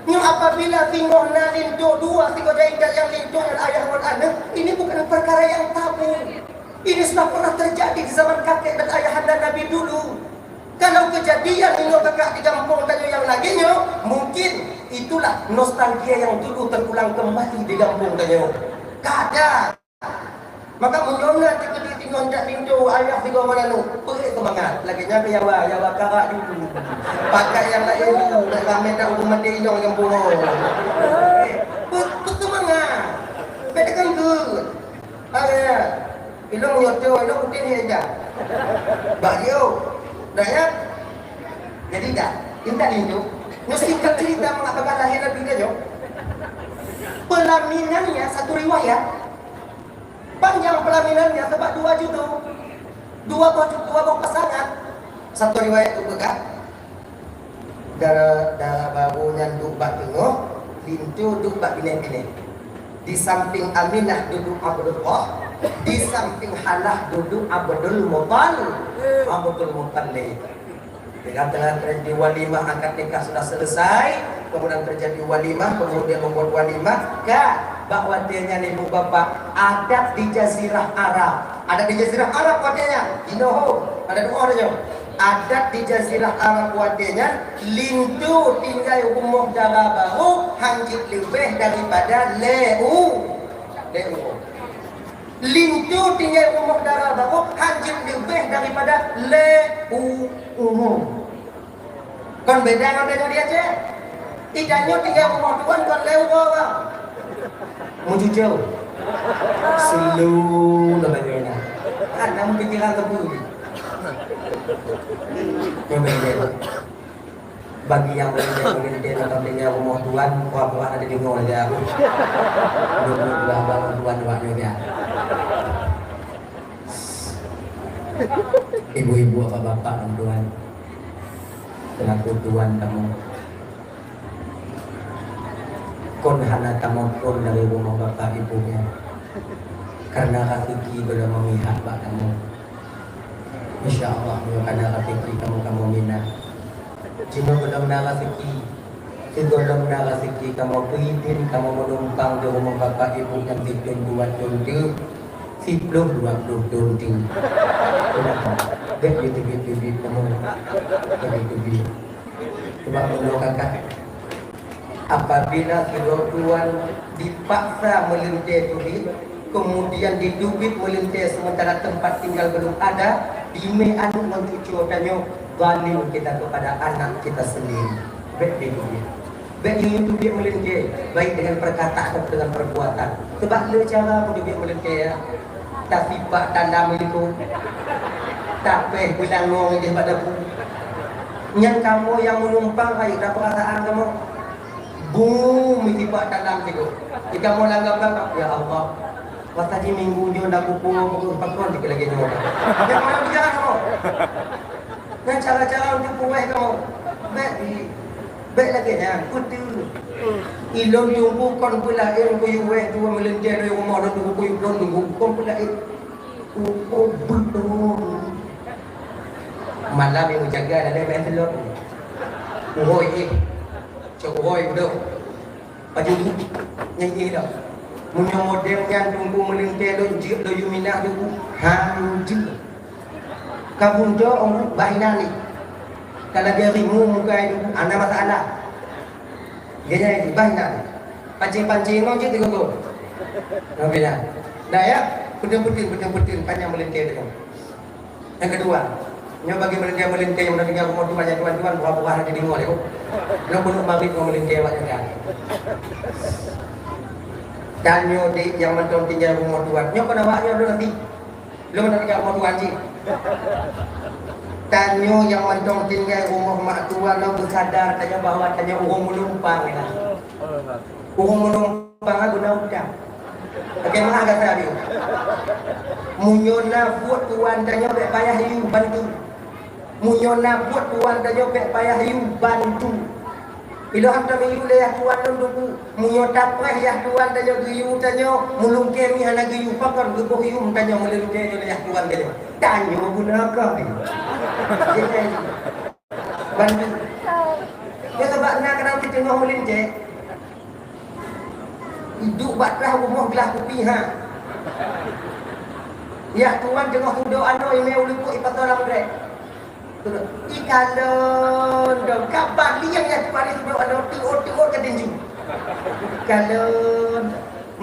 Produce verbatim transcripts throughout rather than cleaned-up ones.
Nyoe apabila singoh na linto dua, sigoe jai dan nyang linto nyan ayah ngon aneuk, ini bukan perkara yang tabu. Ini sudah pernah terjadi di zaman kakek dan ayahanda Nabi dulu. Kalau kejadian nyoe kakak di gampông tanyoe nyang lagèe nyoe, mungkin itulah nostalgia yang dulu terulang kembali di gampông tanyoe. Kadang Maka meunyoe na teukeudi singoh jak linto ayah sigoe meulalu, peureuet seumangat. Lagèe nyan keu Jawa, Jawa karak dulu. Pakat nyang laén dulu, nak ramè that ureueng maté inong nyang pungo. Peu-, peuseumangat. Bèk teukheun geuet. Ayah, ilong nyoto, ilong udeh ni aja. Bak dia. Dah ya? Jadi dah. Intat linto. Nyoe singkat cerita mengapa lahé Nabi nyoe. Pelaminan ya satu riwayat. Panjang pelaminannya sebab dua juta. Dua boh, dua boh pasangan. Satu riwayat tu peugah, dara, dara barô nyan duek bak teungoh, linto duek bak binéh-binéh. Di samping Aminah duduk Abdullah, di samping Halah duduk Abdul Muttalib. Abdul Muttalib. Di tengah-tengah terjadi walimah akad nikah sudah selesai, kemudian terjadi walimah, kemudian membuat walimah. Ka, bak watèe nyan ibu bapak, adat di Jazirah Arab. Adat di Jazirah Arab watèe nyan, jinoe ho, adat tu'oh nyoe. Adat di Jazirah Arab watèe nyan, linto tinggai rumoh dara barô hanjeuet leubeh daripada lhèe u-, lhèe uroe. Linto tinggai rumoh dara barô hanjeuet leubeh daripada lhèe u-, uroe. Kon beda ngon tanyoe di Aceh. Di tanyoe tinggai rumoh tuan kon lhèe uroe, Bang. Meucuceu. Selu na tanyoe na. Kan, namun pikiran tebu. Kon beda. Bagi nyang meulintèe-meulintèe lam tinggai rumoh tuan, pura-pura hana teudeungoe lagèe aku. Dua puluh dua abang tuan awak nyoe nyan. Ibu-ibu, bapak-bapak, tuan, selaku tuan kamoe, kon hana tamong phôn dari rumoh bapak ibu nyan, karena raseuki belum memihak bak kamoe. Insya Allah, meunyoe ka na raseuki kamoe-kamoe mina. Jinoe gohlom na raseuki. Sigohlom na raseuki kamoe peuidin kamoe meunumpang di rumoh bapak ibu nyang sithôn dua thôn teuk, siploh dua ploh thôn teuk. Kenapa? Bèk jiteubiet-teubiet kamoe. Bèk jiteubiet. Sebab meunyoe kakak, apabila sidroe tuan dipaksa meulintèe teubiet, kemudian diteubiet meulintèe sementara tempat tinggal belum ada, dimè aneuk ngon cucoe tanyoe, zalim kita kepada anak kita sendiri. Bèk teubiet. Bèk yue teubiet meulintèe, baik dengan perkataan atau dengan perbuatan. Sebab le cara pun teubiet meulintèe, ya. Tasipak talam itu. Tapéh beulangong idéh bak dapu. Nyan kamoe nyang meunumpang, hai, na peurasaan kamoe. Bum, meusipak talam sigoe. Di kamoe lam gabang, ya Allah. Masa di minggu nyoe na kupu, pakon lagèe nyoe. Nyan mana bicara kamoe? Nyan cara-cara untuk puweh kamoe. Bèk di, bèk lagèe nyan, peue. Ilôn teungku kon peulaén kuyue wéh dua meulintèe dari rumoh lôn teungku kuyue lôn teungku kon peulaén. Oh, oh, beutôi. Malam nyang jaga dan lain-lain lôn. Uhôi, eh. Cok uhôi, beudôh. Pajôh nyan, nyan, nyan dah. Meunyoe model nyan teungku meulintèe lôn jeuet lôn yue minah teungku. Hanjeuet. Ka bunco ong bah inan ni. Ka lagèe rimu muka itu, hana masalah. Dia jadi bah inan. Pancing-pancing ngon cit digogo. Ngon bina. Dah ya, putih-putih, putih-putih, panjang meulintèe tu. Yang kedua, nyoe bagi meulintèe-meulintèe nyang tinggai rumoh tuan, nyang tuan-tuan, buah-buah hana deungoe lé. Nyoe bunoe mabit ngon meulintèe awak jaga. Dan nyoe dek nyang mantong tinggai rumoh tuan. Nyoe kon awak nyoe lôn nanti. Lôn tinggai rumoh tuan cit. Tanyoe nyang mantong tinggai rumoh mak tuan lôn beusadar tanyoe bahwa tanyoe ureueng meulumpang lah. Ureueng meulumpang lah guna utang. Bagaimana kata dia? Meunyoe na buet tuan tanyoe bèk payah yue bantu. Meunyoe na buet tuan tanyoe bèk payah yue bantu. Ilôn hantom yue lé yah tuan lôn teungku. Meunyoe tapreh yah tuan tanyoe geuyue tanyoe, meulungkée mi hana geuyue, pakon geuboh yum tanyoe meulungkée nyoe lé yah tuan tanyoe. Tanyoe guna kah ni? Bantu. Nyoe sabab na kadang siteungoh meulintèe. Duek bak trah rumoh glah kupi ha. Yah tuan teungoh tudok anoe imè u likot ipasoe lam drek. Ikalon dong, ka balieng nyang teupari sidroe aneuk teuôt-teuôt ka tinju. Ikalon.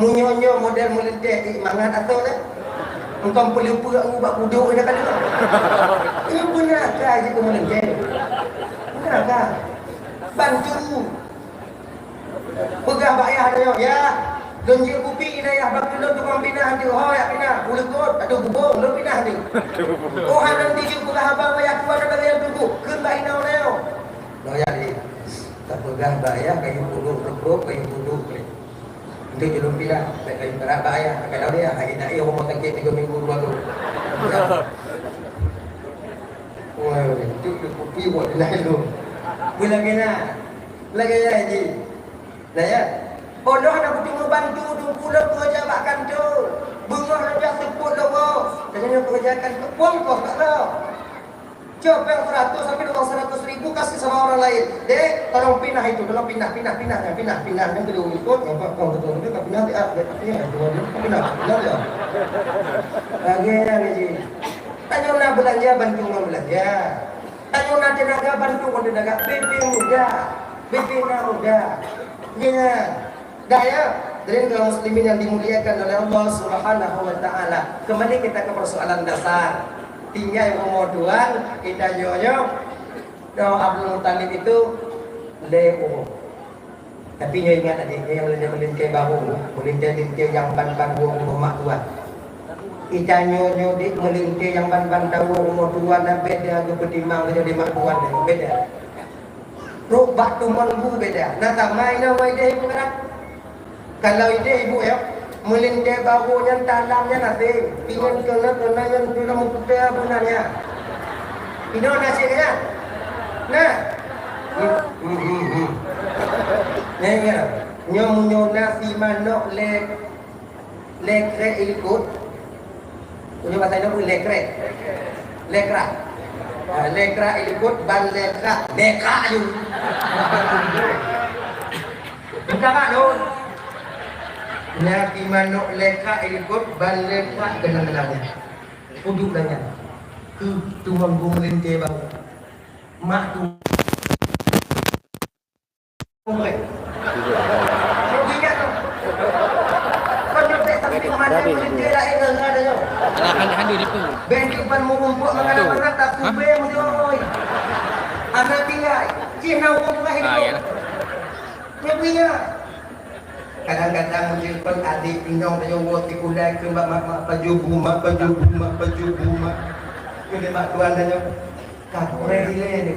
Meunyoe nyoe model meulintèe, eh, mangat asoe nyan. Engkau peuleupeue u bak kudok nyan ka deungoe. Nyoe beuna ka jeuet keu meulintèe. Beuna ka. Bantu. Peugah bak yah tanyoe, "Yah, lôn jeuet kupi na yah, bak lôn tukang pinah deuh, ho jak pinah, u likot, ateueh bubông, lôn pinah deuh." Oh, hana lôn jeuet peugah haba bak yah tuan, hana lôn jeuet tuan, kheun bak inong tanyoe. Nyoe yah lé, tapeugah bak yah, kayue pudok, reuprok, kayue pudok lé. Untuk jeuet lôn pinah, bèk kayue peugah bak yah, kadang yah, hai na yah rumoh sakét tiga minggu, dua minggu. Wah, itu kupi buat pinah itu. Beulagèe na. Lagèe nyan jih. Nah, ya. Oh, lôn hana kuteumèe bantu Teungku lôn keureuja bak kantô. Beungoh lôn jak seupôt lôn woe. Tanyoe keureuja kantô pông kôh bak lôn. Cok péng seratus sampai dengan seratus ribu kasih sama orang lain. Dek, tolong pinah itu, tolong pinah, pinah, pinah, pinah, pinah. Yang kedua ikut, yang empat, yang betul, betul, pinah, dia, dia, dia, dia, pinah, pinah, dia. Lagèe nyan jih. Tanyoe na beulanja, bantu ureueng beulanja. Tanyoe na teunaga, bantu ureueng teunaga. Bebe muda, bebe na muda. Ya. Dah ya, hadirin kaum muslimin yang dimuliakan oleh Allah Subhanahu wa taala. Kembali kita ke persoalan dasar. Tinggai rumoh tuan, kita nyoe-nyoe, Abdul Muttalib itu lé uroe. Tapi nyoe ingat tadi, nyoe nyang meulintèe barô, meulintèe-lintèe nyang ban-ban woe rumoh mak tuan. Ita nyoe-nyoe dik meulintèe nyang ban-ban tawoe rumoh tuan, na beda geupeutimang lagèe di mak tuan, beda. Trok bak tumon bu beda. Na tamai na wai deh ibu kan? Kalau ideh ibu ya, meulintèe barô nyan talam nyan asai. Pingan keuneuk keuneuk nyan tu lam kuta beuna nyan. Inoe nasi nyan. Nah. Hmm, hmm, hmm, hmm. Nyan, nyan. Nyoe meunyoe na si manok lé, lé krek ilikot. Meunyoe basa Indonesia pun lé krek. Lé krak. Ha, lé krak ilikot ban lé krak. Lé krak aju. Bukan mak lôn. Nyan si manok lé krak ilikot ban lé krak keunong-keunong. Uduk dah nyan. Keu tuan gong lintèe bang. Mak tu. Ingat tu. Kau nyontek tapi mana yang dia lain dengan ada tu. Alah, handu, handu ni pun. Benteng pan murung buat mana mana tak tu be mujoi. Anak tinggal. Cina urang tengah hidup. Ah, ya. Dia punya. Kadang-kadang meutelepon adik inong tanyoe woe sikula keu mak, mak, mak pajoh bu, mak pajoh bu, mak pajoh bu, mak. Keu lé mak tuan tanyoe. Ka kurang dilèe ni.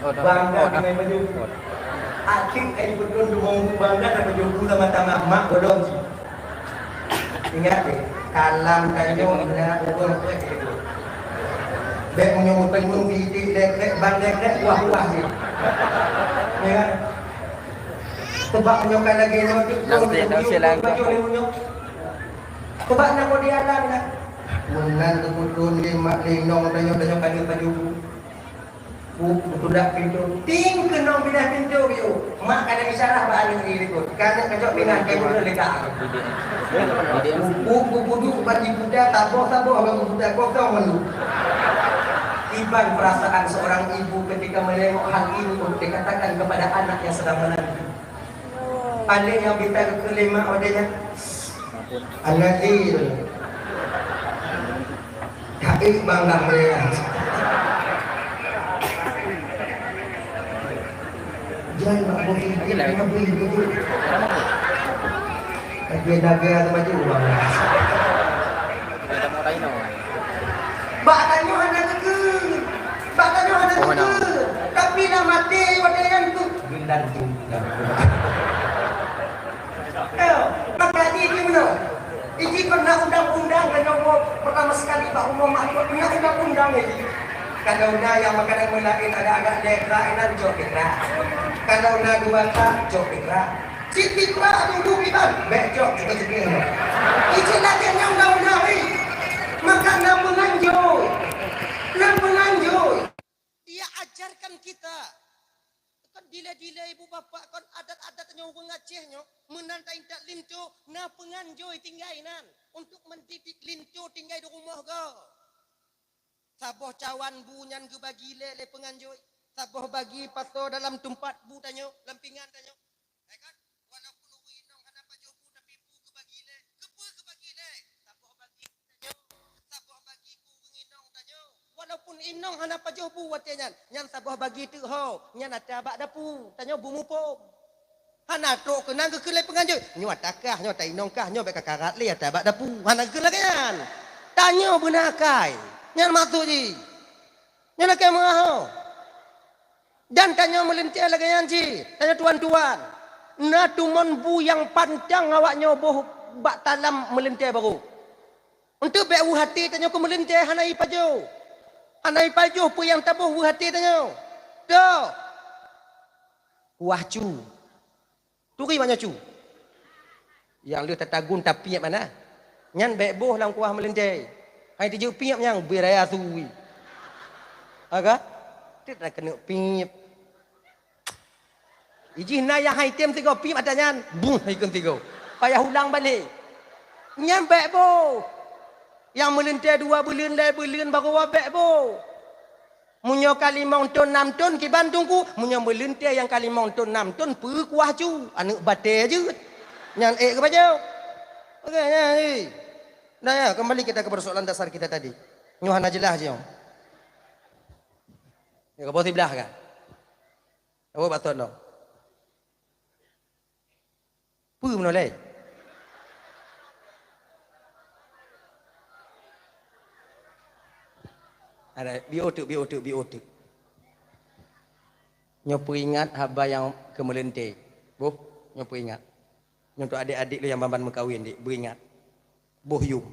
Bangga dengan pajoh bu. Akhé kayue beutôi dumong bu bangga dan pajoh bu sama-sama mak godong. Ingat deh, kalam tanyoe na ureueng. Bèk meunyoe meuteumèe sidik lé krek, ban lé krek, wah-wah jih. Ya kan? Sebab meunyoe ka lagèe nyoe, Nam sih, nam sih langkah. Sebab na kode alam kan. Meunan teupeutron lé mak lé inong tanyoe, tanyoe ka lheueh pajoh bu. Bu, beutudak pintoe. Ting keunong pinah pintoe, bu. Mak ka na isyarah bak aneuk jih likot. Ka aneuk kajok pinah, ka ibu leka. Bu, bu, bu, bu, bu, ban ibu dah taboh-taboh, ban ibu dah kosong malu. Iban perasaan seorang ibu ketika menengok hal ini untuk dikatakan kepada anak yang sedang menanti. Paléng nyang bita geukheun lé mak watèe nyan. Anadil. Tapi bangga meulian. Jangan mak beri, beri, beri, beri. Tapi dagang sama juga. Bak tanyoe hana geukheun. Bak tanyoe hana geukheun. Tapi lam até watèe nyan tu. Gundan tu. Maka jih jih meunoe. Iji pernah undang-undang dan nyoe pertama sekali bak umum makhluk pernah undang-undang ni. Kalau na nyang makanan meulaén agak-agak lé krak inan jok lé krak. Kalau na dua krak jok lé krak. Siti krak dulu kiban, bèk jok juga-juga. Iji lagèe nyang daun hari. Maka na peunganjur. Na peunganjur. Dia ajarkan kita. Kan Dilée-dilée ibu bapak kon adat-adat nyoe ureuëng Aceh nyoe, meunan taintat linto na peunganjoi tinggai nan untuk mendidik linto tinggai di rumoh gob. Saboh cawan bu nyan geubagi lé lé peunganjoi, saboh bagi pasoe dalam teumpat bu tanyoe, lam pingan tanyoe. Ya kan? Walaupun ureuëng inong hana pajoh bu, tapi bu geubagi lé. Keupeue geubagi lé? Saboh bagi tanyoe, saboh bagi keu ureuëng inong tanyoe. Walaupun inong hana pajoh bu watée nyan, nyan saboh bagi teuk ho, nyan ata bak dapu, tanyoe bu mupom. Hana trok keunan geukheun lé peunganjoi, nyoe ata kah, nyoe ata inong kah, nyoe bék kakarat lé ata bak dapu. Hana geukheun lagée nyan. Tanyoe beuna akai. Nyan maksud jih. Nyoe lakée meuaho. Dan tanyoe meulintée lagée nyan cit, tanyoe tuan-tuan. Na tumon bu nyang pantang awaknyoe boh bak talam meulintée barô. Eunteuk bék weueh até tanyoe keu meulintée hana ipajoh. Hana ipajoh peue nyang taboh weueh até tanyoe. Toh. Kuah cu. Turi banyoe cu. Nyang lheueh tatagun tapiep mana. Nyan bék boh lam kuah meulintée. Hai tijeuek piep nyang beuraya sui. Aga? Tit na keuneuk piep. Ijih na nyang hai tem sigoe piep ata nyan. Buh hai keu sigoe. Payah ulang balek. Nyan bék boh. Nyang meulintée dua buleuen, lhée buleuen bagoe bék boh. Meunyoe ka limong thon, nam thon kiban teungku, meunyoe meulintée nyang ka limong thon, nam thon, peue kuah cu, aneuëk batée jeuet. Nyan ék geupajoh. Oke, nyan, hei. Nah, ya, kembali kita ke persoalan dasar kita tadi. Nyoe hana jeulaih jih. Ya, ka boh siblah kan? Awak baton dong. Peue meunoe lé? Ada, biôh teuk, biôh teuk, biôh teuk. Nyoe peuingat haba nyang keu meulintée. Boh, nyoe peuingat. Nyoe untuk adik-adik lôn nyang ban-ban meukawen, dik, beuingat. Boh yum.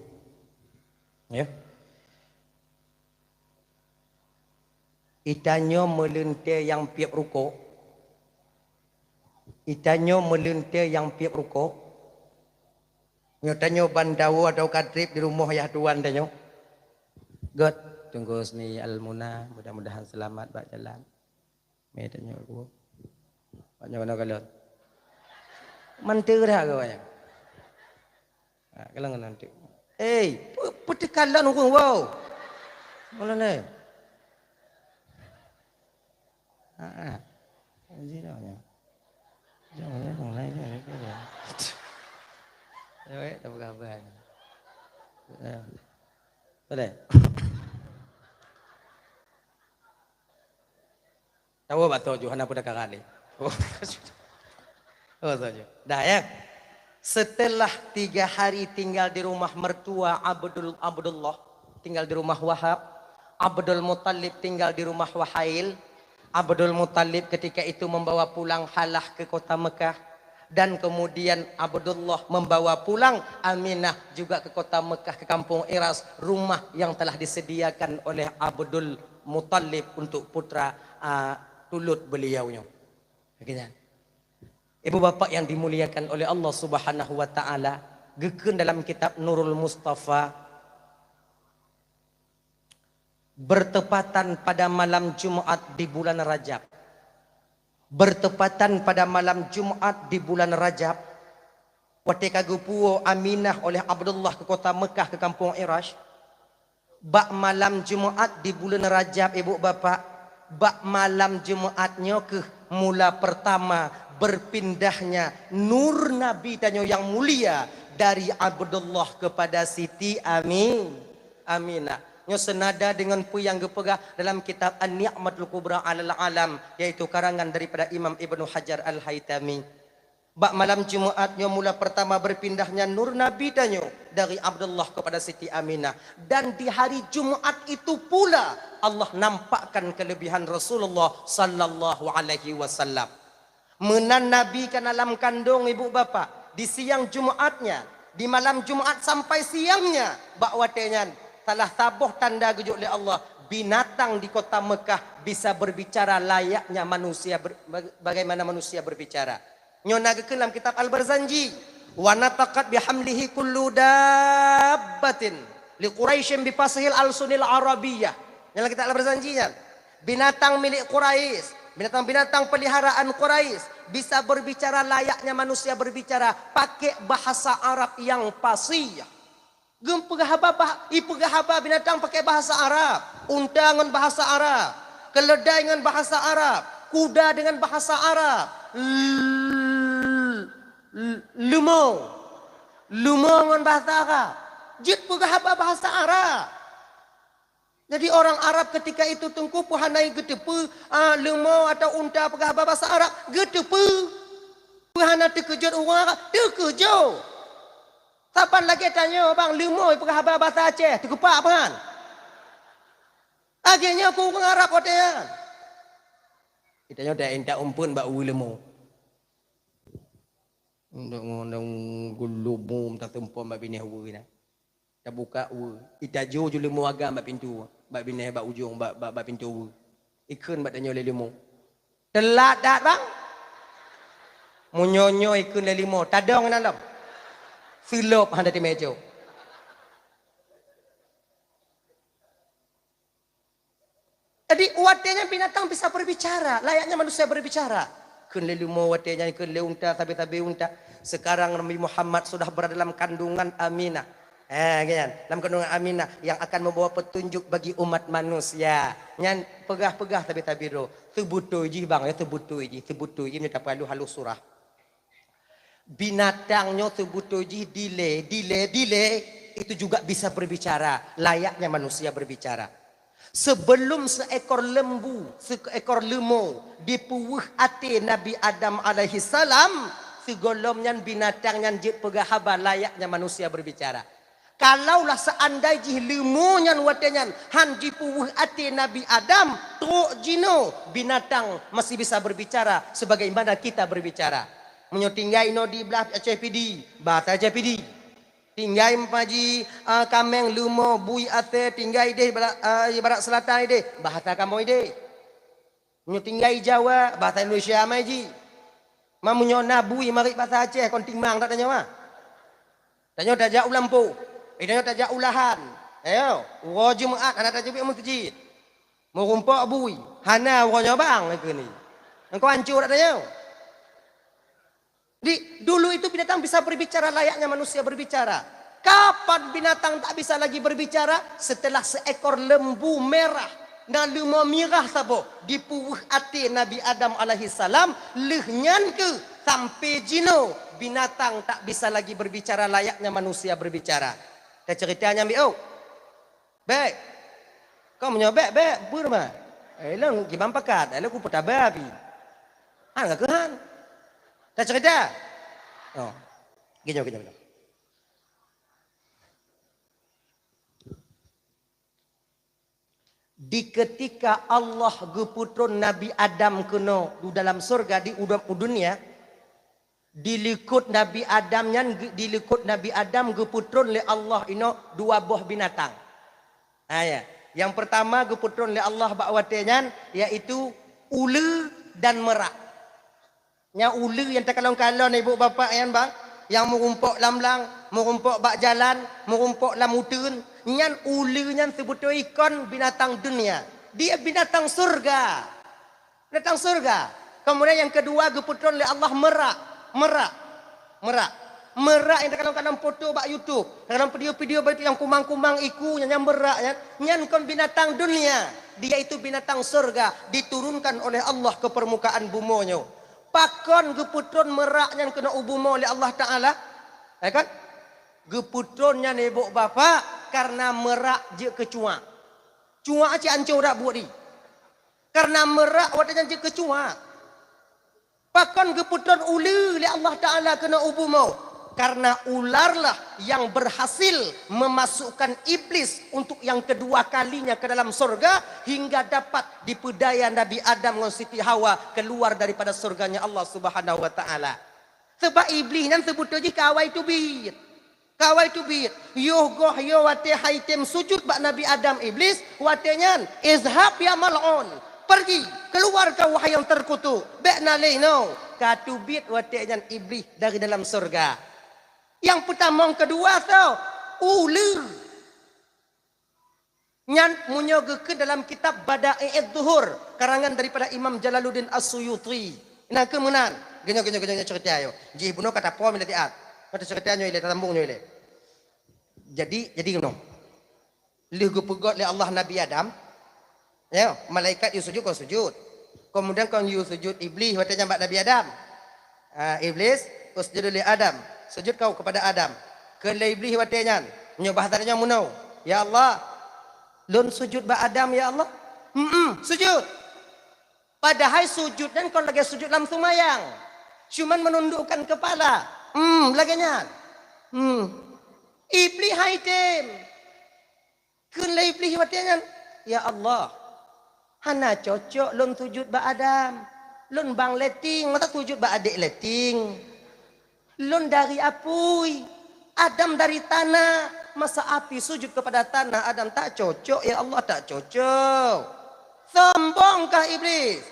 Ya. Itanyoe meulintée nyang piep rukok. Itanyoe meulintée nyang piep rukok. Nyoe tanyoe ban dawoe atawa ka trép di rumoh yah tuan tanyoe. Göt, Teungku Husni Al-Muna, mudah-mudahan selamat bak jalan. Mé tanyoe ku. Bak nyoe keunoe kalon. Mantöng dah keu awak nyan. Ha, kalon keunoe teuk. Eh, pe-, peuteukalon ureuëng, wow. Mula lé. Ha, ha. Haji dah nyan. Jangan, jangan, jangan, jangan. Ya, baik, tak apa-apa. Ya. Boleh. Tahu batok ju, hana pun dah karat ni. Oh, oh, saja. Dah, ya. Setelah tiga hari tinggal di rumah mertua Abdul, Abdullah, tinggal di rumah Wahab, Abdul Muttalib tinggal di rumah Wahail, Abdul Muttalib ketika itu membawa pulang Halah ke kota Mekah, dan kemudian Abdullah membawa pulang Aminah juga ke kota Mekah, ke kampung Iras, rumah yang telah disediakan oleh Abdul Muttalib untuk putra, ah, tulut beliau nyoe. Ibu bapak yang dimuliakan oleh Allah Subhanahu wa taala, geukheun dalam kitab Nurul Mustafa, bertepatan pada malam Jumat di bulan Rajab. Bertepatan pada malam Jumat di bulan Rajab, watée ka geupuwoe Aminah oleh Abdullah ke kota Mekah ke kampung Irash, bak malam Jumat di bulan Rajab, ibu bapak, bak malam Jumat nyoe keuh mula pertama berpindahnya nur Nabi tanyoe yang mulia dari Abdullah kepada Siti Amin, Aminah. Nyoe senada dengan peue nyang geupeugah dalam kitab An-Ni'matul Kubra 'alal Alam, yaitu karangan daripada Imam Ibnu Hajar Al-Haitami. Bak malam Jumat nyoe mula pertama berpindahnya nur Nabi tanyoe dari Abdullah kepada Siti Aminah. Dan di hari Jumat itu pula Allah nampakkan kelebihan Rasulullah sallallahu alaihi wasallam. Meunan Nabi ka na lam kandong ibu bapak, di siang Jumatnya, di malam Jumat sampai siangnya, bak watée nyan, salah saboh tanda geujok lé Allah, binatang di kota Mekah bisa berbicara layaknya manusia ber-, baga-, bagaimana manusia berbicara. Nyoe na geukheun lam kitab Al-Barzanji, "Wa nataqat bihamlihi kullu dabbatin li Quraisyin bi fathil alsunil arabiyyah." Nyan lam kitab Al-Barzanji nyan. Binatang milék Quraisy, Binatang-binatang peliharaan Quraisy bisa berbicara layaknya manusia berbicara, pakai bahasa Arab yang fasih. Geupeugah haba bah-, ipeugah haba binatang pakai bahasa Arab. Unta ngon bahasa Arab, keledai ngon bahasa Arab, kuda dengan bahasa Arab, l-, l-, leumo, leumo ngon bahasa Arab. Jeuet peugah haba bahasa Arab. Jadi orang Arab ketika itu Teungku peue hana geuteupeue, ah, leumo atau unta peugah haba bahasa Arab, geuteupeue. Peue hana teukeujot ureuëng Arab? Teukeujot. Saban lagée tanyoe bang, leumo peugah haba bahasa Aceh, teukepak peue han? Lagée nyoe keu ureuëng Arab watée nyan. Tanyoe ta intat umpeuen bak ueh leumo. Ndak ngon gulubum taseumpom bak binéh ueh na. Tabuka ueh, itajo ju leumo agam bak pintoe, bak binéh, bak ujong, bak, bak, bak pintoe ueh. Ikheun bak tanyoe lé leumo, "Teulat that, bang?" Meunyoe nyoe ikheun lé leumo, "Tadong inan lom." Seulop hana teumé jok. Jadi, watée nyan binatang bisa berbicara, layaknya manusia berbicara. Kheun lé leumo watée nyan, kheun lé unta, sabe-sabe unta. Sekarang Nabi Muhammad sudah berada dalam kandungan Aminah. Ha, kan? Dalam kandungan Aminah yang akan membawa petunjuk bagi umat manusia. Nyan peugah-peugah sabe-sabe droe. Seubutôi jih bang, ya, seubutôi jih, seubutôi jih, meunyoe tapeulheueh halôh surah. Binatang nyoe seubutôi jih dilée, dilée, dilée, itu juga bisa berbicara, layaknya manusia berbicara. Sebelum seekor lembu, seekor leumo dipeuweueh até Nabi Adam alaihissalam, sigohlom nyan binatang nyan jeuet peugah haba layaknya manusia berbicara. Kalaulah seandai jih leumo nyan watée nyan han jipeuweueh até Nabi Adam, trok jinoe binatang masih bisa berbicara sebagaimana kita berbicara. Meunyoe tinggai inoe di blah Aceh Pidie, bahasa Aceh Pidie. Tinggai meupajih, a, kaméng, leumo, bui, asée, tinggai ideh, bara-, a, ibarat selatan ideh, bahasa kamoe ideh. Meunyoe tinggai Jawa, bahasa Indonesia mai jih. Ma meunyoe na bui marit bahasa Aceh, kon timang that tanyoe, ah. Tanyoe tajak u lampôh, eh, tanyoe tajak u lahan. Ayo, uroe Jumat hana tateubiet meuseujid. Meurumpok bui, hana uroe nyoe bang, kheun lé. Engkau hancô that tanyoe. Di, dulu itu binatang bisa berbicara layaknya manusia berbicara. Kapan binatang tak bisa lagi berbicara? Setelah seekor lembu merah, na leumo mirah saboh, dipeuweueh até Nabi Adam alaihissalam, lheueh nyan keuh sampai jinoe binatang tak bisa lagi berbicara layaknya manusia berbicara. Taceurita nyan biôh. Bék. Kon meunyoe bék, bék, beureuma. Eh, lôn kiban pakat, eh, lôn kupeutaba pih. Han ka keuhan. Taceurita? Oh. Ginyoe, ginyoe, ginyoe. Di ketika Allah geupeutron Nabi Adam keunoe di dalam syurga di udom u dunia, di likot Nabi Adam nyan, di likot Nabi Adam geupeutron lé Allah inoe dua boh binatang. Ha, ya. Nyang peurtama geupeutron lé Allah bak watée nyan, yaitu uleue dan merak. Nyang uleue nyang takalon-kalon ibu bapak nyan bang, nyang meurumpok lam blang, meurumpok bak jalan, meurumpok lam uteuen, nyan uleue nyan seubeutôi kon binatang dunia. Dia binatang syurga. Binatang syurga. Kemudian nyang keudua geupeutron lé Allah merak, merak, merak. Merak nyang takalon-kalon foto bak YouTube, takalon video-video bak YouTube nyang kumang-kumang iku nyan, nyang merak nyan, nyan kon binatang dunia. Dia itu binatang syurga diturunkan oleh Allah ke permukaan bumoe nyoe. Pakon geupeutron merak nyan keunoe u bumoe lé Allah Taala? Eh kan? Geupeutron nyan ibu bapak karena merak jeuet keu cuak. Cuak cit ancô dak buet di. Karena merak watée nyan jeuet keu cuak. Pakon geupeutron uleue lé Allah Taala keunoe u bumoe? Karena ularlah yang berhasil memasukkan iblis untuk yang kedua kalinya ke dalam sorga hingga dapat dipeudaya Nabi Adam ngon Siti Hawa keluar daripada surganya Allah Subhanahu wa Taala. Sebab iblis nyan seubeutôi jih kawai teubiet. Kawai teubiet. Yoh goh yoh watée hai tem sujud bak Nabi Adam, iblis, watée nyan, "Izhab ya mal'un." Pergi, keluar kau wahai yang terkutuk. Bék na lé inoe. Ka teubiet watée nyan iblis dari dalam sorga. Nyang peutamong keudua soe? Uleue. Nyan meunyoe geukheun dalam kitab Bada'i'idz Zuhur, karangan daripada Imam Jalaluddin As-Suyuti. Nyan keuh meunan. Geunyoe, geunyoe, geunyoe ceurita nyoe. Jih bunoe ka tapom ilée siat. Ka taceurita nyoe ilée, tasambong nyoe ilée. Jadi, jadi keunoe. Lheueh geupeugét lé Allah Nabi Adam, ya, malaikat yue sujud kon sujud. Kemudian kon yue sujud Iblis watée nyan bak Nabi Adam. Ah, Iblis, "Usjud li Adam." Sujud kau kepada Adam. Kheun lé Iblis watée nyan, nyoe bahasa nyoe meunoe, "Ya Allah, lôn sujud bak Adam, ya Allah." "Hmm, sujud." Padahai sujud nyan kon lagée sujud lam seumayang. Cuman menundukkan kepala. Hmm, lagée nyan. Hmm. Iblis hai tem. Kheun lé Iblis watée nyan, "Ya Allah, hana cocok lôn sujud bak Adam. Lôn bang leting, masa sujud bak adék leting. Lôn dari apui, Adam dari tanah. Masa api sujud kepada tanah, Adam tak cocok, ya Allah, tak cocok." Sombong kah Iblis?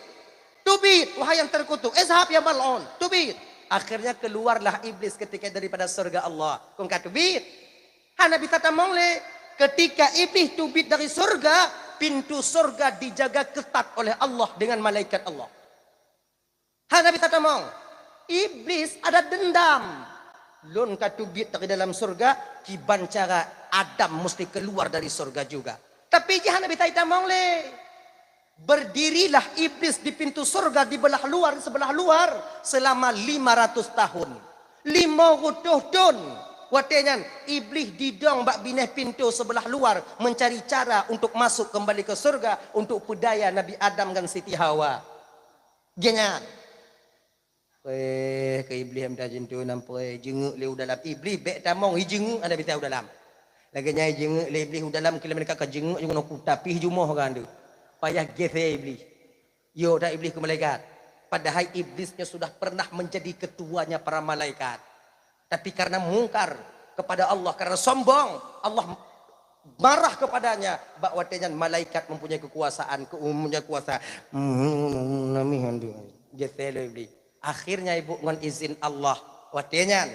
"Tubit, wahai yang terkutuk, izhab ya mal'un, tubit." Akhirnya keluarlah Iblis ketika daripada surga Allah. Kon ka tubit. Hana bisa tamong lé. Ketika Iblis tubit dari surga, pintu surga dijaga ketat oleh Allah dengan malaikat Allah. Hana bisa tamong. Iblis ada dendam. "Lôn ka tubit dari dalam surga, kiban cara Adam mesti keluar dari surga juga." Tapi jih hana bisa itamong lé. Berdirilah Iblis di pintu surga di belah luar, sebelah luar selama lima ratus tahun. Lima ratus tahun. Watée nyan, Iblis didong bak binéh pintu sebelah luar mencari cara untuk masuk kembali ke surga untuk peudaya Nabi Adam dan Siti Hawa. Geuh nyan. Preh keu Iblis mita jintu nan preh, jingeuk lé u dalam. Iblis bék tamong, ijeungeuk hana bisa u dalam. Lagée nyan ijeungeuk lé Iblis u dalam, keu lé malaikat ka jingeuk jeuet ngon kuta pih jumoh kan tu. Payah geusé Iblis. Yo dak Iblis keu malaikat. Padahai Iblis nyoe sudah pernah menjadi ketuanya para malaikat. Tapi karena mungkar kepada Allah, karena sombong, Allah marah kepadanya. Bak watée nyan malaikat mempunyai kekuasaan, ke-, mempunyai kuasa. Hmm, namihan tu. Geusé lé Iblis. Akhirnya ibu ngon izin Allah. Watée nyan,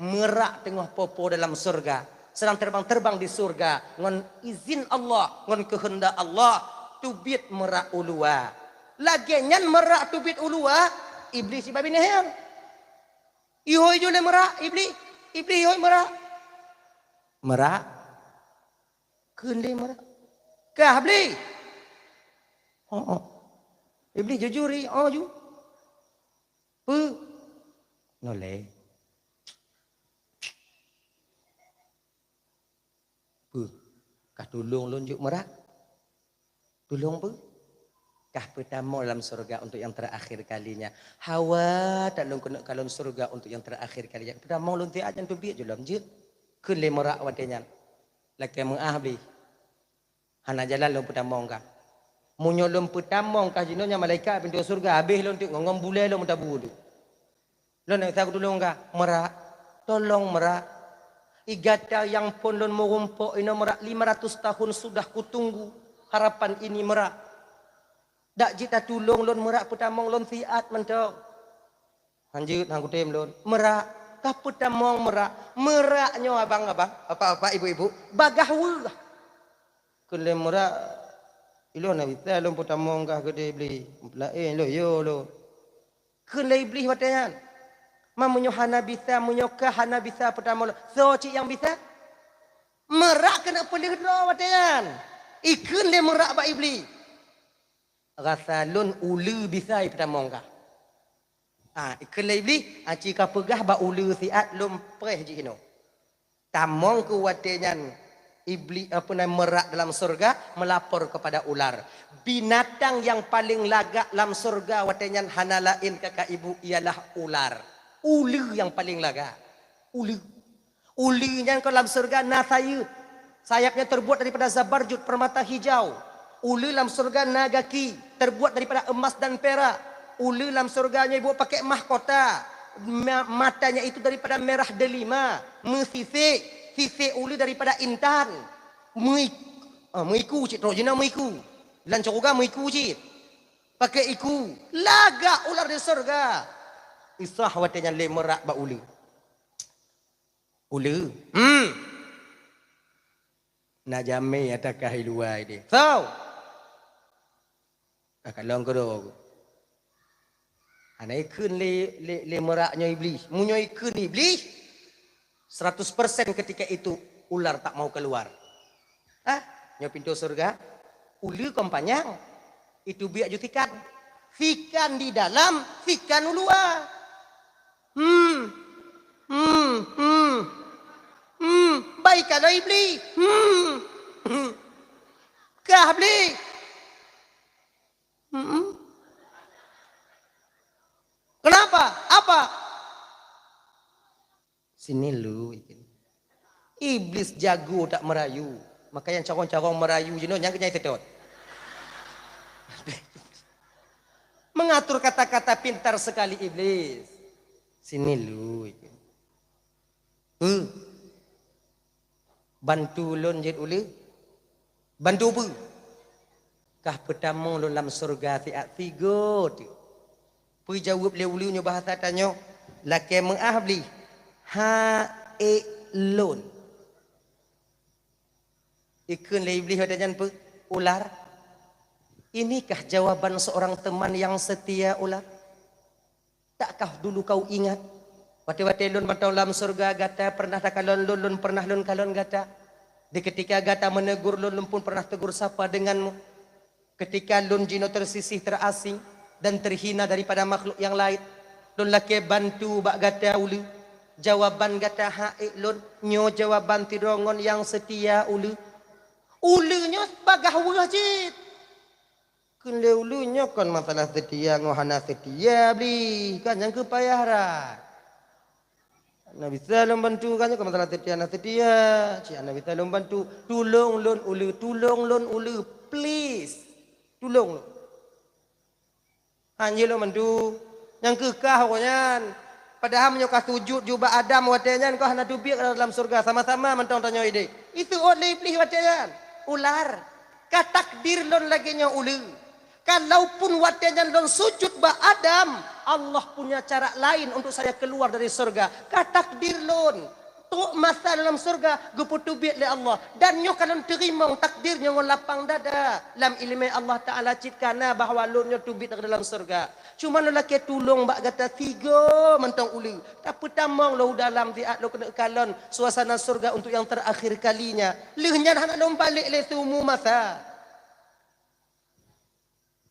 merak teungoh popo dalam surga. Sedang terbang-terbang di surga. Ngon izin Allah, ngon keuheundak Allah, tubit merak u luwa. Lagée nyan merak tubit u luwa, Iblis iba binéh nyan. Ihôi ju lé merak, Iblis. Iblis ihôi merak. Merak. Kheun lé merak. Kah bli? Oh, oh. Iblis jujur, i, oh, ju. Peue? Nolée. Peue? Kah tulông lôn jeuet meurah? Tulông peue? Kah peutamong lam syeuruga untuk nyang teurakhir kalinya. Hawa that lôn keuneuk kalon syeuruga untuk nyang teurakhir kalinya. Peutamong lôn tiat nyan teubiet jih lom jeuet. Kheun lé meurah watée nyan. Lakée meuáh bli. Hana jalan lôn peutamong kah. Meunyoe lôn peutamong kah jinoe nyan malaikat pintoe syeuruga habéh lôn teuk ngon, ngon bulée lôn meutabue teuk. Lôn nyan sa kutulông kah, meurah. Tolong meurah. I gata nyang phon lôn meurumpok inoe meurah lima ratus tahun sudah kutunggu harapan ini meurah. Dak jeuet tatulông lôn meurah peutamong lôn siat mantong. Hanjeuet han kutem lôn. Meurah, kah peutamong meurah. Meurah nyoe abang-abang, bapak-bapak, ibu-ibu, bagaih weueh. Kheun lé meurah, ilôn na bisa lôn peutamong kah keudeh bli. Laén lôn, yo lôn. Kheun lé Iblih watée nyan, "Ma meunyoe hana bisa, meunyoe kah hana bisa peutamong lôn, soe cit nyang bisa?" Meurah keuneuk peuleueh droe watée nyan. Ikheun lé meurah bak Iblih, "Rasa lôn uleue bisa ipeutamong kah." Ah, ikheun lé Iblih, "Aci kapeugah bak uleue siat lôn preh jih inoe." Tamong keu watée nyan Iblih, apa nama, meurah dalam syeuruga meulapor keupada ular. Binatang nyang paleng lagak lam syeuruga watée nyan hana laén kaka ibu ialah ular. Uleue nyang paleng lagak. Uleue. Uleue nyan kon lam syeuruga na sayeuep. Sayapnya terbuat daripada zabarjud permata hijau. Uleue lam syeuruga na gaki terbuat daripada emas dan perak. Uleue lam syeuruga nyoe ibu pakai mahkota. Ma-, matanya itu daripada merah delima. Meusisek, sisek uleue daripada intan. Meuik-, ah, meuiku cit, trok jina meuiku. Lam syeuruga meuiku cit. Pakai iku. Lagak ular di syeuruga. Isah watée nyan lé meurah bak uleue. Uleue. Hmm. Na jamé ata kah i luwa idéh. Soe? Ah, kalon keudroe. Hana ikheun lé, lé, lé meurah nyoe Iblih. Meunyoe ikheun Iblih, seratus persen ketika itu ular tak mau keluar. Ah, nyoe pintoe syeuruga, uleue kon panyang, itu biak ju sikan. Sikan di dalam, sikan u luwa. Hmm. Hmm, hmm. Hmm, bai ka lôn Iblih. Hmm. Hmm. Kah Iblih. Hmm. Kenapa? Apa? Sini lu. Iblih jago that meurayu. Maka nyang carông-carông meurayu jinoe nyang keunyai seutôt. Mengatur kata-kata pintar sekali Iblih. Sini lu. Peue? Bantu lôn jeuet uleue? Bantu peue? Kah peutamong lôn lam syeuruga siat sigoe teuk. Peue jaweueb lé uleue nyoe bahasa tanyoe? Lakée meuáh Iblih. Ha ék lôn. Ikheun lé Iblih watée nyan peue? Ular. Inikah jawaban seorang teman yang setia, ular? Takkah dulu kau ingat, watée-watée lôn mantong lam syeuruga gata pernah takalon lôn, lôn pernah lôn kalon gata? Di ketika gata menegur lôn, lôn pun pernah tegur sapa denganmu. Ketika lôn jinoe tersisih, terasing, dan terhina daripada makhluk yang lain, lôn lakée bantu bak gata uleue. Jawaban gata ha ék lôn, nyoe jawaban sidroe ngon nyang seutia uleue. Uleue nyoe bagah weueh cit. Kheun lé uleue nyoe kon masalah seutia ngon hana seutia, Iblih. Kan nyang keu payah rhat. Hana bisa lôn bantu, kan nyoe kon masalah seutia hana seutia. Cit hana bisa lôn bantu. Tulông lôn uleue, tulông lôn uleue, please. Tulông lôn. Hanjeuet lôn bantu. Nyang keu kah awaknyan. Padahai meunyoe ka sujut ju bak Adam watée nyan, kah hana teubiet lam syeuruga, sama-sama mantong tanyoe idéh. Iseuôt lé Iblih watée nyan. Ular, ka takdir lôn lagée nyoe uleue. Kalaupun watée nyan lôn sujut bak Adam, Allah punya cara lain untuk saya keluar dari syeuruga. Ka takdir lôn. Trok masa lam syeuruga geupeuteubiet lé Allah, dan nyoe ka lôn teurimong takdir nyoe ngon lapang dada. Lam iéleumé Allah Taala cit ka na bahwa lôn nyoe teubiet dalam syeuruga. Cuma lôn lakée tulông bak gata sigoe mantong uleue, tapeutamong lôn u dalam siat lôn keuneuk kalon suasana syeuruga untuk nyang terakhir kalinya. Lheueh nyan hana lôn balek lé siumu masa.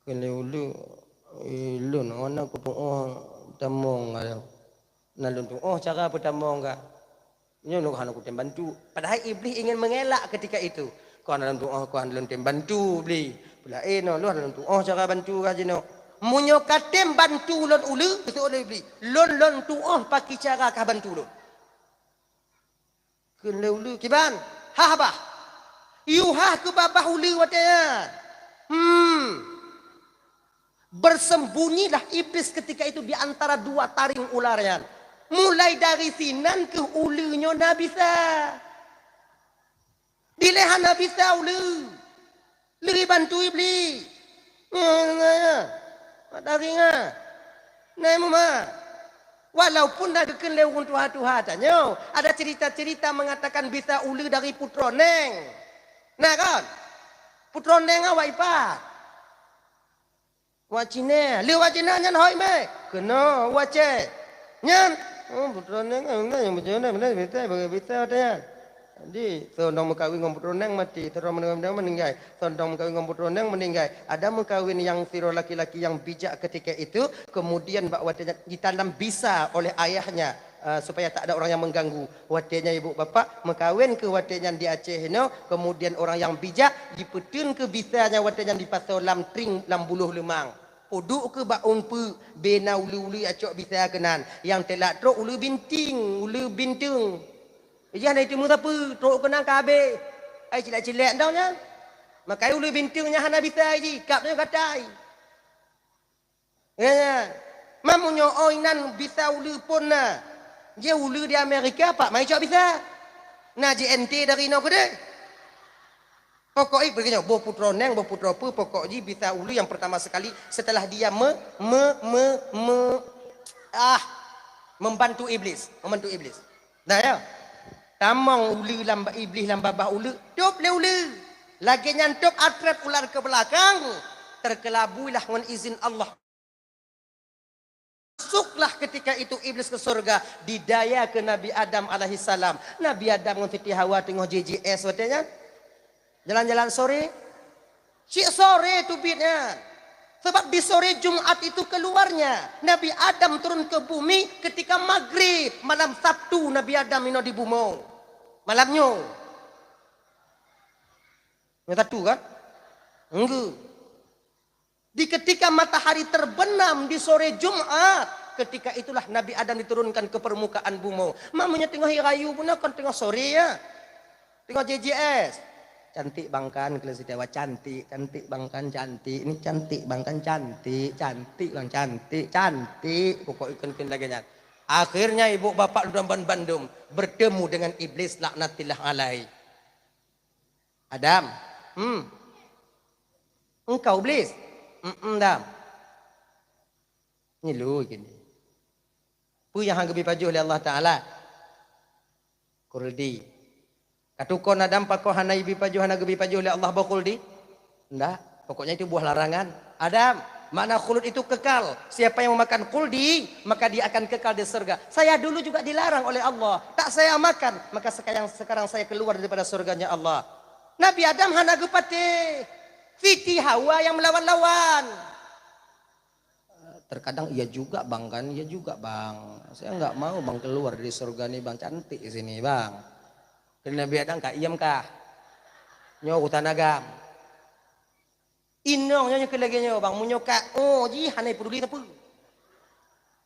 Kheun lé uleue, "Eh, lôn hana kutu'oh tamong ka. Na lôn tu'oh cara peutamong ka. Nyoe lôn hana kutem bantu." Padahai Iblih ingin mengelak ketika itu. "Kon hana lôn tu'oh, kon hana lôn tem bantu, Iblih. Peulaén nyoe lôn hana lôn tu'oh cara bantu ka jinoe." "Meunyoe ka tem bantu lôn uleue," geuseuôt lé Iblih, "lôn lôn tu'oh pakri cara kah bantu lôn." Kheun lé uleue, "Kiban, hah bah. Yue hah keu babah uleue watée nyan." Hmm. Bersembunyilah iblis ketika itu di antara dua taring ular nyan. Mulai dari sinan keuh uleue nyoe na bisa. Dilée hana bisa uleue. Lheueh bantu Iblih. Nyoe, nyoe, nyoe. Mat taring nyan. Nai meuma. Walaupun na geukheun lé ureuëng tuha-tuha tanyoe, ada cerita-cerita mengatakan bisa uleue dari putroe neng. Na kon? Putroe neng awak ipat. Wak Cina, lheueh wak Cina nyan hôi mé. Keunoe wak Aceh. Nyan, oh, putroe neng, eh, nyan nyang putroe neng, beuna bisa, bisa, bisa watée nyan. Jadi, soe nyang meukawen ngon putroe neng mati, sidroe meuninggai, meuninggai. Soe nyang meukawen ngon putroe neng meuninggai. Ada meukawen nyang sidroe laki-laki yang bijak ketika itu, kemudian bak watée nyan ditanam bisa oleh ayahnya, eh, supaya tak ada orang yang mengganggu. Watée nyan ibu bapak meukawen keu watée nyan di Aceh inoe, kemudian orang yang bijak jipeuteun keu bisa nyan watée nyan dipasoe lam tring lam buloh leumang. Peuduek keu bak uneuk, bena uleue-uleue acok bisa keunan. Nyang teulak trok uleue binting, uleue binteng. Ijih hana jiteumé sapeue, trok keunan ka habéh. Ai cilek-cilek dong nyan. Makai uleue binteng nyan hana bisa jih, kab nyoe gatai. Ya, ya. Meunyoe oi nan bisa uleue phon na. Jih uleue di Amerika, pak mai cok bisa. Na J N T dari inoe keudeh. Pokok jih, beuginyoe, boh putroe neng, boh putroe peue, pokok jih bisa uleue yang pertama sekali setelah dia me-, me-, me-, me-, ah, membantu iblis, membantu iblis. Nah, ya. Tamong uleue lam ba-, Iblih lam babah uleue, tôb lé uleue. Lagée nyan tôb atrép ulat keu beulakang, teukeuleubui lah ngon izin Allah. Masuklah ketika itu Iblis ke surga, didaya ke Nabi Adam alaihissalam. Nabi Adam ngon Siti Hawa teungoh J J S watée nyan. Jalan-jalan sore, cit sore teubiet nyan. Sebab di sore Jumat itu keluarnya Nabi Adam turun ke bumi ketika maghrib, malam Sabtu Nabi Adam inoe di bumoe. Malam nyoe. Nyoe Sabtu kan? Enggak. Di ketika matahari terbenam di sore Jumat, ketika itulah Nabi Adam diturunkan ke permukaan bumoe. Mamunyo teungoh rayu bunoe kon teungoh sore ya. Teungoh J J S. Cantik bang kan, kalau setiawa cantik, cantik bang kan, cantik. Ini cantik bang kan, cantik, cantik bang, cantik, cantik. Pokok ikon-ikon lagée nyan. Akhirnya ibu bapak dan bandum bertemu dengan iblis laknatillah alaih. Adam, hmm. Engkau iblis? Mm-mm, Adam. Ngilu gini. Peue nyang han geubi pajoh lé Allah Taala? Khuldi. Katukon Adam pakon hana ibi pajoh, hana geubi pajoh lé Allah boh khuldi? Ndak. Pokoknya itu buah larangan. Adam, makna khulud itu kekal. Siapa yang memakan khuldi, maka dia akan kekal di surga. Saya dulu juga dilarang oleh Allah. Tak saya makan, maka sekarang, sekarang saya keluar daripada surganya Allah. Nabi Adam hana geupatéh. Siti Hawa yang melawan-lawan. Terkadang iya juga bang kan, iya juga bang. Saya nggak mau bang keluar dari surga ni bang, cantik di sini bang. Kena Nabi Adam ka iem kah? Nyoe urusan agam. Inong nyoe nyang keu lagée nyoe bang, meunyoe ka oh jih hana peduli sapeue.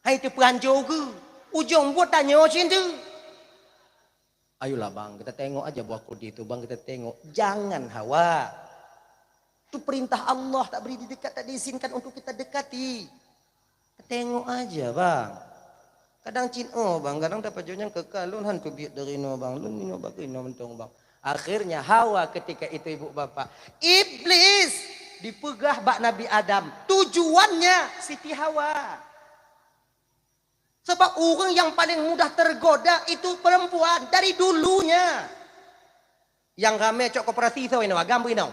Hai teupeuhanco keu ujong buet tanyoe cit teuh. Ayolah bang, kita tengok aja buah khuldi itu bang, kita tengok. Jangan hawa. Itu perintah Allah, tak beri didekat, tak diizinkan untuk kita dekati. Kita tengok aja bang. Kadang cit oh bang, kadang dapat jonyang kekal lôn han teubiet dari no bang, lôn inoe bagi no mentong bang. Akhirnya hawa ketika itu ibu bapak, iblis dipeugah bak Nabi Adam, tujuannya Siti Hawa. Sebab ureuëng yang paling mudah tergoda itu perempuan dari dulunya. Yang ramai cok koperasi so inoe agam inoe.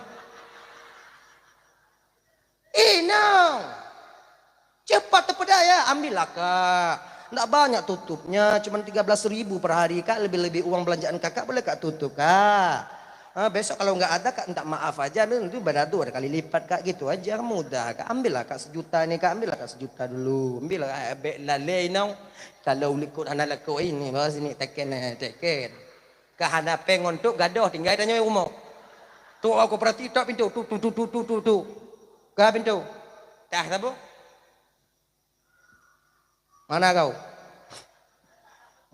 Inoe. Cepat terpedaya, ya, ambillah kak. Ndak banyak tutupnya, cuma tiga belas ribu per hari kak, lebih-lebih uang belanjaan kakak boleh kak tutup kak. Ha, besok kalau nggak ada kak minta maaf aja, nanti bayar dua kali lipat kak, gitu aja mudah kak. Ambillah kak sejuta ni kak, ambillah kak sejuta dulu. Ambillah kak bek lalai nong. Kalau likot anak lekok ini bawa sini teken eh, teken. Kah hana péng ngon tok gadoh tinggai tanyoe rumoh. Tok aku perhati tok pintu tu tu tu tu tu tu tu. Ka pintu. Tah sabu. Mana kau?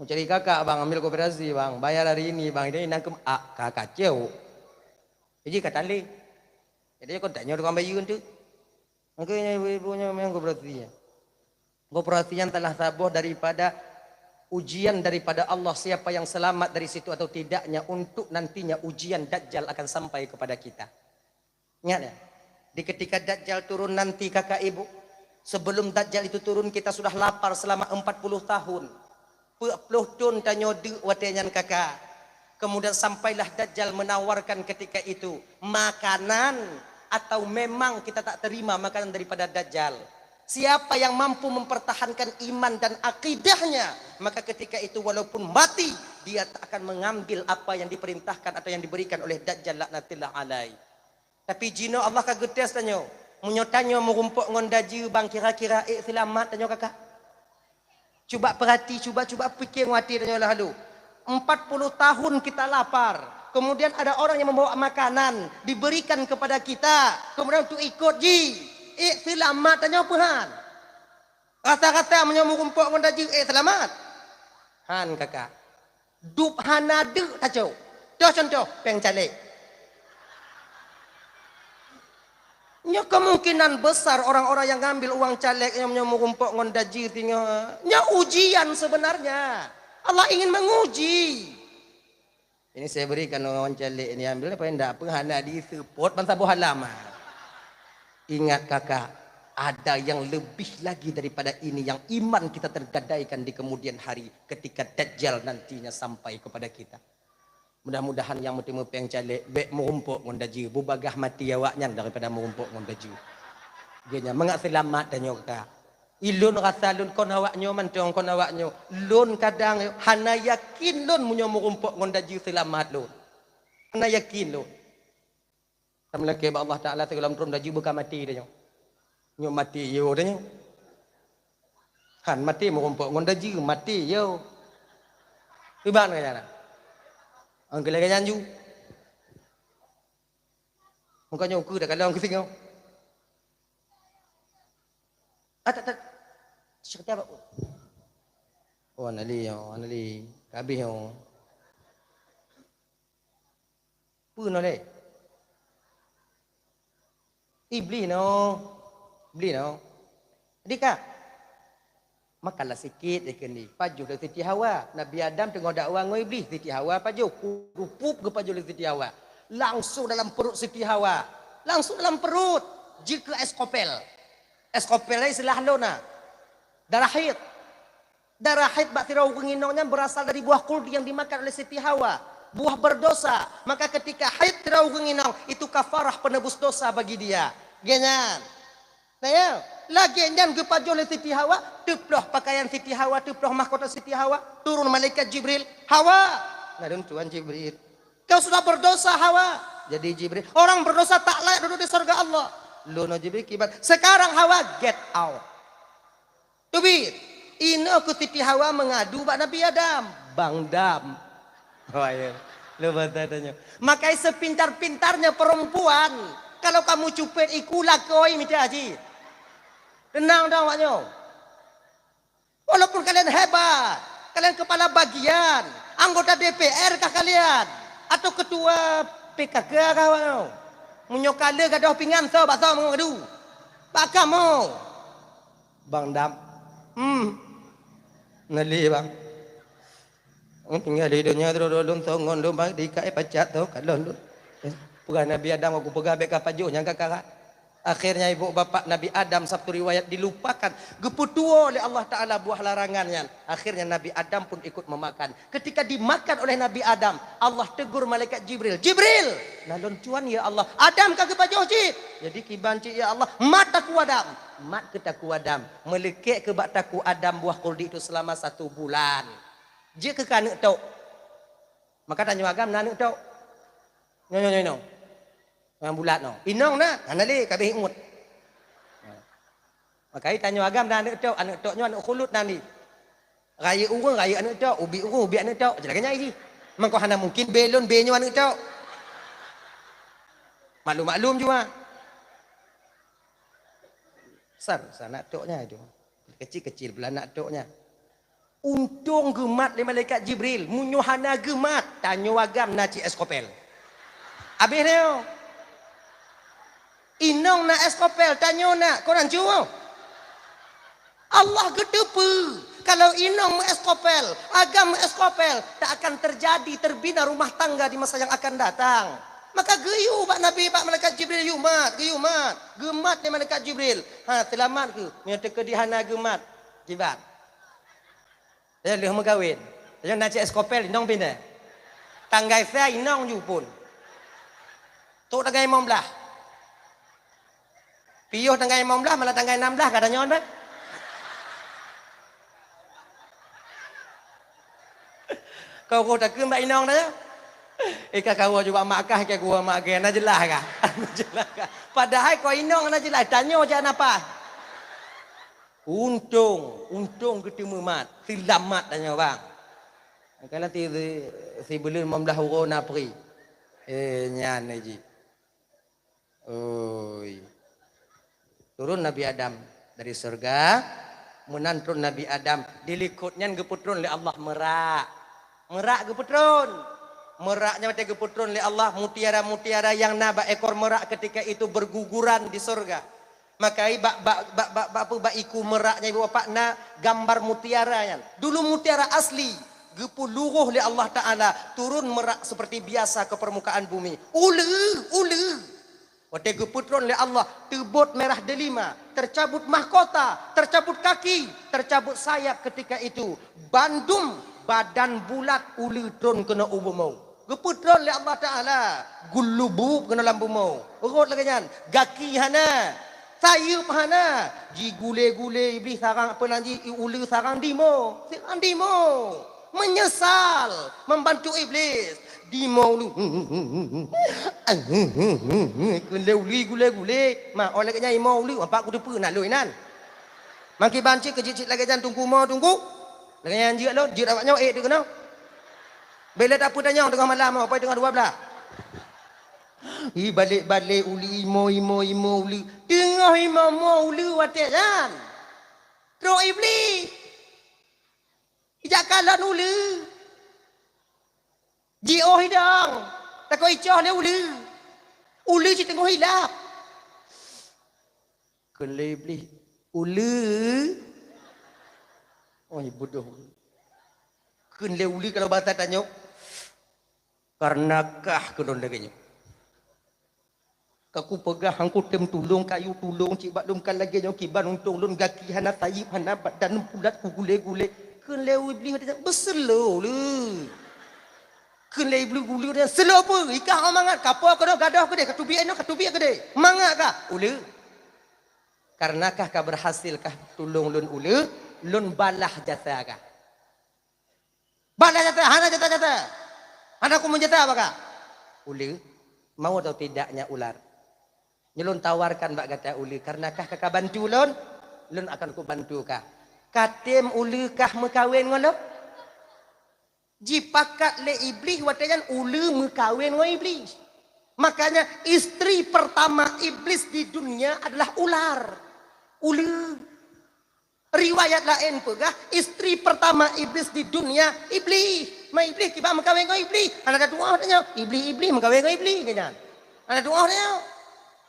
Mau cari kakak bang, ambil koperasi bang, bayar hari ini bang, ini nangkem ah, kakak ceu. Jadi kata le. Jadi kau tanya tukang bayu tu. Makanya ibu-ibu memang koperasi ya. Koperasi yang telah saboh daripada ujian daripada Allah, siapa yang selamat dari situ atau tidaknya, untuk nantinya ujian Dajjal akan sampai kepada kita. Ingat ya, di ketika Dajjal turun nanti kakak ibu, sebelum Dajjal itu turun kita sudah lapar selama empat puluh tahun. Peuet ploh thon tanyoe deuk watée nyan kakak. Kemudian sampailah Dajjal menawarkan ketika itu makanan atau memang kita tak terima makanan daripada Dajjal. Siapa yang mampu mempertahankan iman dan akidahnya, maka ketika itu walaupun mati, dia tak akan mengambil apa yang diperintahkan atau yang diberikan oleh Dajjal laknatillah alaih. Tapi jinoe Allah ka geutés tanyoe. Meunyoe tanyoe meurumpok ngon dajeu bang kira-kira ék seulamat tanyoe kakak? Cuba perhati, cuba, cuba pikir ngon até tanyoe lalu. Empat puluh tahun kita lapar. Kemudian ada orang yang membawa makanan diberikan kepada kita. Kemudian untuk ikot ji. Ék seulamat tanyoe peuhan. Rasa-rasa meunyoe meurumpok ngon dajeu ék seulamat. Han kakak. Dub hana deuk tacok. Toh contoh, péng caleg. Nyoe kemungkinan besar orang-orang yang ngambil uang caleg nyang nyoe meurumpok ngon dajeu singoh. Nyoe ujian sebenarnya. Allah ingin menguji. Ini saya berikan uang caleg ini ambil apa ndak apa hana disepot ban saboh halaman. Ingat kakak, ada yang lebih lagi daripada ini yang iman kita tergadaikan di kemudian hari ketika Dajjal nantinya sampai kepada kita. Mudah-mudahan nyang meuteumé péng caleg bék meurumpok ngon dajeu, beubagaih maté awaknyan daripada meurumpok ngon dajeu. Geuhnyan mangat seulamat tanyoe ka. Ilôn rasa lôn kon awaknyoe mantong kon awaknyoe. Lôn kadang hana yakin lôn meunyoe meurumpok ngon dajeu seulamat lôn. Hana yakin lôn. Tameulakée bak Allah Taala sigohlom trôn dajeu beuka maté tanyoe. Nyoe maté yo tanyoe. Han maté meurumpok ngon dajeu, maté yo. Iban ka jalan. Ang keuleue ka janju. Muka nyoe ukeue dak kalon keu singoh. Ah, tak, tak. Syekh tiap. Oh, anali, oh, anali. Kabeh, oh. Peue nyoe lé? Iblih nyoe. Iblih nyoe. Jadi ka. Makanlah sikit, dikheun di. Pajoh lé Siti Hawa. Nabi Adam teungoh dakwa ngon Iblih. Siti Hawa pajoh. Kurupup geupajoh lé Siti Hawa. Langsung dalam perut Siti Hawa. Langsung dalam perut. Jeuet keu es kopel. Es kopel istilah lôn na. Darah haid. Darah haid bak sidroe ureuëng inong nyan berasal dari buah kuldi yang dimakan oleh Siti Hawa. Buah berdosa. Maka ketika haid sidroe ureuëng inong, itu kafarah penebus dosa bagi dia. Geuhnyan. Nah ya, lagée nyan geupajoh lé Siti Hawa, teuploh pakaian Siti Hawa, teuploh mahkota Siti Hawa, turun malaikat Jibril, "Hawa!" Nah, lôn tuan Jibril. "Kau sudah berdosa, Hawa." Jadi Jibril, "Orang berdosa tak layak duduk di surga Allah." Lôn Jibril kiban, "Sekarang Hawa, get out." Teubiet. Inoe keu Siti Hawa mengadu bak Nabi Adam. Bang Dam. Oh, iya. Lu bahasa tanya. Makai sepintar-pintarnya perempuan, kalau kamu cupet iku lakoi mita haji. Tenang dah awaknyoe. Walaupun kalian hebat, kalian kepala bagian, anggota D P R kah kalian? Atau ketua P K K kah awaknyoe? Meunyoe kale gadoh pingan, so bak so mengadu. Bak kamoe. Bang Dam. Hmm. Nali, Bang. Hmm, tinggai di donya tu, lôn songon lôn, Bang, di kai pacak tu, kalon lôn. Eh, peugah Nabi Adam, aku peugah bek ka pajoh nyang ka karat. Akhirnya ibu bapak Nabi Adam, satu riwayat, dilupakan. Geupeutuwo lé Allah Taala buah larangan nyan. Akhirnya Nabi Adam pun ikut memakan. Ketika dimakan oleh Nabi Adam, Allah tegur malaikat Jibril, "Jibril!" "Na lôn tuan, ya Allah." "Adam ka geupajoh cit." "Jadi kiban cit, ya Allah?" "Mat takue Adam." Mat keu takue Adam. Meuleukék keu bak takue Adam buah kuldi itu selama satu bulan. Jeuet keu aneuk tok. Maka tanyoe agam na aneuk tok. Nyoe, nyoe, nyoe, nyoe. Nyang bulat nyoe. Inong na, hana lé, ka abéh iémut. Maka tanyoe agam na aneuk tok, aneuk tok nyoe aneuk khulud nan di. Rayeuk ureueng, rayeuk aneuk tok, ubit ureueng, ubit aneuk tok. Jeulaih nyan jih. Mangko hana mungkin bé lôn bé nyoe aneuk tok. Maklum-maklum jua. Sar, sar aneuk tok nyan itu. Kecil-kecil pula aneuk tok nyan. Untông geumat lé malaikat Jibril. Meunyoe hana geumat, tanyoe agam na cit es kopel. Abéh nyoe. Inong na es kopel, tanyoe na, kon hanco. Allah geuteupeue, kalau inong meu es kopel, agam meu es kopel, tak akan terjadi terbina rumah tangga di masa yang akan datang. Maka geuyue bak Nabi, bak malaikat Jibril, "Yue mat, geuyue mat." Geumat lé malaikat Jibril. Ha, seulamat keuh. Meunyoe teukeudi hana geumat, kiban. Lheueh meukawén. Lheueh na cit es kopel, inong pinah. Tanggai sa inong ju phon. Tok tanggai limong blah. Piôh tanggai limong blah, malah tanggai enam blah ka tanyoe bah. Kau roh takheun bak inong dah ya. Eh, ka kawa juga mak kah, ka kawa mak kah, na jeulaih kah? Na jeulaih kah? Padahai kau inong na jeulaih, tanyoe jak napa? Untông, untông geuteumeumat, seulamat tanyoe bang. Kan nanti si, si buleuen limong blah uroe na pri. Eh, nyan ji. Oi. Turun Nabi Adam dari syeuruga, meunan trôn Nabi Adam, di likot nyan geupeutron lé Allah meurak. Meurak geupeutron. Meurak nyan watée geupeutron lé Allah, mutiara-mutiara nyang na bak ekor meurak ketika itu berguguran di syeuruga. Maka i bak, bak, bak, bak, bak, bak iku meurak nyan ibu bapak na gambar mutiara nyan. Dulu mutiara asli, geupeuluroh lé Allah Taala, turun meurak seperti biasa ke permukaan bumi. Uleue, uleue. Watée geupeutron lé Allah, teubot mirah delima, tercabut mahkota, tercabut kaki, tercabut sayap ketika itu. Bandum badan bulat uleue tron keunoe u bumoe. Geupeutron lé Allah Taala, geulubub keunoe lam bumoe. Rhot lagée nyan, gaki hana, sayeuep hana. Jigulé-gulé Iblih sarang, peue nan jih, uleue sarang dimo. Sarang dimo. Menyesal membantu Iblis. Dimo uleue. Kheun lé uleue gulé-gulé. Ma, oh lagée nyan imo uleue, apa kuteupeue na lôn inan. Makiban cit keujeuet cit lagée nyan teungku mo teungku. Lagée nyan jeuet lôn, jeuet awak nyoe ék teuh keunoe. Bèk lé tapeue tanyong teungoh malam, oh, pai teungoh dua blaih. Ih, balek-balek uleue imo, imo, imo uleue. Teungoh imo mo uleue watée nyan, trok Iblih. Ijak kalon uleue. Jiôh idong. Takot icoh lé uleue. Uleue cit teungoh ilap. Kheun lé Iblih, "Uleue." Oh, bodoh. Kheun lé uleue kalau bahasa tanyoe, "Kareuna kah keunoe lagée nyoe. Ka kupeugah hana kutem tulông, kayue tulông cit bak lôn, ka lagée nyoe kiban untông lôn, gaki hana, sayeuep hana, badan pulat kugulé-gulé." Kheun lé Iblih, "Beuseulo le." Kheun lé Iblih, "Uleue nyan seulo peue? Ikah mangat, kapo keunoe, gadôh keudeh, katubiet inoe, katubiet keudeh. Mangat kah?" "Uleue." "Kareuna kah ka beurhasil kah tulông lôn uleue, lôn balah jasa kah." "Balah jasa, hana jasa-jasa. Hana kumeujasa bak kah." "Uleue, mau atau tidaknya ular? Nyoe lôn tawarkan bak gata uleue, kareuna kah ka, ka bantu lôn, lôn akan kubantu kah. Katem uleue kah meukawen ngon lôn?" Jipakat lé Iblih watée nyan uleue meukawen ngon Iblih. Makanya istri pertama Iblis di dunia adalah ular. Uleue. Riwayat laén peugah, istri pertama Iblis di dunia, Iblih. Ma Iblih kiban meukawen ngon Iblih. Hana tatu'oh tanyoe, Iblih-Iblih meukawen ngon Iblih, kan nyan. Hana tatu'oh tanyoe.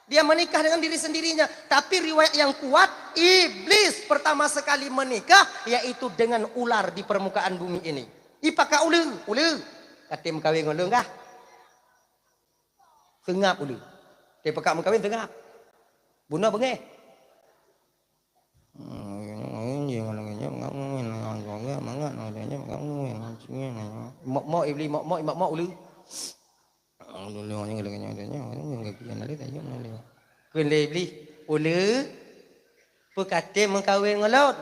Dia menikah dengan diri sendirinya. Tapi riwayat yang kuat, Iblis pertama sekali menikah, yaitu dengan ular di permukaan bumi ini. Ipakat uleue, "Uleue, katem meukawen ngon lôn kah?" Seungab uleue. Teupeugah meukawen seungab. Bunoe beungéh. Mok-mok Iblih, mok-mok, mok-mok uleue. Kheun lé Iblih, "Uleue, peu katem meukawen ngon lôn?"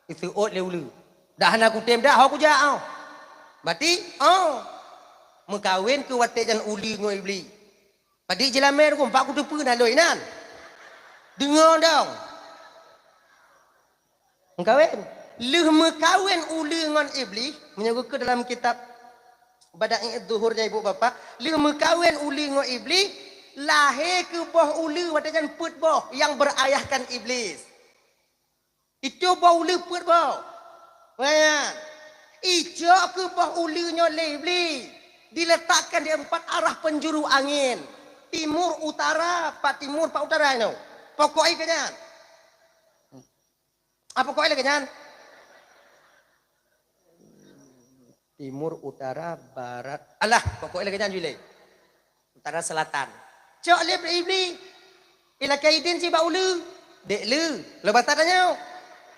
Iseuôt lé uleue. "Dak hana kutem dak, ho kujak, oh." Berarti, oh, meukawen keu watée nyan uleue ngon Iblih. Padit jilamé rukom, bak kuteupeue na lôn inan. Deungoe dong. Meukawen. Lheueh meukawen uleue ngon Iblih, meunyoe geukeue dalam kitab Bada'i Zuhur nyan, ibu bapak, lheueh meukawen uleue ngon Iblih, lahé keu boh uleue watée nyan peuet boh nyang beurayahkan Iblis. Itu boh uleue peuet boh. Nyan. Icok keu boh uleue nyoe lé Iblih, diletakkan di empat arah penjuru angin. Timur, utara, pat timur, pat utara nyoe. Pokok ié keu nyan. Apa pokok ié lagée nyan? Timur, utara, barat. Alah, pokok ié lagée nyan jih lé. Utara selatan. Cok lé Iblih. Ilakée idin cit bak uleue. Dek le. Lôn basa tanyoe.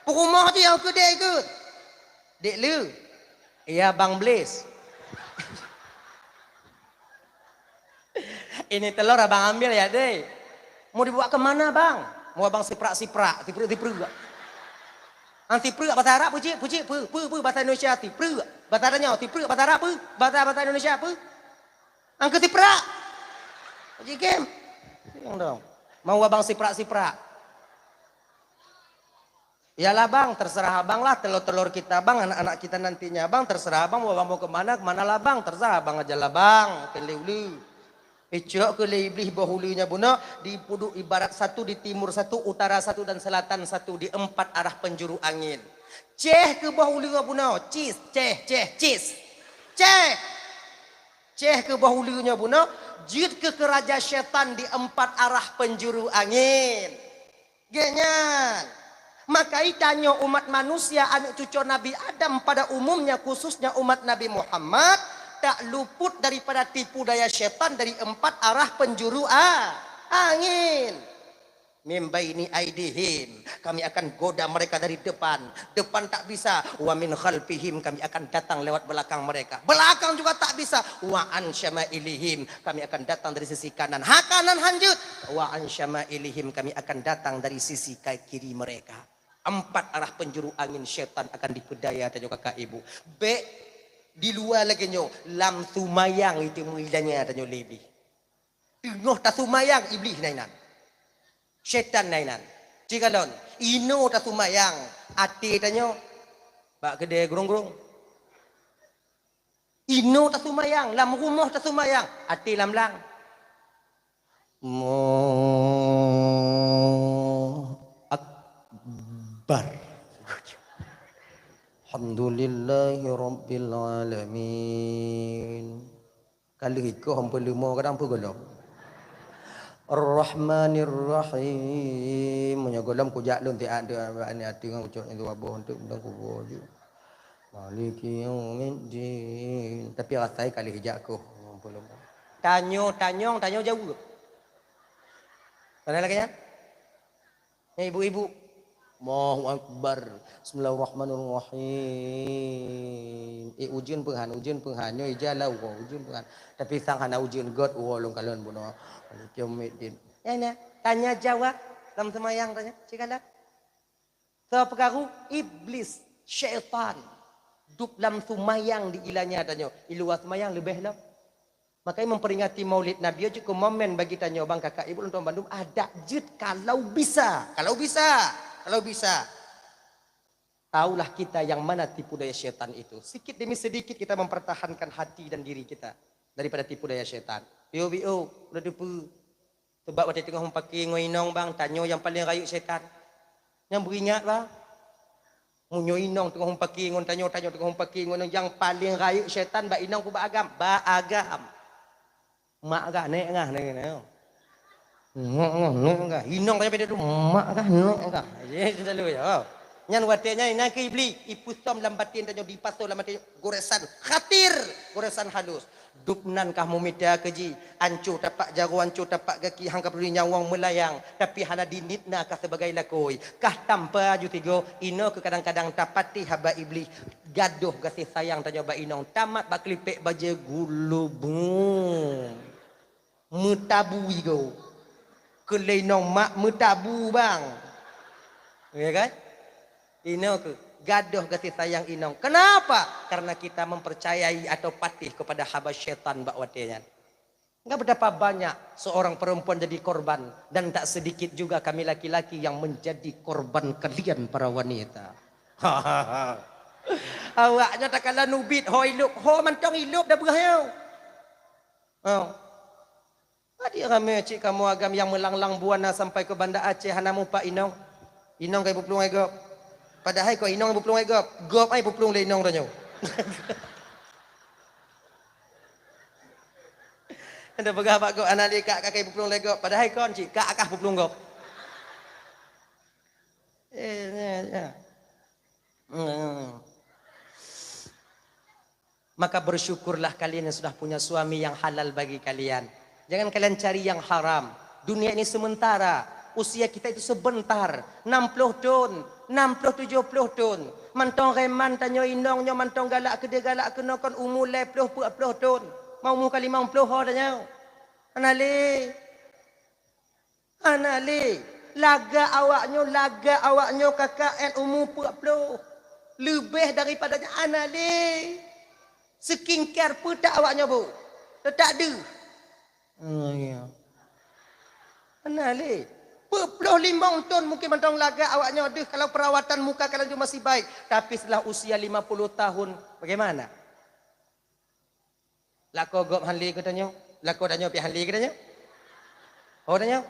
Peurumoh cit nyang keu dek ikeu. Dek le. Iya, Bang Blis. Ini telur abang ambil ya, dek. Mau dibawa ke mana, Bang? Mau abang siprak-siprak, siprak-siprak. Ang siprak bahasa Arab, pucik, pucik, pu, pu, pu, bahasa Indonesia, siprak. Bahasa tanyoe, siprak, bahasa Arab, pu, bahasa, bahasa Indonesia, pu. Angkeu siprak. Haji Kim. Bilang dong. Mau abang siprak-siprak. Iyalah bang, terserah abang lah, telur-telur kita bang, anak-anak kita nantinya bang, terserah abang mau abang mau kemana, kemana lah bang, terserah abang aja lah bang, kheun lé uleue. Icok keu lé Iblih boh uleue nyan bunoe, dipeuduek ibarat satu di timur satu, utara satu dan selatan satu, di empat arah penjuru angin. Ceh keu boh uleue nyan bunoe, cis, ceh, ceh, cis. Ceh. Ceh keu boh uleue nyoe bunoe, jeuet keu keuraja syaitan di empat arah penjuru angin. Geuh nyan. Maka i tanyoe umat manusia, aneuk cucoe Nabi Adam pada umumnya, khususnya umat Nabi Muhammad, tak luput daripada tipu daya syaitan dari empat arah penjuru a, angin. Min baini aidihim, kami akan goda mereka dari depan. Depan tak bisa. Wa min khalfihim, kami akan datang lewat belakang mereka. Belakang juga tak bisa. Wa an syama'ilihim, kami akan datang dari sisi kanan. Ha kanan hanjeuet. Wa an syama'ilihim, kami akan datang dari sisi ka-, kiri mereka. Empat arah penjuru angin syaitan akan dipedaya tanyoe kakak ibu. Bèk di luwa lagèe nyoe, lam seumayang itu meuilanya tanyoe leubeh. Teungoh taseumayang, Iblih na inan. Syaitan na inan. Cikalon, inoe taseumayang, até tanyoe bak keudè gurông-gurông. Inoe taseumayang, lam rumoh taseumayang, até lam blang. Allahu Akbar. Alhamdulillahirabbil alamin. Ka lheueh ikoh ampôn leumo kadang peugolom. Ar-Rahmanir-Rahim. Meunyoe golom kujak lôn tiat-tiat aneuk ateueh ngon ucok nyoe dua boh untuk mudang kuboh ju. Maliki yaumiddin. Tapi rasai ka lheueh jak koh ampôn leumo. Tanyoe, tanyong, tanyoe jaweueb. Mana lagèe nyan? Eh, ibu-ibu. Allahu Akbar. Bismillahirrahmanirrahim. Eh, ujeuen peue han, ujeuen peue han. Nyoe ija lau ko, ujeuen peue han. Tapi sang hana ujeuen göt, woe lôn kalon bunoe. Maliki yaumiddin. Ya, nah. Tanya jawab lam seumayang tanyoe. Cigala. Soe peukaru? Iblis, syaitan. Dup lam seumayang diilanya tanyoe. Di luwa seumayang leubeh lom. Makanya memperingati Maulid Nabi jeuet keu momen bagi tanyoe bang kakak ibu lôn tuan bandum adak jeuet kalau bisa, kalau bisa, kalau bisa. Tahulah kita yang mana tipu daya syaitan itu. Sedikit demi sedikit kita mempertahankan hati dan diri kita daripada tipu daya syaitan. Yo, bio, udah depu. Sebab watèe teungoh meupaké ngon inong bang, tanyoe nyang paleng rayeuk syaitan. Nyang beuingat bang. Meunyoe inong teungoh meupaké ngon tanyoe, tanyoe teungoh meupaké ngon inong, nyang paleng rayeuk syaitan bak inong peue bak agam? Bak agam. Mak gah, nek gah, nek gah. Nek gah, nek gah. Inong tanyoe beda tu, mak gah, nek gah. Ye, selalu ya. Nyan watèe nyan inan keu Iblih, ipeusom lam batin tanyoe, dipasoe lam batin, goresan khatir, goresan halus. Dubnan kah meumita keu jih, anco tapak jaroe, anco tapak gaki, han ka peuduli nyawöng meulayang, tapi hana diniet na kah sibagai lakoe. Kah tampa ju tigo, inoe keu kadang-kadang tapatéh haba Iblih, gadôh gaséh sayang tanyoe bak inong, tamat bak keulipék bajèe gulubung. Meutabu igoe. Keu lé inong mak meutabu bang. Ya kan? Inoe keuh, gadôh gaséh sayang inong. Kenapa? Karena kita mempercayai atau patéh kepada haba syaitan bak watèe nyan. Enggak, betapa banyak seorang perempuan jadi korban, dan tak sedikit juga kami laki-laki yang menjadi korban kalian para wanita. Awaknyoe takalon ubit, ho ilop, ho mantong ilop dah beurah nyoe. Oh. Adik ramé cit kamoe agam nyang meulanglang buana sampai keu Banda Aceh hana mupat inong. Inong ka ipuplueng lé gob. Padahai kon inong ipuplueng lé gob, gob ai ipuplueng lé inong tanyoe. Anda peugah bak gob, "Hana lé kak, kak ka ipuplueng lé gob." Padahai kon cit, kak kah puplueng gob. Eh, ya, ya. Hmm. Maka bersyukurlah kalian yang sudah punya suami yang halal bagi kalian. Jangan kalian cari yang haram. Dunia ini sementara. Usia kita itu sebentar. Enam puluh thon, enam puluh, tujuh puluh thon. Mantong reman tanyoe inong nyoe mantong galak keudeh galak keunoe kon umu lhèe ploh peuet ploh thon. Mau umu ka limong ploh ho tanyoe. Hana lé. Hana lé. Lagak awaknyoe, lagak awaknyoe kakak 'et umu peuet ploh. Leubeh daripada nyan hana lé. Skincare peue that awaknyoe bu? Teutak deuh. Oh, ya. Hana lé. Peuet ploh limong thon mungkin mantong lagak awaknyoe deuh kalau perawatan muka kalian tu masih baik. Tapi setelah usia lima puluh tahun, bagaimana? Lakoe gob hán lé geutanyoe, lakoe tanyoe pih hán lé geutanyoe. Ho tanyoe,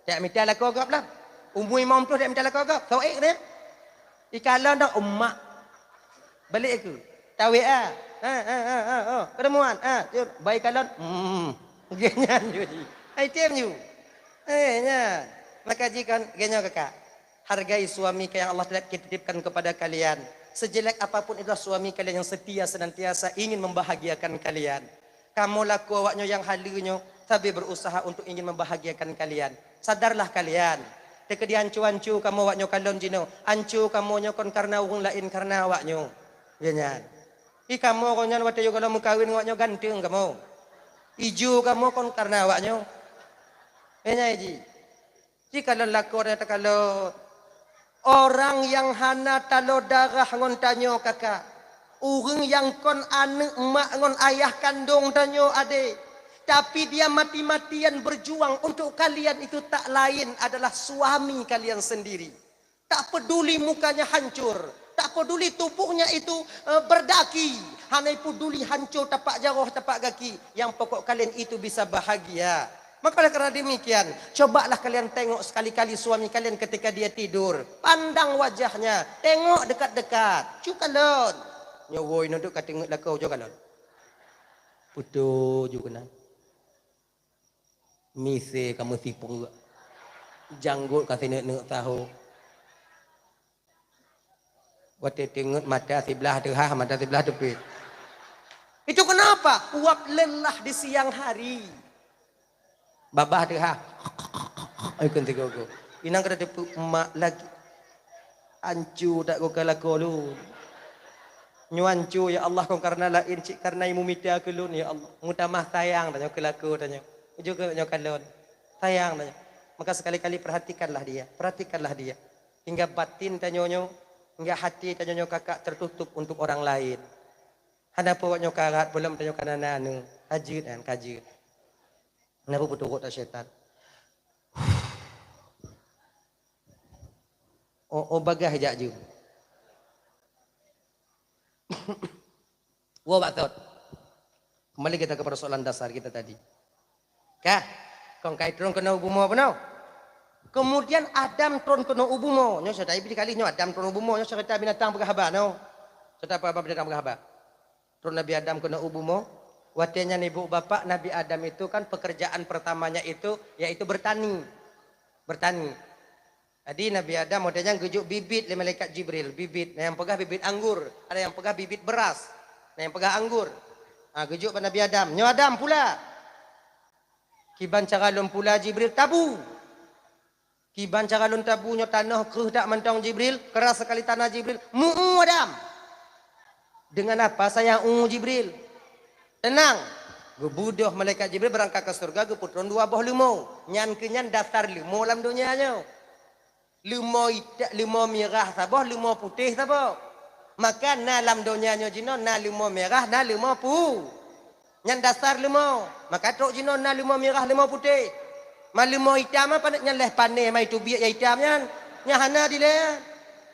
tak mita lakoe gob lah. Umu limong ploh tak mita lakoe gob, soe ék geutanyoe. Ikalon dak umak. Balik aku. Tawek ah. Ha, ha, ha, ha, ha. Pertemuan. Ha, jom. Bai kalon. Hmm. Geuh nyan ju. Ai tem ju. Eh, nyan. Maka jikon geuh nyoe kakak. Hargai suami yang Allah telah titipkan kepada kalian. Sejelek apapun itulah suami kalian yang setia senantiasa ingin membahagiakan kalian. Kamoe lakoe awaknyoe nyang haleue nyoe sabe berusaha untuk ingin membahagiakan kalian. Sadarlah kalian, Teukeudi anco-anco kamoe awak nyoe kalon jinoe. Anco kamoe nyoe kon kareuna ureuëng laén, kareuna awak nyoe. Ya nyan. Ih, kamoe kon nyan watée yoh gohlom meukawen ngon awak nyoe ganteng kamoe. Ijo kamoe kon kareuna awak nyoe. Ya nyan ji. Jikalon lakoe tanyoe takalon. Orang nyang hana talo darah ngon tanyoe kakak. Ureuëng nyang kon aneuëk mak ngon ayah kandong tanyoe adek. Tapi dia mati-matian berjuang untuk kalian itu tak lain adalah suami kalian sendiri. Tak peduli mukanya hancur, tak peduli tubuhnya itu, eh, berdaki, hana peduli hancur tapak jaroh, tapak gaki. Yang pokok kalian itu bisa bahagia. Maka oleh karena demikian, cobalah kalian tengok sekali-kali suami kalian ketika dia tidur. Pandang wajahnya, tengok dekat-dekat. Cukalon. Nyoe woi nuduk ka teungeut lakoe cukalon. Putu ju keunan. Mise ka meusipeue. Janggot ka sineuk-neuk tahu. Watée teungeut mata siblah teuhah, mata siblah teupit. Itu kenapa? Uap lelah di siang hari. Babah teuhah. Ai kon tiga go. Inang kada teupeu emak lagi. Ancu tak go kalakoe lôn. Nyoe ancu ya Allah kon karena laén cit karena imumita keu lôn ya Allah. Mutamah sayang tanyoe keu lakoe tanyoe. Juga nyoe kalon. Sayang tanyoe. Maka sekali-kali perhatikanlah dia, perhatikanlah dia. Hingga batin tanyoe nyoe, hingga hati tanyoe nyoe kakak tertutup untuk orang lain. Hana po awak nyoe karat, peulom tanyoe kana na anu, kajeuet kan, kajeuet. Hana po peuturot syaitan. Oh, oh bagah jak jeuem. Woe bak thot. Kembali kita ke persoalan dasar kita tadi. Kah? Kong kai tron keunoe u bumoe peunoh. Kemudian Adam tron keunoe u bumoe. Nyoe cerita ibi kali nyoe Adam tron u bumoe. Nyoe cerita binatang peugah haba nyoe. Cerita apa binatang peugah haba? Tron Nabi Adam keunoe u bumoe. Watée nyan ibu bapak Nabi Adam itu kan pekerjaan pertamanya itu yaitu bertani. Bertani. Jadi Nabi Adam watée nyan geujok bibit lé malaikat Jibril, bibit. Na nyang peugah bibit anggur, ada nyang peugah bibit beras, na nyang peugah anggur. Ha, geujok bak Nabi Adam, "Nyoe Adam pula." "Kiban cara lôn pula Jibril?" "Tabu." "Kiban cara lôn tabu nyoe tanoh kreueh dak mantong Jibril, keras sekali tanah Jibril." "Mu-u Adam." "Dengan apa saya u Jibril?" "Tenang." Geubudoh malaikat Jibril beurangkat keu syeuruga geupeutron dua boh leumo. Nyan keuh nyan dasar leumo lam donya nyoe. Leumo ita-, leumo mirah saboh, leumo putéh saboh. Maka na lam donya nyoe jinoe na leumo mirah, na leumo pu-, nyan dasar leumo. Maka trok jinoe na leumo mirah, leumo putéh. Ma leumo itam apa nyan leh panéh ma itu biek ya itam nyan. Nyan hana dilée.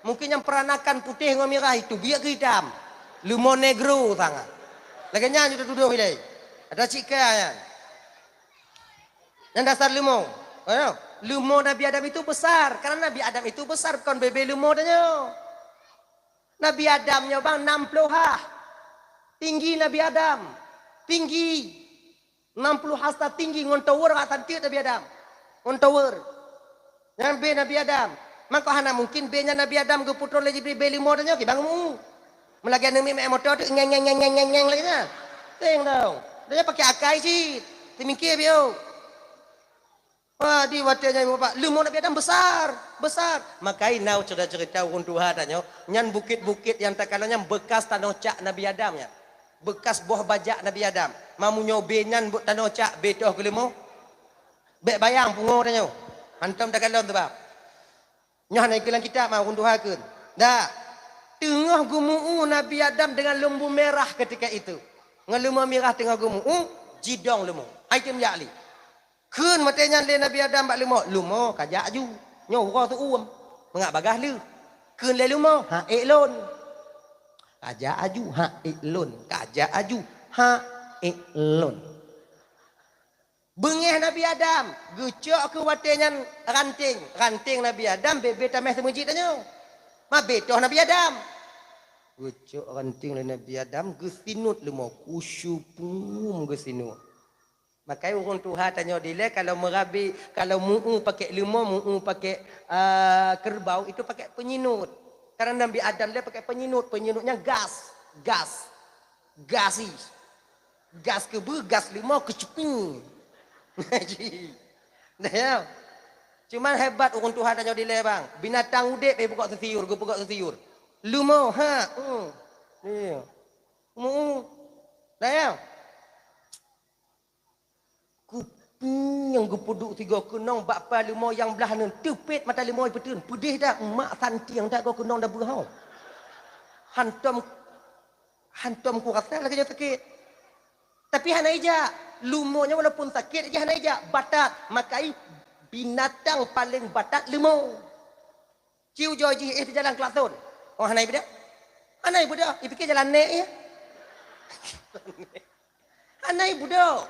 Mungkin nyang peranakan putéh ngon mirah itu biek keu itam. Leumo negro sangat. Lagée nyan jituduh ilée. Ada cik ka nyan. Nyang dasar leumo. Ayo, leumo Nabi Adam itu besar. Karena Nabi Adam itu besar, bukan bebe leumo tanyoe. Nabi Adam nyoe bang enam puluh ha. Tinggi Nabi Adam. Tinggi. Enam puluh hasta tinggi ngon tower ka santiek Nabi Adam. Ngon tower. Nyan bée Nabi Adam. Maka hana mungkin bée nyan Nabi Adam geuputron lé Jibril bée leumo tanyoe, kibang mu. Meulagée aneuk miet meu'en moto tu, ngeng, ngeng, ngeng, ngeng, ngeng, ngeng lagée nyan. Teng dong. Dia pakai akai cit. Teumikir bieu. Wah, di watée nyan bapak, leumo Nabi Adam besar, besar. Makai nau cerita-cerita ureuëng tuha tanyoe, nyan bukit-bukit nyang takalon nyan bekas tanoh cak Nabi Adam nyan. Bekas boh bajak Nabi Adam. Mamu nyoe bée nyan buet tanoh cak bée toh keu leumo. Bék bayang pungo tanyoe. Hantom takalon tu bab. Nyoe hana ikeu lam kitab ma ureuëng tuha kheun. Dak. Teungoh geumuu Nabi Adam dengan lembu merah ketika itu. Ngon leumo mirah teungoh geumuu, jidong leumo. Ai tem jak lé. Kheun watée nyan lé Nabi Adam bak leumo, "Leumo, kajak aju. Nyoe uroe seuuem. Meungak bagaih lheueh." Kheun lé leumo, "Ha ék lôn." "Kajak aju, ha ék lôn. Kajak aju, ha ék lôn." Beungéh Nabi Adam, geucok keu watée nyan ranting. Ranting Nabi Adam bebe tameh seumeujit tanyoe. Ma betoh Nabi Adam. Geucok ranting lé Nabi Adam, geusinut leumo, kusyupum geusinut. Makai ureuëng tuha tanyoe dilée kalau meurabi, kalau muu pakai leumo, muu pakai, ah, kerbau, itu pakai penyinut. Karena Nabi Adam dia pakai penyinut, penyinutnya gas, gas, gasi. Gas keubeue, gas leumo, keucuping. Dah ya. Cuman hebat ureuëng tuha tanyoe dilée bang. Binatang udeb eh peugot sisiur, geupeugok sisiur. Leumo, ha. Hmm. Iya. Mu. Dah ya. Kuping nyang geupeuduek sigoe keunong bak pa leumo nyang blaih neuh, teupet mata leumo ipeuteun, peudeh dak mak santieng dak goe keunong dabeuh hau. Hantom, hantom kurasa lagée nyoe sakét. Tapi hana ijak. Leumo nyan walaupun sakét, ijak hana ijak. Batat, makai binatang paleng batat leumo. Ciu joi jih eh teujalan keulaksôn. Oh hana ibeudôh. Hana ibeudôh, ipike jalan nek ya. Hana ibeudôh.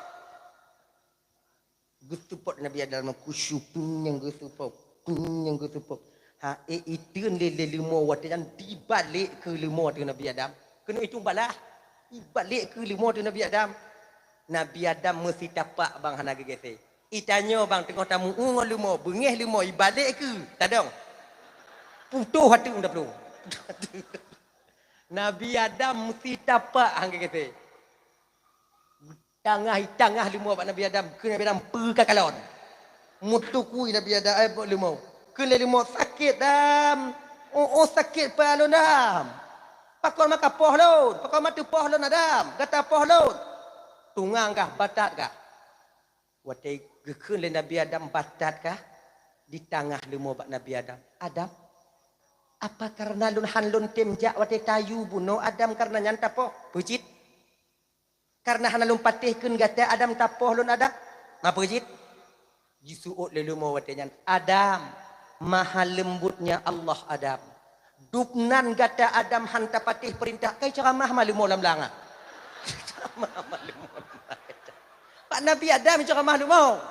Geuseupôt Nabi Adam kusyup nyang geuseupôt, nyang geuseupôt. Ha eh iteun lé lé leumo watée nyan dibalek keu leumo ateueh Nabi Adam. Keuneuk itong balah. Ibalek keu leumo ateueh Nabi Adam. Nabi Adam meusitapak bang hana geugese. Itanyoe bang teungoh tamu-u ngon leumo, beungeh leumo ibalek keu tadong. Putoh ateueh taplueng. Nabi Adam meusitapak hana geugese. Tangah-tangah leumo bak Nabi Adam, keu Nabi Adam peu ka kalon. Meutukui Nabi Adam ai bak leumo. Keu lé leumo sakét dam. Oh, oh sakét pa lôn dam. Pakon maka poh lôn, pakon matu poh lôn Adam, gata poh lôn. Tungang kah, batat kah? Watée geukheun lé Nabi Adam batat kah, ditangah leumo bak Nabi Adam. Adam, apa karena lôn han lôn tem jak watée tayu bunoe Adam karena nyan tapoh? Peujit. Karena hana lôn patéh kheun gata Adam tapoh lôn Adam. Ma peujit? Jisuot lé leumo watée nyan, Adam, maha leumbutnya Allah Adam. Dubnan gata Adam han tapatéh peurintah kai ceuramah ma leumo lam langa. Ceuramah ma leumo lam langa. Pak Nabi Adam ceuramah leumo.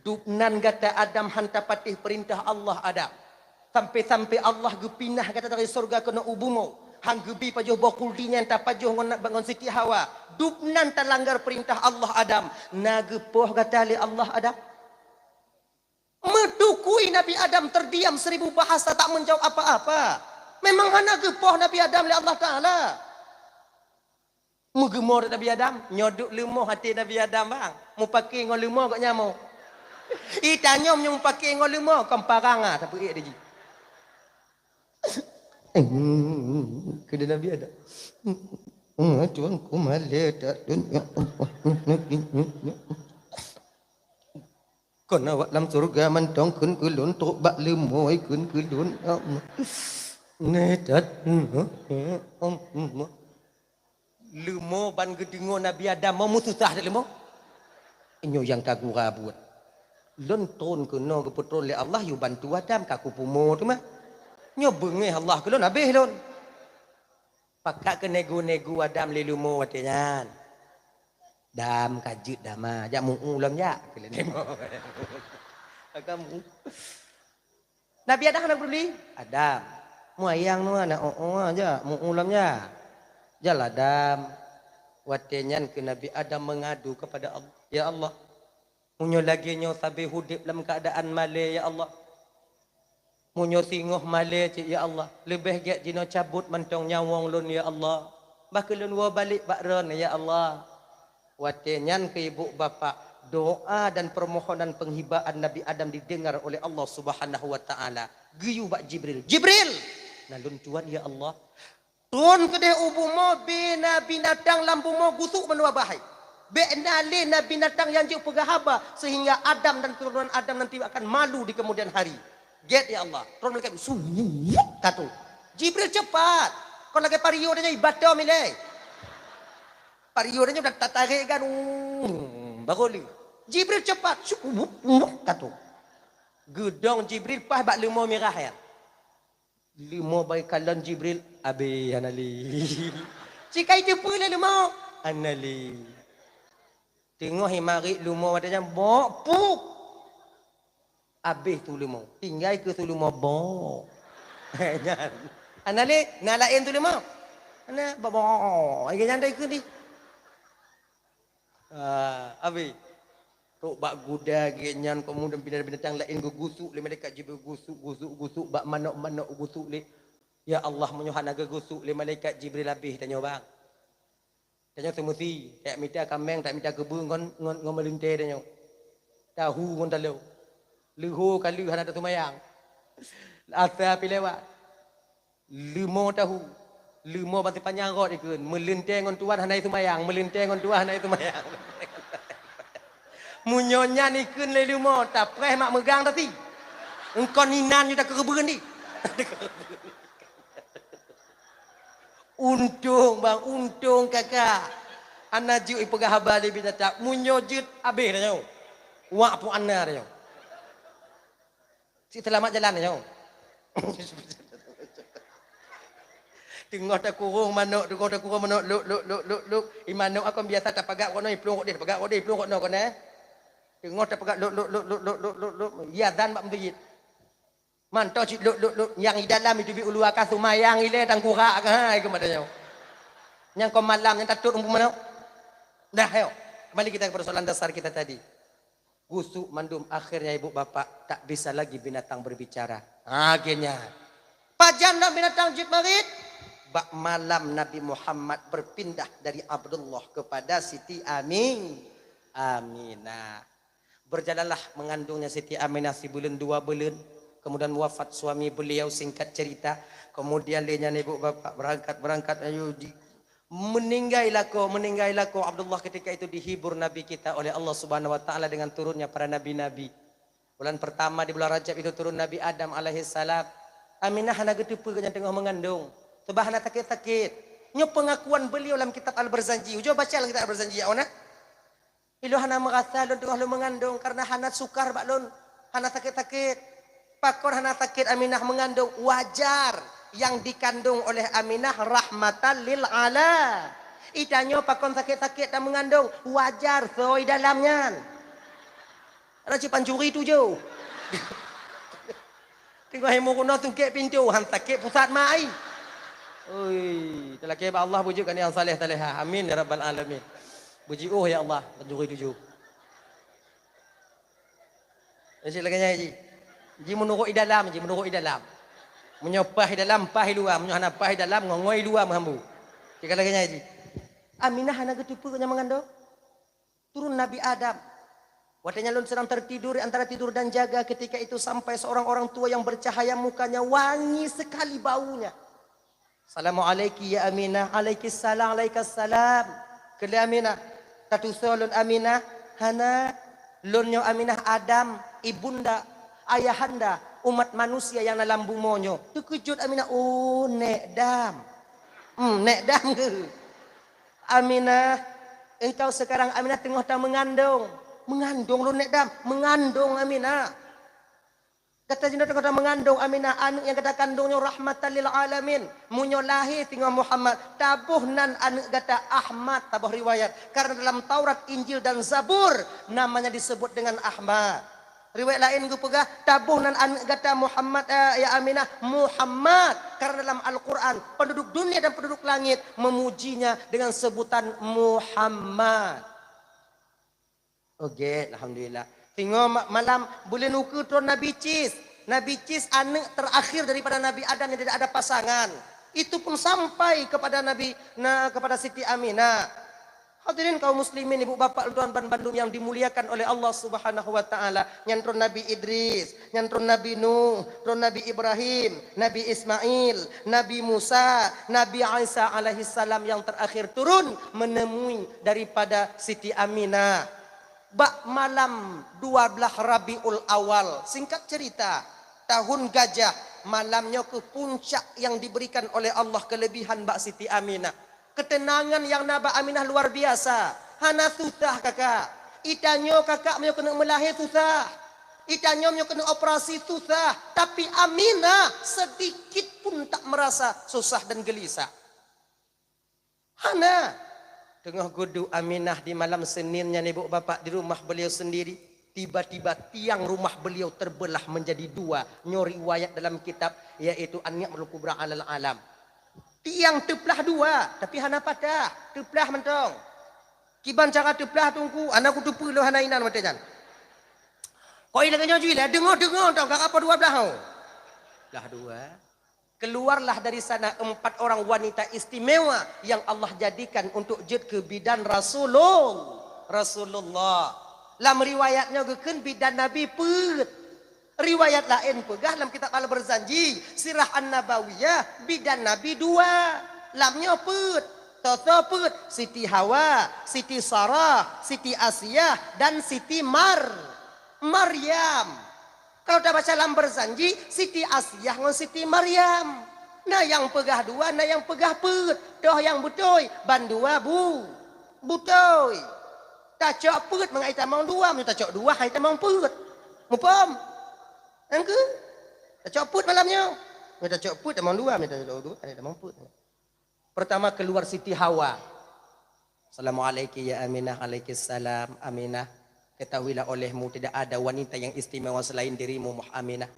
Dubnan gata Adam han tapatéh peurintah Allah Adam. Sampai-sampai Allah geupinah gata dari syurga keunoe u bumoe. Han geubi pajoh boh khuldi nyang tapajoh ngon, ngon Siti Hawa. Dubnan talanggar peurintah Allah Adam. Na geupoh gata lé Allah Adam? Meutukui Nabi Adam terdiam seribu bahasa tak menjawab apa-apa. Memang hana geupoh Nabi Adam lé Allah Taala. Meugeumor Nabi Adam, nyoe duek leumoh até Nabi Adam bang. Mupake ngon leumoh gok nyamoe. Itanyong nyoe mupake ngon leumoh, kon parang ah, tapeuék di jih. Keu Nabi Adam. Tuhanku malée that dunia. Kon awak lam syurga mantong kheun keu lôn, trok bak leumoe kheun keu lôn. Ya Allah. Neh that. Leumo ban geudeungoe Nabi Adam mau meususah that leumo. Nyoe nyang ka gura buet. Lôn tron keunoe geupeutron lé Allah yue bantu Adam ka kupumo teuma. Nyoe beungéh Allah keu lôn habéh lôn. Pakat keu negu-negu Adam lé leumo watée nyan. Dam ka jeuet dama, jak mu'u lom jak. Keu leumo. Ka mu'u. Nabi Adam hana peuduli. Adam, muayang nua na oh-oh aja, mu'u lom ja. Jal Adam. Watée nyan keu Nabi Adam mengadu kepada Allah, "Ya Allah, meunyoe lagée nyoe sabe udeb lam keuadaan malée ya Allah. Meunyoe singoh malée cit ya Allah, leubeh gét jinoe cabot mantong nyawong lôn ya Allah. Bah keu lôn woe balek bak Droen ya Allah." Watée nyan keu ibu bapak, doa dan permohonan penghibaan Nabi Adam didengar oleh Allah Subhanahu wa Ta'ala. Geuyue bak Jibril, "Jibril, na lôn tuan ya Allah. Tron keudeh u bumoe bina binatang lam bumoe gusuk meunua bahai. Bék na lé na binatang nyang jeuet peugah haba sehingga Adam dan keturunan Adam nanti akan malu di kemudian hari." Gét ya Allah. Tron malaikat su ka tu. Jibril cepat. Kon lagée pario dan nyai bato milai. Pario nyoe dah tatarek kan, uh, baru lé. Jibril cepat, syuk, uh, uh, katu. Geudong Jibril paih bak leumo mirah ya. Leumo bagi kalon Jibril, abéh hana lé. Sikai teupeu lé leumo, hana lé. Teungoh imarit leumo watée nyan bok puk. Abéh su leumo, tinggai keu su leumo boh. Nyan. Hana lé, na laén su leumo. Hana boh. Lagée nyan dai keu di. Ah, abéh. Trok bak guda gét nyan, kemudian binatang-binatang laén geugusuk lé malaikat Jibril, gusuk, gusuk, gusuk, bak manok-manok gusuk lé. Ya Allah, meunyoe hana geugusuk lé malaikat Jibril abéh tanyoe bang. Tanyoe seumeusi, tak mita kaméng, tak mita keubeueng ngon, ngon, ngon meulintée tanyoe. Tahu ngon talô. Leuho ka lheueh hana taseumayang. Asa pi lewat. Leumo tahu. Leumo bak sipanyang rot ikheun. Meuleuntée ngon tuan hana seumayang. Meuleuntée ngon tuan hana seumayang. Meunyoe nyan ikheun lé leumo, tapreh mak meugang tasi. Engkon inan ju takeureubeuen di. Untông bang, untông kakak. Hana jeuet ipeugah haba lé binatang. Meunyoe jeuet, abéh tanyoe. Wak pun hana tanyoe. Cit seulamat jalan tanyoe. Teungoh takurong manok, teungoh takurong manok, luk, luk, luk, luk, luk. I manok akon biasa tapagak kono, iplueng kok deh, tapagak kok deh, iplueng kok no kono. Teungoh tapagak luk, luk, luk. Iya dan bak meuseujid. Mantong cit luk, luk, luk. Nyang i dalam itu bi ulu aka seumayang ilée tangkurak ka, hai, keu mata nyoe. Nyang kon malam nyang tatot umpama nyoe. Dah, ayo. Kembali kita ke persoalan dasar kita tadi. Gusuk mandum, akhirnya ibu bapak tak bisa lagi binatang berbicara. Akhirnya. Pajan dah binatang jeuet marit? Bak malam Nabi Muhammad berpindah dari Abdullah kepada Siti Amin. Aminah. Berjalanlah mengandungnya Siti Aminah sibuleuen dua buleuen, kemudian wafat suami beliau, singkat cerita. Kemudian lé nyan ibu bapak berangkat, berangkat, ayo di, meninggai lakoe, meninggai lakoe. Abdullah ketika itu dihibur Nabi kita oleh Allah Subhanahu wa Taala dengan turunnya para nabi-nabi. Bulan pertama di bulan Rajab itu turun Nabi Adam alaihissalam. Aminah hana geuteupeue geuh nyan teungoh mengandung, sebab hana sakét-sakét. Nyoe pengakuan beliau lam kitab Al-Barzanji. Ujoe baca lam kitab Al-Barzanji, ya, ona? Ilôn hana meurasa lôn teungoh lôn meungandong, kareuna hana sukar bak lôn, hana sakét-sakét. Pakon hana sakét Aminah meungandong? Wajar, nyang dikandong oleh Aminah rahmatan lil ala. Itanyoe pakon sakét-sakét tameungandong? Wajar, soe dalam nyan. Ada cit pancuri tujoh. Teungoh ilmu kuno tungkek pintoe, han sakét pusat mai. Oi, talakée bak Allah beujeuet keu nyang saleh-salehah. Amin ya rabbal alamin. Beujeuet, oh ya Allah, pancuri tujoh. Jadi lagée nyan ji. Ji meunurot i dalam, ji meunurot i dalam. Meunyoe paih i dalam, paih i luwa. Meunyoe hana paih i dalam, ngongoi i luwa meuhambu. Cit ka lagée nyan ji. Aminah hana geuteupeue nyang meungandong. Turun Nabi Adam. Watée nyan lôn sedang tertidur di antara tidur dan jaga, ketika itu sampai seorang orang tua yang bercahaya, mukanya wangi sekali baunya. "Assalamualaiki ya Aminah." "Alaikissalam, alaikassalam." "Keu lé Aminah?" "Tatusoe lôn Aminah?" "Hana, lôn nyoe Aminah Adam, ibunda, ayahanda, umat manusia nyang na lam bumoe nyoe." Teukeujot Aminah, "Oh, Nék Dam." "Hmm, Nék Dam keuh?" "Aminah, engkau sekarang Aminah teungoh tameungandong." "Meungandong lôn Nék Dam?" "Meungandong Aminah." "Gata jinoe teungoh tameungandong Aminah, aneuëk nyang gata kandong nyoe rahmatan lil alamin. Meunyoe lahé singoh Muhammad, taboh nan aneuëk gata Ahmad," taboh riwayat. Karena dalam Taurat, Injil dan Zabur namanya disebut dengan Ahmad. Riwayat laén geupeugah, "Taboh nan aneuëk gata Muhammad, eh, ya Aminah, Muhammad." Karena dalam Al-Quran, penduduk dunia dan penduduk langit memujinya dengan sebutan Muhammad. Oke, alhamdulillah. Singoh ma-, malam buleuen ukeue tron Nabi Cis. Nabi Cis aneuëk terakhir daripada Nabi Adam yang tidak ada pasangan. Itu pun sampai kepada Nabi, na, kepada Siti Aminah. Hadirin kaum muslimin, ibu bapak, tuan ban bandum yang dimuliakan oleh Allah Subhanahu wa Taala, nyan tron Nabi Idris, nyan tron Nabi Nuh, tron Nabi Ibrahim, Nabi Ismail, Nabi Musa, Nabi Isa alaihissalam yang terakhir turun menemui daripada Siti Aminah. Bak malam dua belas Rabiul Awal, singkat cerita, tahun gajah, malam nyoe keuh puncak yang diberikan oleh Allah kelebihan bak Siti Aminah. Keuteunangan nyang na bak Aminah luar biasa. Hana susah, kakak. Itanyoe, kakak, meunyoe keuneuk meulahé susah. Itanyoe meunyoe keuneuk operasi susah. Tapi Aminah sedikit pun tak merasa susah dan gelisah. Hana. Teungoh geuduek Aminah di malam Senin nyan, ibu bapak, di rumah beliau sendiri, tiba-tiba tiang rumah beliau terbelah menjadi dua. Nyoe riwayat dalam kitab, yaitu An-Ni'matul Kubra alal Alam. Tiang teuplah dua, tapi hana patah, teuplah mantong. Kiban cara teuplah, Teungku, hana kuteupeue lôn, hana inan watée nyan. Kok ilée nyoe jih lah, deungoe-deungoe tong, ka apa dua blah, oh. Blah dua. Keluarlah dari sana empat orang wanita istimewa yang Allah jadikan untuk jeuet keu bidan Rasulul-, Rasulullah. Lam riwayat nyoe geukheun bidan Nabi peuet. Riwayat laén peugah lam kitab Al-Barzanji, Sirah An-Nabawiyah, bidan Nabi dua. Lam nyoe peuet. Soe-soe peuet? Siti Hawa, Siti Sarah, Siti Asiah, dan Siti Mar-, Maryam. Kalau tabaca lam Barzanji, Siti Asiah ngon Siti Maryam. Na nyang peugah dua, na nyang peugah peuet. Toh nyang beutôi, ban dua bu-, beutôi. Tacok peuet mangat jitamong dua, meunyoe tacok dua han jitamong peuet. Muphom? Nyang keu? Tacok peuet malam nyoe. Meunyoe tacok peuet tamong dua, meunyoe tacok dua han jitamong peuet. Pertama keluar Siti Hawa. "Assalamualaikum ya Aminah." "Alaikum salam, Aminah. Ketahuilah olehmu tidak ada wanita yang istimewa selain dirimu, Muh-, Aminah.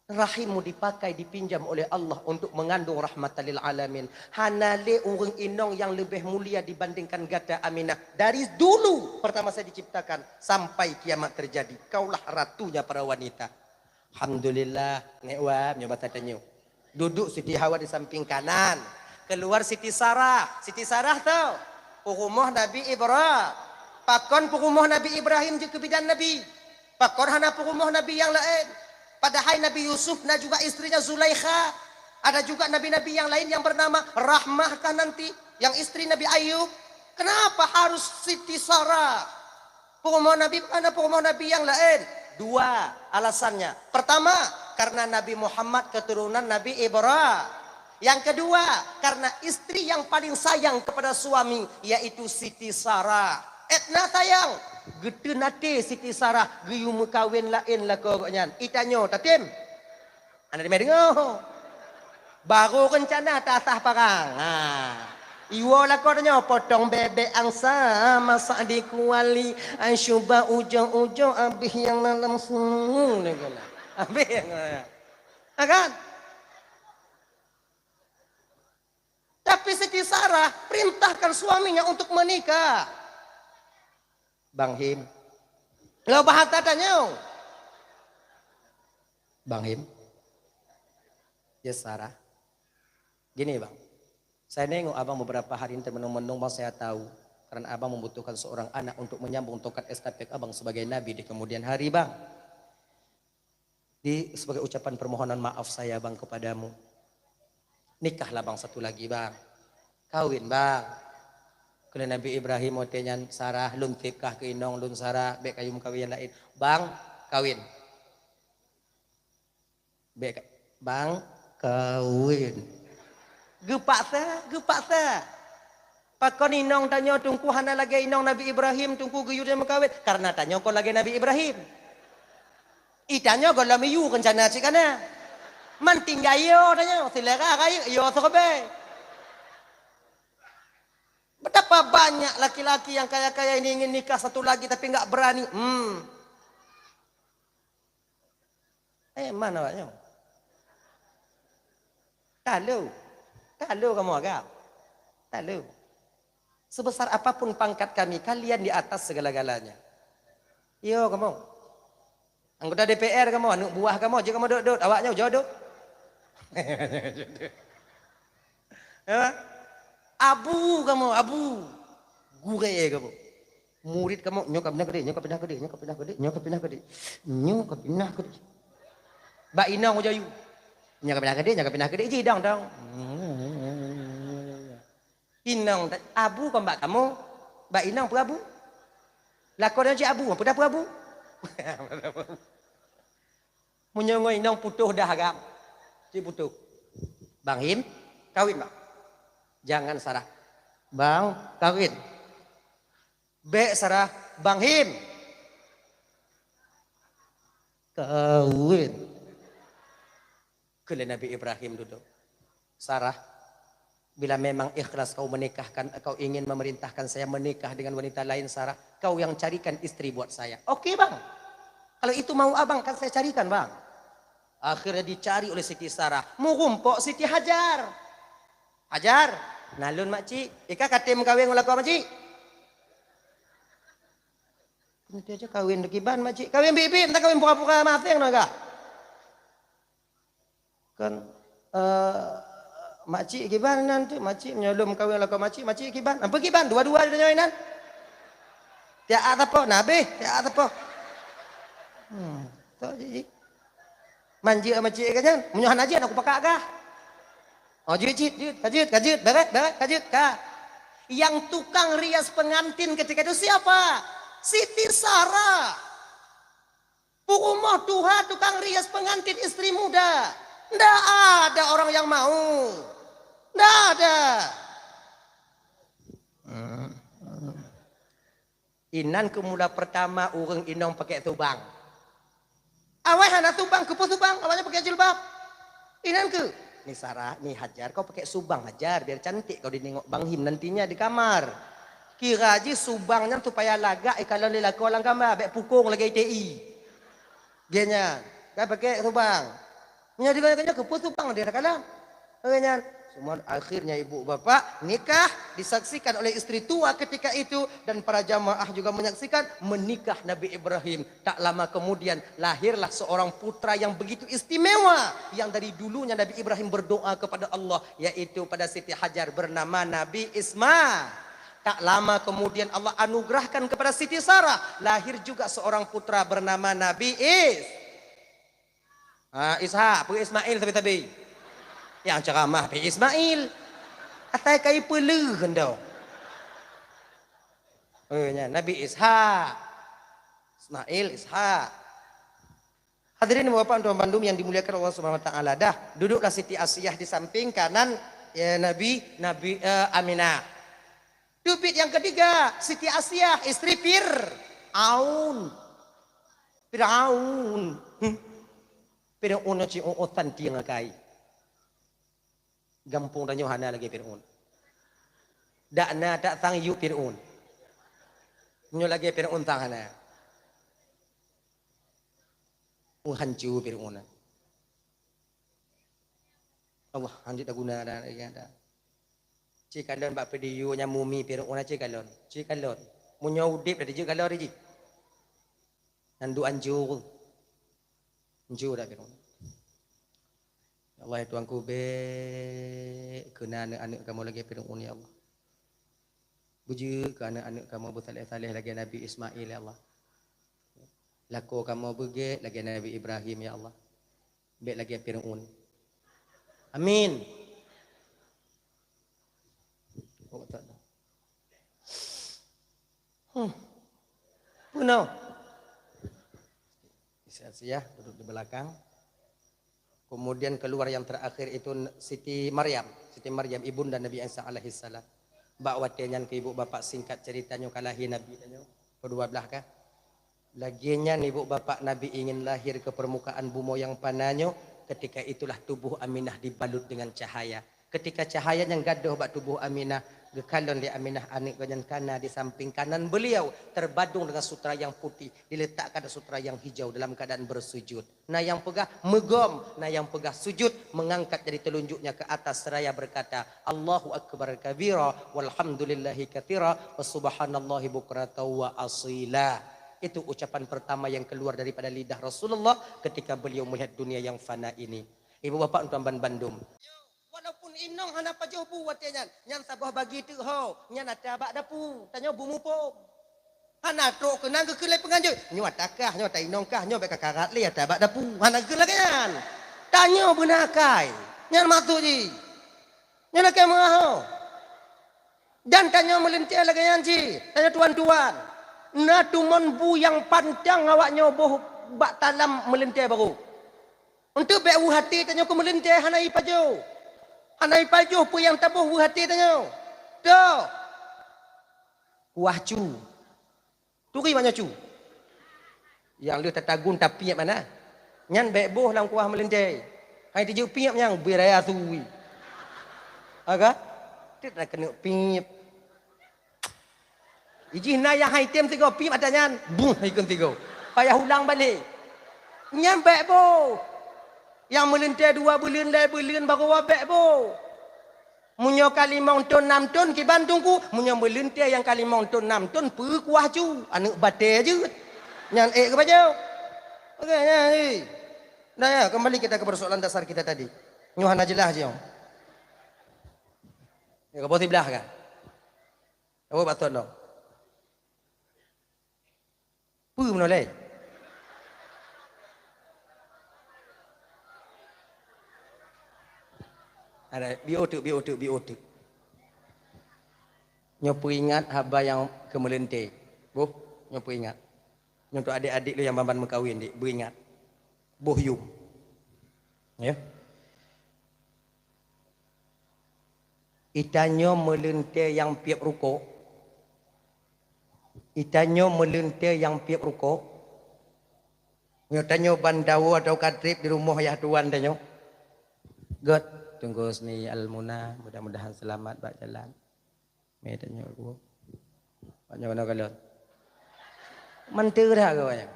Rahimmu dipakai, dipinjam oleh Allah untuk mengandung rahmatan lil alamin. Hana lé ureuëng inong yang lebih mulia dibandingkan gata, Aminah. Dari dulu pertama saya diciptakan sampai kiamat terjadi, kaulah ratunya para wanita." Alhamdulillah, nyoe wa, nyoe mata tanyoe. Duduk Siti Hawa di samping kanan. Keluar Siti Sarah. Siti Sarah tu peurumoh Nabi Ibra-, pakon peurumoh Nabi Ibrahim jeuet keu bidan Nabi? Pakon hana peurumoh Nabi nyang laén? Padahai Nabi Yusuf na juga istrinya Zulaikha. Ada juga nabi-nabi yang lain yang bernama Rahmah kah nanti, yang istri Nabi Ayub. Kenapa harus Siti Sarah? Peurumoh Nabi, pakon hana peurumoh Nabi nyang laén? Dua alasannya. Pertama, karena Nabi Muhammad keturunan Nabi Ibra-, yang kedua, karena istri yang paling sayang kepada suami, yaitu Siti Sarah. Etna sayang, geuteun até Siti Sarah geuyue meukawen laén lakoe gobnyan. Itanyoe tatem. Hana teumé deungoe. Baru rencana tasah parang. Ha. Iwoe lakoe tanyoe, potong bebek angsa, masak di kuali, ai cuba ujoe-ujoe, abéh nyang dalam sungai. Abéh nyang, ha kan? Tapi Siti Sarah perintahkan suaminya untuk menikah. "Bang Him." Lo bahasa tanyoe. "Bang Him." "Ya, Sarah." "Gini, Bang. Saya nengok Abang beberapa hari ini termenung-menung, Bang, saya tahu. Karena Abang membutuhkan seorang anak untuk menyambung tongkat estafet Abang sebagai nabi di kemudian hari, Bang. Di, sebagai ucapan permohonan maaf saya, Bang, kepadamu. Nikahlah, Bang, satu lagi, Bang. Kawin, Bang." Kheun lé Nabi Ibrahim watée nyan, "Sarah, lôn tieb kah keu inong lôn, Sarah, bék kayue meukawen nyang laén." "Bang, kawin." "Bék ka-, Bang, kawin." Geupaksa, geupaksa. Pakon inong tanyoe Teungku hana lagée inong Nabi Ibrahim, Teungku geuyue meukawen? Karena tanyoe kon lagée Nabi Ibrahim. Itanyoe gohlom iyue reuncana cit kana. Man tinggai yo tanyoe, seulera rayeuk yo seureubai. Betapa banyak laki-laki yang kaya-kaya ini ingin nikah satu lagi tapi enggak berani. Hmm. Eh, mana awaknyoe? Talu. Talu kamoe agam. Talu. Sebesar apapun pangkat kami, kalian di atas segala-galanya. Yo kamoe. Anggota D P R kamoe, aneuk buah kamoe, jeuet kamoe dot-dot, awaknyoe jodoh. Ya? Abu kamoe, abu. Gurée kamoe. Murit kamoe, nyoe ka pinah keudeh, nyoe ka pinah keudeh, nyoe ka pinah keudeh, nyoe ka pinah keudeh. Nyoe ka pinah keudeh. Bak inong ujoe yue. Nyoe ka pinah keudeh, nyoe ka pinah keudeh, jih dong, dong. Inong ta-, abu kon bak kamoe, bak inong peue abu? Lakoe nyoe cit abu, peue dah peue abu? Meunyoe ngon inong putôh dah agam. Cit putôh. "Bang Him, kawin, Bang." "Jangan, Sarah." "Bang, kawin." "Bék, Sarah." "Bang Him." "Kawin." Kheun lé Nabi Ibrahim dudoe, "Sarah, bila memang ikhlas kau menikahkan, kau ingin memerintahkan saya menikah dengan wanita lain, Sarah, kau yang carikan istri buat saya." "Oke, Bang. Kalau itu mau Abang, kan saya carikan, Bang." Akhirnya dicari oleh Siti Sarah. Meurumpok Siti Hajar. "Hajar, na lôn makcik. Ika ka tem kawin ngon lakoe makcik?" "Nanti aja kawin kiban makcik." "Kawin biet-biet, entah kawin pura-pura maséng na kah?" Kan, eh, makcik kiban nan tu, makcik meunyoe lôn kawin lakoe makcik, makcik kiban. Apa kiban? Dua-dua tanyoe inan. Tiak sapo, na abéh, tiak sapo. Hmm, tu ji. Manjeuet macam nyan. Meunyoe hana jeuet, aku pakak gah. Oh, jeuet, jeuet, jeuet, ka jeuet, ka jeuet, beret, beret, ka jeuet, ka. Yang tukang rias pengantin ketika itu siapa? Siti Sarah. Peurumoh tuha tukang rias pengantin istri muda. Ndak ada orang yang mau. Ndak ada. Inan keu mula pertama ureuëng inong pakai subang. Awai hana subang, keupeue subang? Awaknyan pakai jilbab. Inan keu, "Ni Sarah, ni Hajar, kau pakai subang Hajar, biar cantik kau dinengok Bang Him nantinya di kamar." Kira jih subang nyan supaya lagak ikalon lé lakoe lam kama, bék pukong lagée I T I. Geuh nyan, ka pakai subang. Nyan di geuh nyan keupeue subang dia takalon. Lagée nyan. Semua akhirnya ibu bapak nikah disaksikan oleh istri tua ketika itu dan para jamaah juga menyaksikan menikah Nabi Ibrahim. Tak lama kemudian lahirlah seorang putra yang begitu istimewa yang dari dulunya Nabi Ibrahim berdoa kepada Allah, yaitu pada Siti Hajar bernama Nabi Isma. Tak lama kemudian Allah anugerahkan kepada Siti Sarah, lahir juga seorang putra bernama Nabi Is. Ha, Ishak, peue Ismail sabe-sabe. Nyang ceramah pi Ismail. Asai kai peuleuh endo. Eh, nyan Nabi Ishak. Ismail, Ishak. Hadirin bapak tuan bandum yang dimuliakan Allah Subhanahu wa taala. Dah, duduklah Siti Asiah di samping kanan, ya, Nabi, Nabi, eh, Aminah. Teubiet nyang ketiga, Siti Asiah, istri Fir'aun. Fir'aun. Hmm. Fir'aun nyoe ci utan tieng akai. Gampông tanyoe hana lagée Fir'aun. Dak na tak sang yub Fir'aun. Nyoe lagée Fir'aun sang hana. Meuhanco Fir'aun. Allah, hanjeuet guna dah, dah, dah. Ci kalon bak video nyang mumi Fir'aun ci kalon. Ci kalon. Meunyoe udeb dah dijeuet kalon jih. Nan duek anjur. Anjur dah Fir'aun. Ya Allah, ya Tuhanku, bék keuna aneuk-aneuk kamoe lagée Fir'aun, ya Allah. Beujeuet keu aneuk-aneuk kamoe beusaléh-saléh lagée Nabi Ismail, ya Allah. Lakoe kamoe beugét lagée Nabi Ibrahim, ya Allah. Bék lagée Fir'aun. Amin. Oh, tak ada. Hmm. Peue nyoe? Sia-sia duduk di belakang. Kemudian keluar yang terakhir itu Siti Maryam. Siti Maryam, ibunda Nabi Isa alaihissalam. Bak watée nyan keu ibu bapak singkat cerita nyoe ka lahé Nabi tanyoe. Kedua belah kah? Lagée nyan ibu bapak Nabi ingin lahir ke permukaan bumoe nyang fana nyoe, ketika itulah tubuh Aminah dibalut dengan cahaya. Ketika cahaya nyan gadôh bak tuboh Aminah, geukalon lé Aminah aneuk geuh nyan kana di sampéng kanan beuliau, teubadong deungon sutra nyang putéh, diletakkan sutra nyang hijau dalam keuadaan beusujut. Na nyang peugah meugom, na nyang peugah sujut, meungangkat jari teulunjuknya keu atas seraya beukata, "Allahu akbar kabira, walhamdulillahi katsira, wa subhanallahi bukratan wa asila." Itu ucapan pertama yang keluar daripada lidah Rasulullah ketika beliau melihat dunia yang fana ini. Ibu bapak tuan ban bandum. Walaupun inong hana pajoh bu watée nyan, nyan saboh bagi teuk ho, nyan ata bak dapu, tanyoe bu mupom. Hana trok keunan geukheun lé peunganjot, nyoe ata kah, nyoe ata inong kah, nyoe bék ka karat lé ata bak dapu. Hana geukheun lagée nyan. Tanyoe beuna akai. Nyan maksud jih. Nyan lakée meuaho. Dan tanyoe meulintée lagée nyan jih, tanyoe tuan-tuan. Na tumon bu nyang pantang awaknyoe boh bak talam meulintée barô. Eunteuk bék weueh até tanyoe keu meulintée hana ipajoh. Hana ipajoh peue nyang taboh weueh até tanyoe. Toh. Kuah cu. Turi manyoe cu. Nyang lheueh tatagun tapiep mana. Nyan bék boh lam kuah meulintée. Hai tijeuek piep nyang beuraya turi. Aga? Tet na keuneuk piep. Ijih na nyang hai tem sigoe piep ata nyan, buh ikheun sigoe. Payah ulang balek. Nyan bék boh. Nyang meulintée dua buleuen, lhée buleuen barô bék boh. Meunyoe ka limong thon, nam thon kiban teungku, meunyoe meulintée nyang ka limong thon, nam thon peukuah cu, aneuk batée jeuet. Nyan ék geupajoh. Oke, nyan, eh. Dah ya, kembali kita ke persoalan dasar kita tadi. Nyoe hana jeulaih jih. Ya, ka boh siblah kan? Awak batot noh. Peue meunoe lé? Ada, biôh teuk, biôh teuk, biôh teuk. Nyoe peuingat haba nyang keumeuleuntée. Boh, nyoe peuingat. Nyoe untuk adik-adik lôn nyang ban-ban meukawen, dik, beuingat. Boh yum. Ya. Itanyoe meuleuntée nyang piep rukok. Itanyoe meuleuntée nyang piep rukok. Nyoe tanyoe ban dawoe atawa ka treb di rumoh ayah tuan tanyoe. Göt, Teungku Husni Al-Muna, mudah-mudahan selamat bak jalan. Mé tanyoe gua. Banyak kena kalon. Mantu dah gua banyak.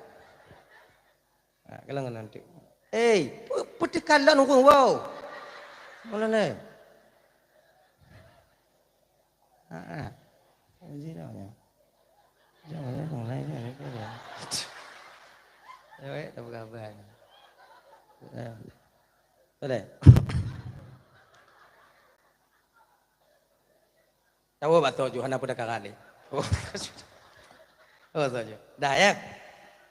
Ha, kalon kena nanti. Eh, pe-, peuteuk kalon ureueng, wow. Mana ni? Ha, ha. Jangan, jangan, jangan, jangan, jangan. Cewek tak berkabar. Ya. Boleh. Tahu betul ju, hana peudakaran ni. Oh, betul ju. Dah ya.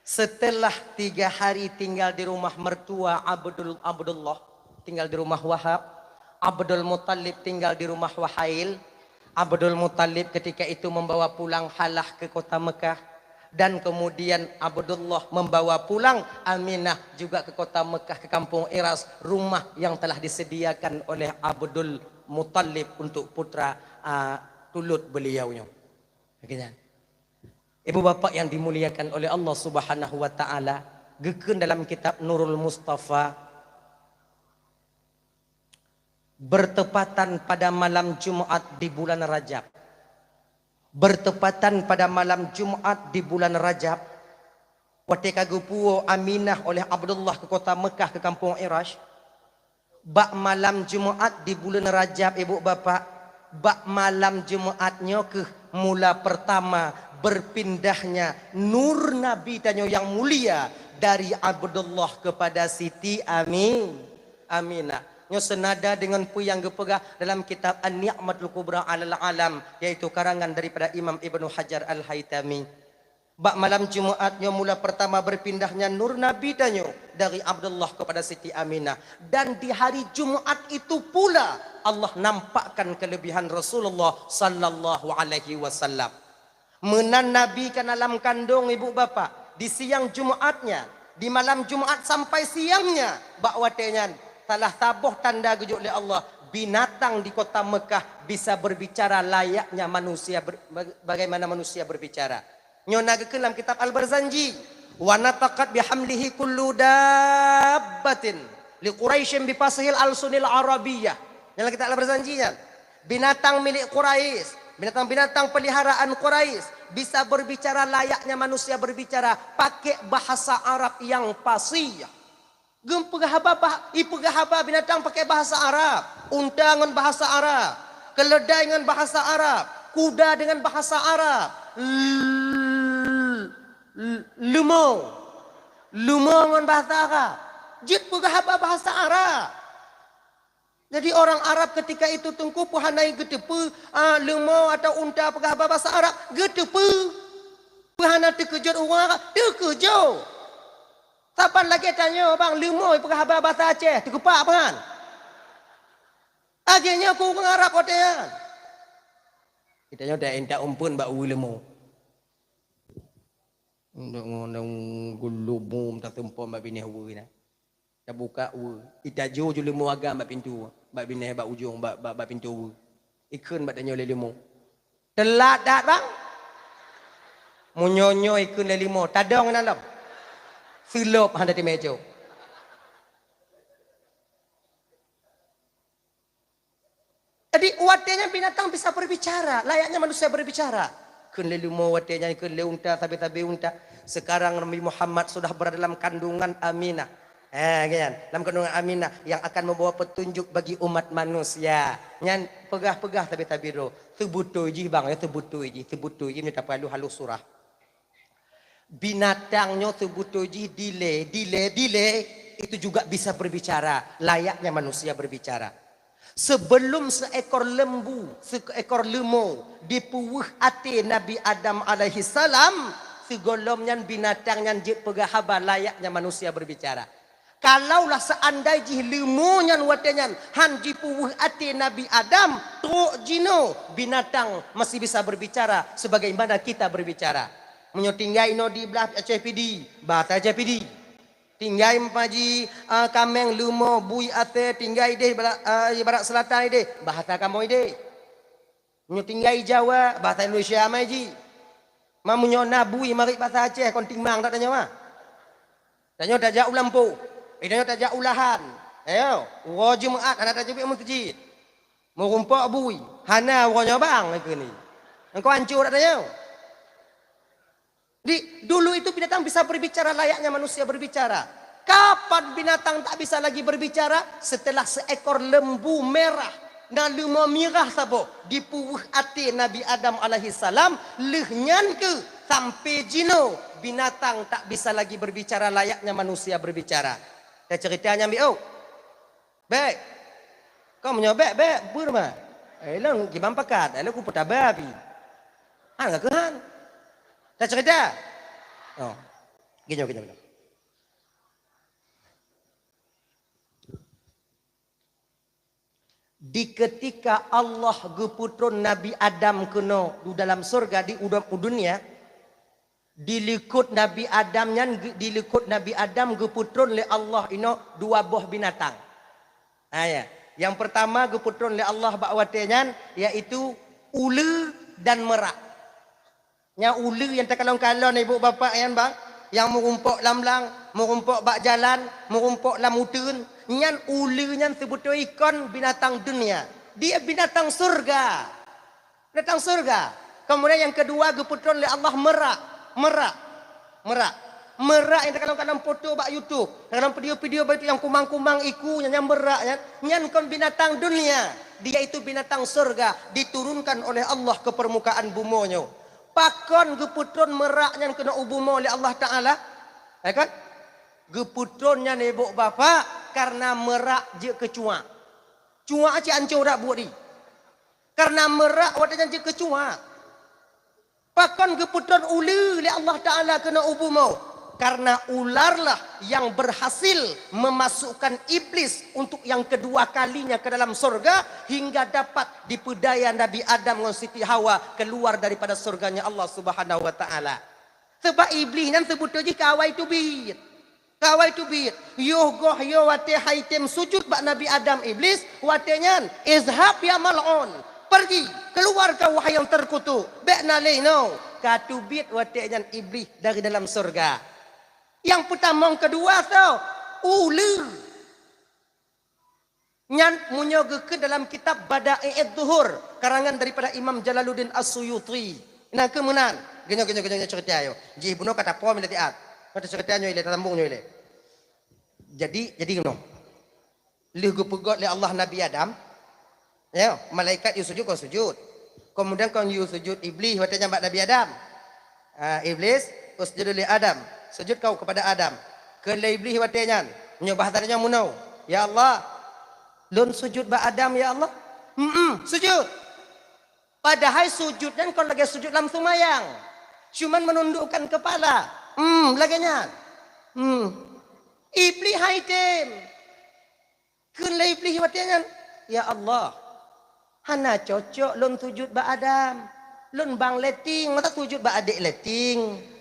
Setelah tiga hari tinggal di rumah mertua Abdul, Abdullah, tinggal di rumah Wahab, Abdul Muttalib tinggal di rumah Wahail. Abdul Muttalib ketika itu membawa pulang Halah ke kota Mekah, dan kemudian Abdullah membawa pulang Aminah juga ke kota Mekah, ke kampung Iras, rumah yang telah disediakan oleh Abdul Muttalib untuk putra, ah, tulôt beliau nyoe. Akhirnya, ibu bapak yang dimuliakan oleh Allah Subhanahu wa Ta'ala, geukheun dalam kitab Nurul Mustafa, bertepatan pada malam Jumat di bulan Rajab. Bertepatan pada malam Jumat di bulan Rajab, watée ka geupuwoe Aminah oleh Abdullah ke kota Mekah, ke kampung Irash, bak malam Jumat di bulan Rajab, ibu bapak, bak malam Jumat nyoe kheueh mula pertama berpindahnya nur Nabi tanyoe yang mulia dari Abdullah kepada Siti Amin, Aminah. Nyoe senada dengan peue nyang geupeugah dalam kitab An-Ni'matul Kubra 'alal Alam, yaitu karangan daripada Imam Ibnu Hajar Al-Haitami. Bak malam Jumat nyoe mula pertama berpindahnya nur Nabi tanyoe dari Abdullah kepada Siti Aminah. Dan di hari Jumat itu pula Allah nampakkan kelebihan Rasulullah sallallahu alaihi wasallam. Meunan Nabi ka na lam kandong, ibu bapak, di siang Jumatnya, di malam Jumat sampai siangnya, bak watée nyan, salah saboh tanda geujok lé Allah, binatang di kota Mekah bisa berbicara layaknya manusia ber-, bagaimana manusia berbicara. Nyoe na geukheun lam kitab Al-Barzanji, "Wa nataqat bihamlihi kullu dabbatin li Quraisyin bi fasihil alsunil Arabiyyah." Nyan lam kitab Al-Barzanji nyan. Binatang milik Quraisy, binatang-binatang peliharaan Quraisy bisa berbicara layaknya manusia berbicara, pakai bahasa Arab yang fasih. Geupeugah haba bah-, ipeugah haba binatang pakai bahasa Arab, unta ngon bahasa Arab, keuleudai ngon bahasa Arab, kuda dengan bahasa Arab, l-, l-, leumo, leumo ngon bahasa Arab. Jeuet peugah haba bahasa Arab. Jadi orang Arab ketika itu teungku peue hana geuteupeue, ah, leumo atau unta peugah haba bahasa Arab, geuteupeue. Peue hana teukeujot ureuëng Arab? Teukeujot. Saban lagée tanyoe bang, leumo peugah haba bahasa Aceh, teukepak peue han? Lagée nyoe keu ureuëng Arab watée nyan. Geutanyoe dak intat umpeuen bak ueh leumo. Ndak ngon gulubum taseumpom bak binéh ueh na. Tabuka ueh, itajo ju leumo agam bak pintoe, bak binéh, bak ujong, bak, bak, bak pintoe ueh. Ikheun bak tanyoe lé leumo. Teulat that bang. Meunyoe nyoe ikheun lé leumo, tadong inan lom. Seulop hana teumé jo. Jadi watée nyan binatang bisa berbicara, layaknya manusia berbicara. Kheun lé leumo watée nyan, kheun lé unta, sabe-sabe unta. Sekarang Nabi Muhammad sudah berada dalam kandungan Aminah. Eh, kan? Dalam kandungan Aminah yang akan membawa petunjuk bagi umat manusia. Nyan peugah-peugah sabe-sabe droe. Seubut jih bang, ya, seubut jih, seubut jih, nyoe tapalu halus surah. Binatang nyoe seubut jih dilée, dilée, dilée, itu juga bisa berbicara, layaknya manusia berbicara. Sebelum seekor lembu, seekor leumo dipeuweuh até Nabi Adam alaihissalam, Sigohlom nyan binatang nyan jeuet peugah haba layaknya manusia berbicara. Kalaulah seandai jih leumo nyan watée nyan han jipeuweueh até Nabi Adam, trok jinoe binatang masih bisa berbicara sebagaimana kita berbicara. Meunyoe tinggai inoe di blah Aceh Pidie, bahasa Aceh Pidie. Tinggai meunyoe ji, ah, kaméng, leumo, bui, asée, tinggai ideh, bara-, ah, ibarat selatan ideh, bahasa kamoe ideh. Meunyoe tinggai Jawa, bahasa Indonesia mai ji. Ma meunyoe na bui marit bahasa Aceh kon timang that tanyoe mah. Tanyoe tajak u lampôh, eh, tanyoe tajak u lahan. Ayo, uroe Jumat hana tajak u meuseujid. Meurumpok bui, hana uroe nyoe bang keuneuk. Engkau hancô that tanyoe. Di, dulu itu binatang bisa berbicara layaknya manusia berbicara. Kapan binatang tak bisa lagi berbicara? Setelah seekor lembu merah, na leumo mirah saboh, dipeuweueh até Nabi Adam alaihissalam, lheueh nyan keuh sampai jinoe binatang tak bisa lagi berbicara layaknya manusia berbicara. Taceurita nyan biôh. Bék. Kon meunyoe bék, bék, beureuma. Eh, lôn gimang pakat, eh, lôn kupeutaba pih. Han ka keuhan. Taceurita? Oh. Ginyoe, ginyoe, ginyoe. Di ketika Allah geupeutron Nabi Adam keunoe di dalam syurga di udom u dunia, di likot Nabi Adam nyan, di likot Nabi Adam geupeutron lé Allah inoe dua boh binatang. Ha, ya. Nyang peurtama geupeutron lé Allah bak watée nyan, yaitu uleue dan merak. Nyang uleue nyang takalon-kalon ibu bapak nyan bang, nyang meurumpok lam blang, meurumpok bak jalan, meurumpok lam uteuen, nyan uleue nyan seubeutôi kon binatang dunia. Dia binatang syurga. Binatang syurga. Kemudian nyang keudua geupeutron lé Allah merak. Merak. Merak. Merak nyang takalon-kalon foto bak YouTube. Takalon video-video bak YouTube nyang kumang-kumang iku nyan, nyang merak nyan. Nyan kon binatang dunia. Dia itu binatang syurga diturunkan oleh Allah ke permukaan bumoe nyoe. Pakon geupeutron merak nyan keunoe u bumoe lé Allah Taala? Eh kan? Geupeutron nyan ibu bapak karena merak jeuet keu cuak. Cuak cit hancô that buet di. Karena merak watée nyan jeuet keu cuak. Pakon geupeutron uleue lé Allah Taala keunoe u bumoe? Karena ularlah yang berhasil memasukkan iblis untuk yang kedua kalinya ke dalam sorga hingga dapat dipeudaya Nabi Adam ngon Siti Hawa keluar daripada surganya Allah Subhanahu wa Taala. Sebab iblis nyan seubeutôi jih ka awai teubiet. Ka awai teubiet. Yoh goh yoh watée hai tem sujut bak Nabi Adam iblis, watée nyan, "Izhab ya mal'un, pergi, keluar kau wahai yang terkutuk, bék na lé inoe." Ka teubiet watée nyan iblis dari dalam syurga. Nyang peutamong keudua soe? Uleue. Nyan meunyoe geukheun dalam kitab Bada'i'idz Zuhur, karangan daripada Imam Jalaluddin As-Suyuti. Nyan keuh meunan. Geunyoe, geunyoe, geunyoe, geunyoe ceurita nyoe. Jih bunoe ka tapoh mila tiat. Ka taceurita nyoe ilée, tatambong nyoe ilée. Jadi, jadi keunoe. Lheueh geupeugöt lé Allah Nabi Adam, ya, malaikat yue sujut kon sujut. Kemudian kon yue sujut Iblis watée nyan bak Nabi Adam. Ah, Iblis, "Usjud li Adam." Sujut kau kepada Adam. Kheun lé Iblis watée nyan, nyoe bahasa nyoe meunoe, "Ya Allah, lôn sujut bak Adam, ya Allah." "Mm-mm, sujut." Padahai sujut nyan kon lagée sujut lam seumayang. Cuman menundukkan kepala. Hmm, lagée nyan. Hmm. Iblis hai tem. Kheun lé Iblis watée nyan, "Ya Allah, hana cocok lôn sujut bak Adam. Lôn bang leting, masa sujut bak adék leting?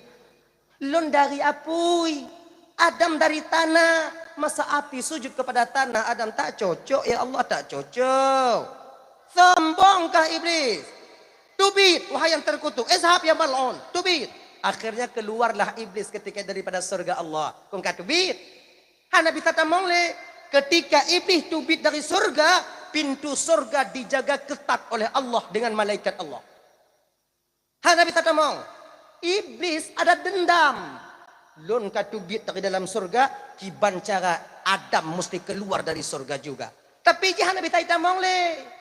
Lôn dari apui, Adam dari tanah. Masa api sujut kepada tanah, Adam tak cocok, ya Allah, tak cocok." Sombongkah Iblis? Teubiet, wahai yang terkutuk. "Izhab ya mal'un, teubiet." Akhirnya keluarlah Iblis ketika daripada surga Allah. Kon ka teubiet. Hana bisa tamong lé. Ketika Iblis teubiet dari surga, pintu surga dijaga ketat oleh Allah dengan malaikat Allah. Hana bisa tamong. Iblis ada dendam. Lôn ka teubiet dari dalam surga, kiban cara Adam mesti keluar dari surga juga. Tapi jih hana bisa itamong lé.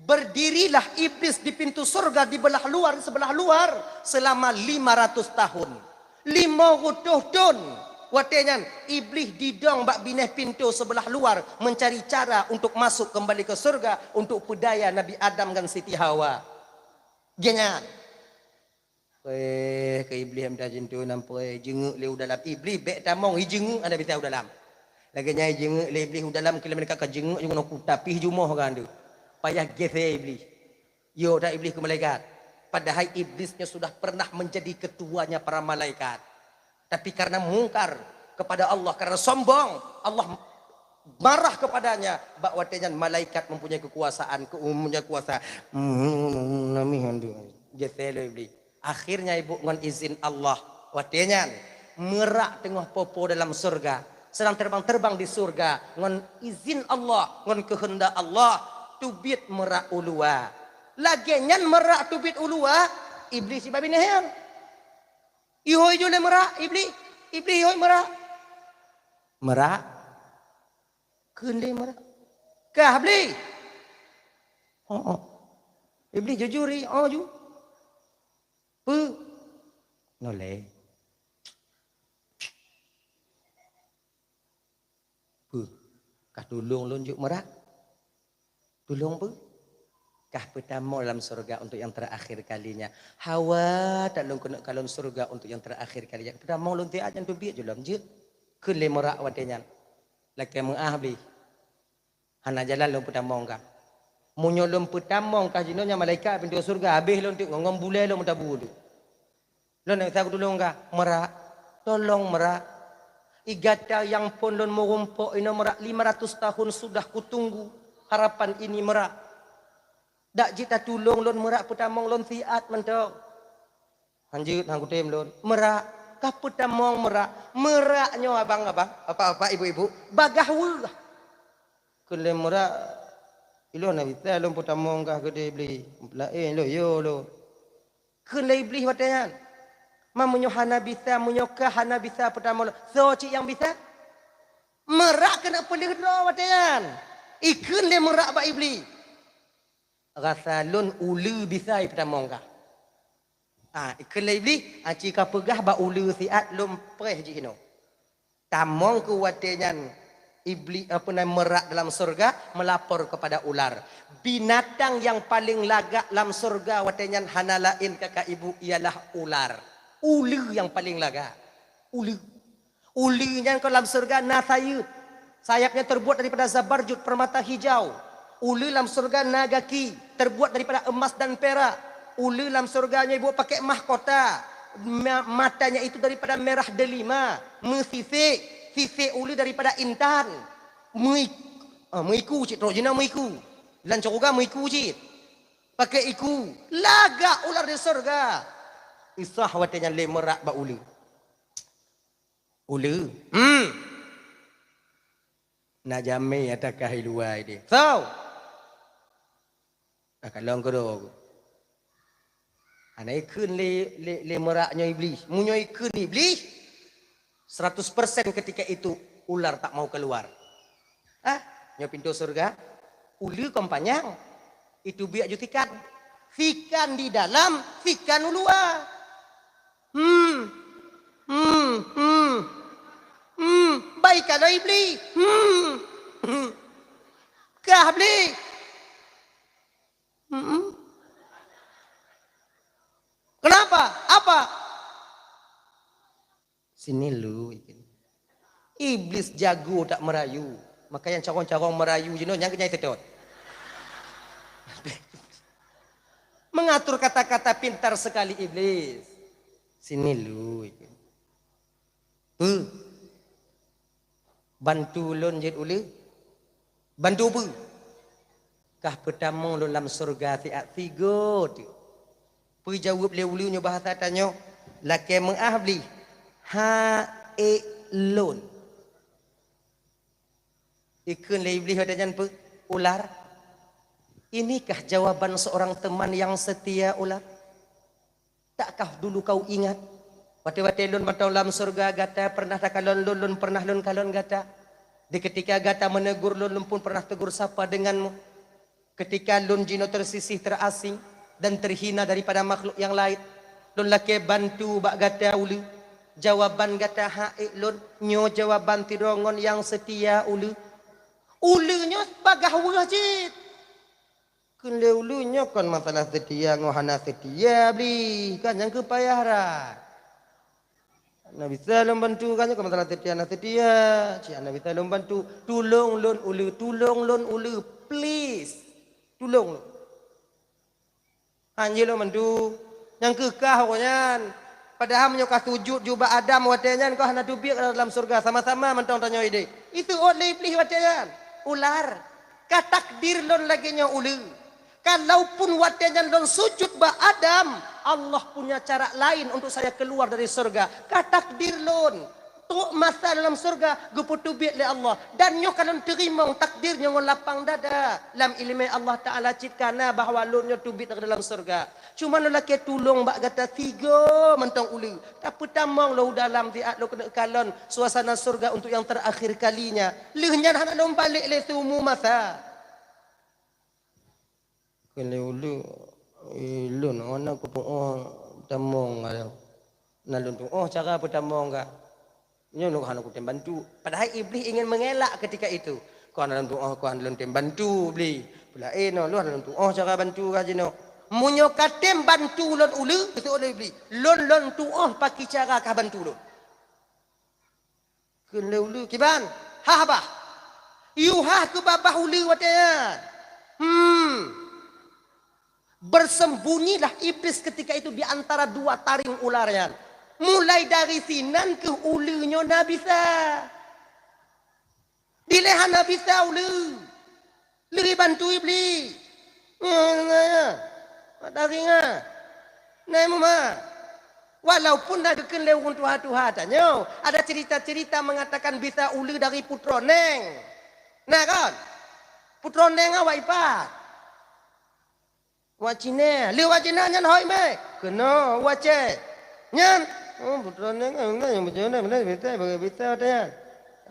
Berdirilah Iblis di pintu surga di belah luar, sebelah luar selama lima ratus tahun. Lima ratus tahun. Watée nyan, Iblis didong bak binéh pintu sebelah luar mencari cara untuk masuk kembali ke surga untuk peudaya Nabi Adam dan Siti Hawa. Geuh nyan. Preh, keu Iblih mita jintu nan preh, jingeuk lé u dalam. Iblih bèk tamong, ijeungeuk hana bisa u dalam. Lagèe nyan ijeungeuk lé Iblih u dalam, keu lé malaikat ka jingeuk, jeuet ngon kuta pih jumoh kan tu. Payah geusé Iblih. Yo, dak Iblih keu malaikat. Padahai Iblis nyoe sudah pernah menjadi ketuanya para malaikat. Tapi karena mungkar kepada Allah, karena sombong, Allah marah kepadanya. Bak watèe nyan malaikat mempunyai kekuasaan, ke-, mempunyai kuasa. Hmm, nami handu. Geusé lé Iblih. Akhirnya ibu ngon izin Allah. Watèe nyan, merak teungoh popo dalam surga. Sedang terbang-terbang di surga. Ngon izin Allah, ngon keuheundak Allah, teubiet merak u luwa. Lagèe nyan merak teubiet u luwa, Iblih sibabi nyan. Ihôi ju lé merak, Iblih. Iblih ihôi merak. Merak. Kheun lé merak. Kah Iblih? Oh, oh. Iblih jujur, i, oh, ju. Peue? Noleh. Peue? Kah tulông lôn jeuet merak? Tulông peue? Kah peutamong lam syeuruga untuk nyang terakhir kalinya. Hawa that lôn keuneuk kalon syeuruga untuk nyang terakhir kalinya. Peutamong lôn tiat nyang teubiet ju lom jeuet. Kheun lé merak watèe nyan. Lakèe meu'ah bli. Hana jalan lôn peutamong kah. Meunyoe lôn peutamong kah jinoe nyan malaikat pintoe syeuruga, habéh lôn teuk ngon, ngon bulèe lôn meutabu teuk. Lôn neuk sa kutulông kah? Merak. Tolong merak. I gata nyang phon lôn meurumpok inoe merak, lima ratus tahun sudah kutunggu harapan ini merak. Dak jeuet tatulông lôn merak peutamong lôn siat mantong. Hanjeuet han kutem lôn. Merak. Kah peutamong merak. Merak nyoe abang-abang, bapak-bapak, ibu-ibu, bagaih weueh. Kheun lé merak, ilôn na bisa lôn peutamong kah keudéh Iblih. Laén lôn, yo lôn. Kheun lé Iblih watèe nyan. Ma meunyoe hana bisa, meunyoe kah hana bisa peutamong lôn, soe cit nyang bisa? Merak keuneuk peuleueh droe watèe nyan. Ikheun lé merak bak Iblih. Rasa lôn uleue bisa ipeutamong kah. Ah, ikheun lé Iblih, aci ka peugah bak uleue siat lôn preh jih inoe. Tamong keu watèe nyan Iblih, apa nama, merak dalam syeuruga melapor kepada ular. Binatang yang paling lagak lam syeuruga watèe nyan hana laén kaka ibu ialah ular. Uleue yang paling lagak. Uleue. Uleue nyan kon lam syeuruga na sayeuep. Sayapnya terbuat daripada zabarjud, permata hijau. Uleue lam syeuruga na gaki, terbuat daripada emas dan perak. Uleue lam syeuruga nyoe ibu pakai mahkota. Ma-, matanya itu daripada merah delima, meusisek. Sisek uleue daripada intan. Meuik-, ah, meuiku cit, trok jina meuiku. Lam syeuruga meuiku cit. Pakai iku. Lagak ular di syeuruga. Isah watèe nyan lé merak bak uleue. Uleue. Hmm. Na jamé ata kah i luwa idéh. Soe? Ka kalon keudroe. Hana ikheun lé, lé, lé merak nyoe Iblih. Meunyoe ikheun Iblih, seratus persen ketika itu ular tak mau keluar. Ah, nyoe pintoe syeuruga, uleue kon panyang, itu biak ju sikan. Sikan di dalam, sikan u luwa. Hmm. Hmm, hmm. Hmm, baik kalau Iblih. Hmm. Hmm. Kah Iblih. Hmm. Kenapa? Apa? Sini lu, Iblis jago tak merayu. Maka nyang carông-carông merayu jinoe nyang kenyai setot. Mengatur kata-kata pintar sekali Iblis. Sini lu. Peue? Bantu lôn jeuet uleue? Bantu peue? Kah peutamong lôn lam syeuruga siat sigoe teuk. Peue jaweueb lé uleue nyoe bahasa tanyoe? Lakèe meu'ah Iblih. Ha ék lôn. Ikheun lé Iblih watèe nyan peue? Ular. Inikah jawaban seorang teman yang setia, ular? Takkah dulu kau ingat, watèe-watèe lôn mantong lam syeuruga gata pernah takalon lôn, lôn pernah lôn kalon gata? Di ketika gata menegur lôn, lôn pun pernah tegur sapa denganmu. Ketika lôn jinoe tersisih, terasing, dan terhina daripada makhluk nyang laén, lôn lakèe bantu bak gata uleue. Jawaban gata ha ék lôn, nyoe jawaban sidroe ngon nyang setia uleue. Uleue nyoe bagaih weueh cit. Kheun lé ulèe nyoe kon masalah seutia ngon hana seutia, Iblih. Kan nyang keu payah rhah. Hana bisa lôn bantu, kan nyoe kon masalah seutia hana seutia. Cit hana bisa lôn bantu. Tulông lôn ulèe, tulông lôn ulèe, please. Tulông lôn. Hanjeuet lôn bantu. Nyang keu kah awak nyan. Padahai meunyoe ka sujut ju bak Adam watèe nyan, kah hana teubiet dalam syeuruga, sama-sama mantong tanyoe idéh. Iseuôt lé Iblih watèe nyan. Ular. Ka takdir lôn lagèe nyoe ulèe. Kalaupun watèe nyan lôn sujut bak Adam, Allah punya cara lain untuk saya keluar dari syeuruga. Ka takdir lôn. Trok masa dalam syeuruga geupeuteubiet lé Allah. Dan nyoe ka lôn teurimong takdir nyoe ngon lapang dada. Lam ileumèe Allah Taala cit ka na bahwa lôn nyoe teubiet dalam syeuruga. Cuma lôn lakèe tulông bak gata sigoe mantong ulèe. Tapeutamong lôn u dalam siat lôn keuneuk kalon suasana syeuruga untuk nyang terakhir kalinya. Lheueh nyan hana lôn balek lé siumu masa. Kheun lé ulèe, "Eh, lôn hana kutu'oh tamong ka lôn. Na lôn tu'oh cara peutamong ka. Nyoe lôn hana kutem bantu." Padahai Iblih ingin mengelak ketika itu. "Kon hana lôn tu'oh, kon hana lôn tem bantu, Iblih. Peulaén nyoe, lôn hana lôn tu'oh cara bantu ka jinoe." "Meunyoe ka tem bantu lôn ulèe," kheun lé Iblih, "lôn lôn tu'oh pakri cara kah bantu lôn." Kheun lé ulèe, "Kiban, hah bah." Yue hah keu babah ulèe watèe nyan. Hmm. Bersembunyilah iblis ketika itu di antara dua taring ular nyan. Mulai dari sinan keuh ulèe nyoe na bisa. Dilèe hana bisa ulèe. Lheueh bantu Iblih. Nyoe, nyoe, nyoe. Mak taring nyan. Nai meuma. Walaupun na geukheun lé ureueng tuha-tuha tanyoe, ada cerita-cerita mengatakan bisa ulèe dari putroe neng. Na kon? Putroe neng awak ipat. Wak Cina, lé wak Cina nyan hôi mé. Keunoe wak Aceh. Nyan, oh, putroe neng, eh, nyan nyang putroe neng, beuna bisa, bagi bisa watèe nyan.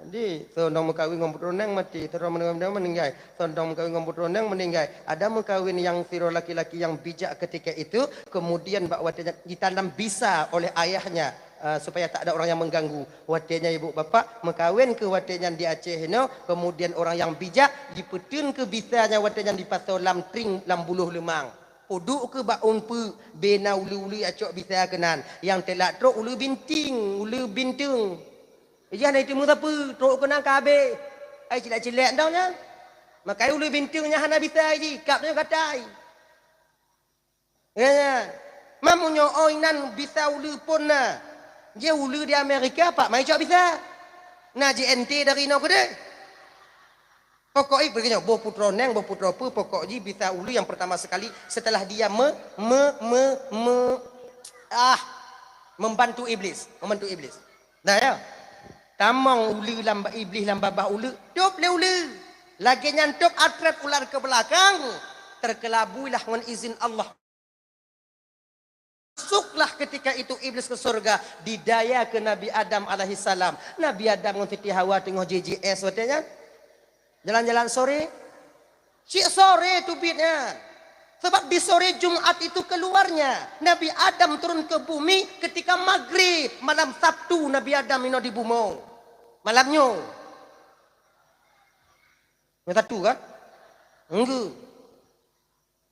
Jadi, sidroe meukawen ngon putroe neng maté, sidroe meukawen ngon putroe neng meuninggai. Sidroe meukawen ngon putroe neng meuninggai. Ada meukawen nyang sidroe laki-laki nyang bijak ketika itu, kemudian bak watèe nyan ditanam bisa oleh ayahnya. Ah, supaya tak ada orang yang mengganggu. Watèe nyan ibu bapak meukawen keu watèe nyan di Aceh inoe, kemudian orang yang bijak jipeuteun keu bisa nyan watèe nyan dipasoe lam tring lam buloh leumang. Peuduek keu bak uneuk, beu na ulèe-ulèe acok bisa keunan. Nyang teulak trok ulèe binting, ulèe binteng. Ijih na iteumeung sapeue, trok keunan ka habéh. Ai cilek-cilek dong nyan. Makai ulèe binteng nyan hana bisa jih, kab nyoe gatai. Ya, ya. Meunyoe oi nan bisa ulèe phôn na. Jih ulèe di Amerika, pak mai cok bisa. Na J N T dari inoe keudeh. Pokok ih, beuginyoe, boh putroe neng, boh putroe peue, pokok jih bisa ulèe yang pertama sekali setelah dia me-, me-, me-, me-, ah, membantu iblis, membantu iblis. Nah, ya. Tamong ulèe lam ba-, iblis lam babah ulèe, tôb lé ulèe. Lagèe nyan tôb atret ular keu beulakang, terkelabuilah ngon izin Allah. Masuklah ketika itu iblis ke syeuruga, didaya keu Nabi Adam alaihissalam. Nabi Adam ngon Siti Hawa teungoh J J S watèe nyan. Jalan-jalan sore, cit sore teubiet nyan. Sebab di sore Jumat itu keluarnya Nabi Adam turun ke bumi ketika maghrib, malam Sabtu Nabi Adam inoe di bumoe. Malam nyoe. Nyang satu kan? Enggak.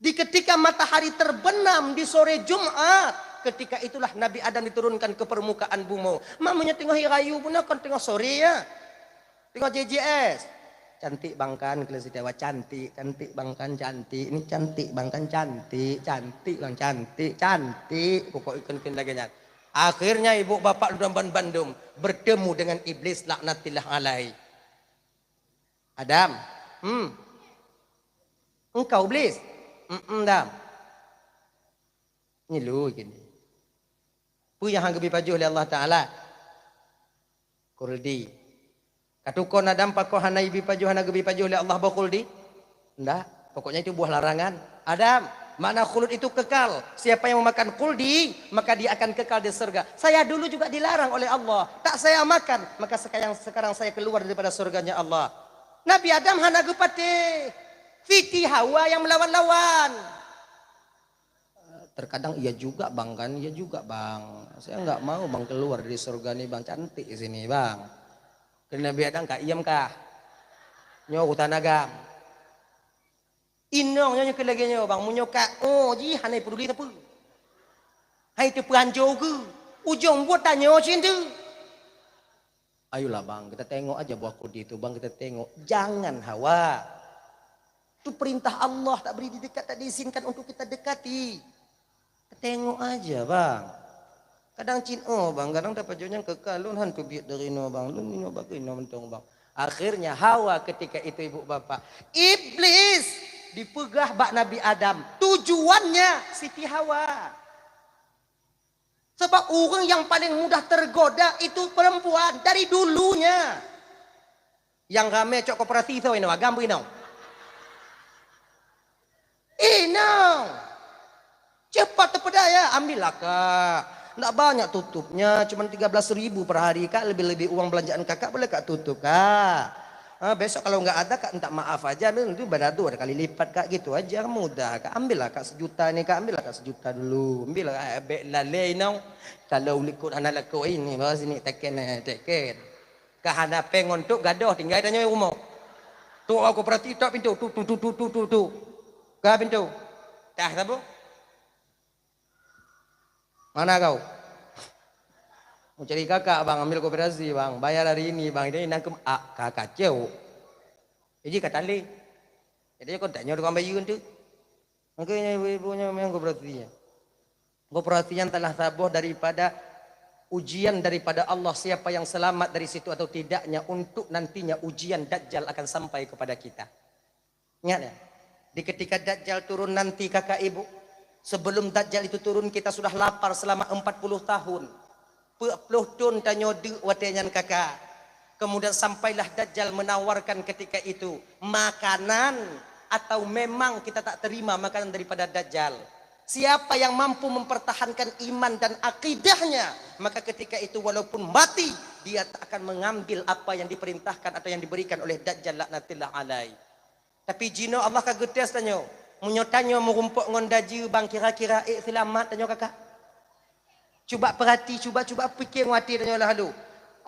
Di ketika matahari terbenam di sore Jumat, ketika itulah Nabi Adam diturunkan ke permukaan bumoe. Meunyoe teungoh rayeuk bunoe kon teungoh sore ya. Teungoh J J S. Cantik bang kan, kalian setiawa cantik, cantik bang kan, cantik. Ini cantik bang kan, cantik, cantik bang, cantik, cantik. Pokok ikon-ikon lagèe nyan. Akhirnya ibu bapak lôn ban bandum bertemu dengan iblis laknatillah alaih. Adam, hmm. Engkau Iblis? Mm-mm, Adam. Ngilu gini. Peue nyang han geubi pajoh lé Allah Taala? Khuldi. Ka tukon Adam pakon hana ibi pajoh, hana geubi pajoh lé Allah boh khuldi? Ndak. Pokoknya itu buah larangan. Adam, makna khulud itu kekal. Siapa yang memakan khuldi, maka dia akan kekal di surga. Saya dulu juga dilarang oleh Allah. Tak saya makan, maka sekarang, sekarang saya keluar daripada surganya Allah. Nabi Adam hana geupatéh. Siti Hawa yang melawan-lawan. Terkadang, "Iya juga, Bang, kan? Iya juga, Bang. Saya nggak mau, Bang, keluar dari surga ni, Bang. Cantik di sini, Bang." Kheun Nabi Adam, "Ka iem kah? Nyoe urusan agam." Inong nyoe nyang keu lagèe nyoe, bang, meunyoe ka, oh, jih hana peduli sapeue. Hai teupeuhanco keu. Ujong buet tanyoe cit deuh. Ayolah, bang, kita tengok aja buah kuldi itu, bang, kita tengok. Jangan hawa. Itu perintah Allah, tak beri didekat, tak diizinkan untuk kita dekati. Tengok aja, bang. Kadang cit, oh, bang, kadang dapat jauh nyang kekal, lôn han teubiet dari nyoe, bang. Lôn nyoe bagai nyoe mantong, bang. Akhirnya hawa ketika itu, ibu bapak, iblis dipeugah bak Nabi Adam. Tujuannya Siti Hawa. Sebab ureuëng yang paling mudah tergoda itu perempuan dari dulunya. Nyang ramé cok koperasi soe inong, agam beu inong. Inong. Cepat terpedaya, ambillah, Kak. Ndak banyak tutupnya, cuma tiga belas ribu per hari, Kak. Lebih-lebih uang belanjaan Kakak boleh Kak tutup, Kak. Ha, besok kalau nggak ada, Kak minta maaf aja. Nanti beradu ada kali lipat, Kak. Gitu aja, mudah, Kak. Ambillah, Kak, sejuta ni, Kak. Ambillah, Kak, sejuta dulu. Ambillah, Kak. Bek lalai, inong. Kalau likot hana laku ini, bawa sini, teken, eh, teken. Ka hana péng ngon tok gadoh tinggai tanyoe rumoh. Tok aku perhati tok pintu, tu, tu, tu. Ka pintu. Tah saboh. Mana kau? Mau cari kakak, bang, ambil koperasi, bang. Bayar hari ini, bang. Ini nangkem, ah, kakak cewek. Jadi kata le. Jadi aku tanya tukang bayu tu. Makanya ibu-ibu nyoe memang koperasi. Koperasi yang telah saboh daripada ujian daripada Allah, siapa yang selamat dari situ atau tidaknya, untuk nantinya ujian Dajjal akan sampai kepada kita. Ingat ya, di ketika Dajjal turun nanti, kakak ibu, sebelum Dajjal itu turun, kita sudah lapar selama empat puluh tahun. Peuet ploh thon tanyoe deuk watée nyan, kakak. Kemudian sampailah Dajjal menawarkan ketika itu makanan, atau memang kita tak terima makanan daripada Dajjal. Siapa yang mampu mempertahankan iman dan akidahnya, maka ketika itu walaupun mati, dia tak akan mengambil apa yang diperintahkan atau yang diberikan oleh Dajjal laknatillah alaih. Tapi jinoe Allah ka geutés tanyoe. Meunyoe tanyoe meurumpok ngon dajeu, bang, kira-kira ék seulamat tanyoe, kakak? Cuba perhati, cuba, cuba pikir ngon até tanyoe lalu.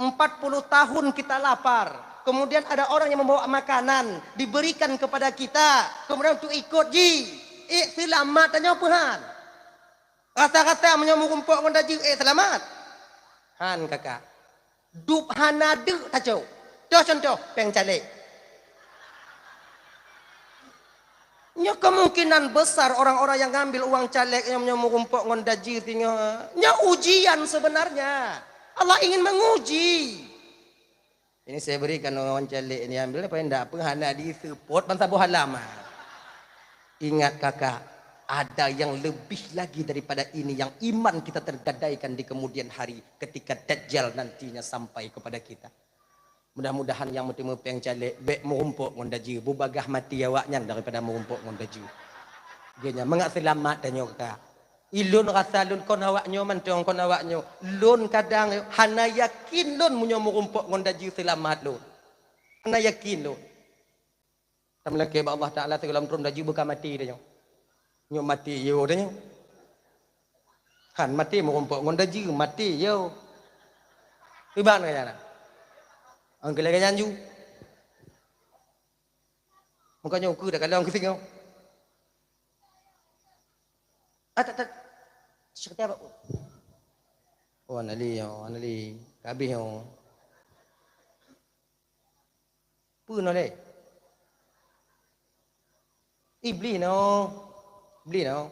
Empat puluh tahun kita lapar. Kemudian ada orang yang membawa makanan diberikan kepada kita. Kemudian untuk ikut ji. Ék seulamat tanyoe peuhan. Rasa-rasa meunyoe meurumpok ngon dajeu, ék seulamat? Han, kakak. Dub hana deuk tacok. Toh contoh, péng caleg. Nyoe kemungkinan besar orang-orang yang ngambil uang caleg nyoe, nyoe meurumpok ngon dajeu singoh. Nyoe ujian sebenarnya. Allah ingin menguji. Ini saya berikan uang caleg ni, ambil apa yang ndak apa, hana diseupôt ban saboh halaman. Ingat kakak, ada yang lebih lagi daripada ini yang iman kita tergadaikan di kemudian hari ketika Dajjal nantinya sampai kepada kita. Mudah-mudahan nyang meuteumé péng caleg bék meurumpok ngon dajeu, beubagaih mati awaknyan daripada meurumpok ngon dajeu. Geuhnyan mangat seulamat tanyoe, kakak. Ilôn rasa lôn kon awaknyoe mantong, kon awaknyoe. Lôn kadang hana yakin lôn meunyoe meurumpok ngon dajeu seulamat lôn. Hana yakin lôn. Tameulakée bak Allah Taala sigohlom trôn dajeu beuka maté tanyoe. Nyoe maté yo tanyoe. Han maté meurumpok ngon dajeu, maté yo. Iban kaya na. Angkeu lagée nyan ju. Meuka nyoe keu takalon keu singoh. Ah, tak, tak. Seperti apa? Oh, anali, oh, anali. Kabeh, oh. Peue noleh? Iblis no. Iblis no.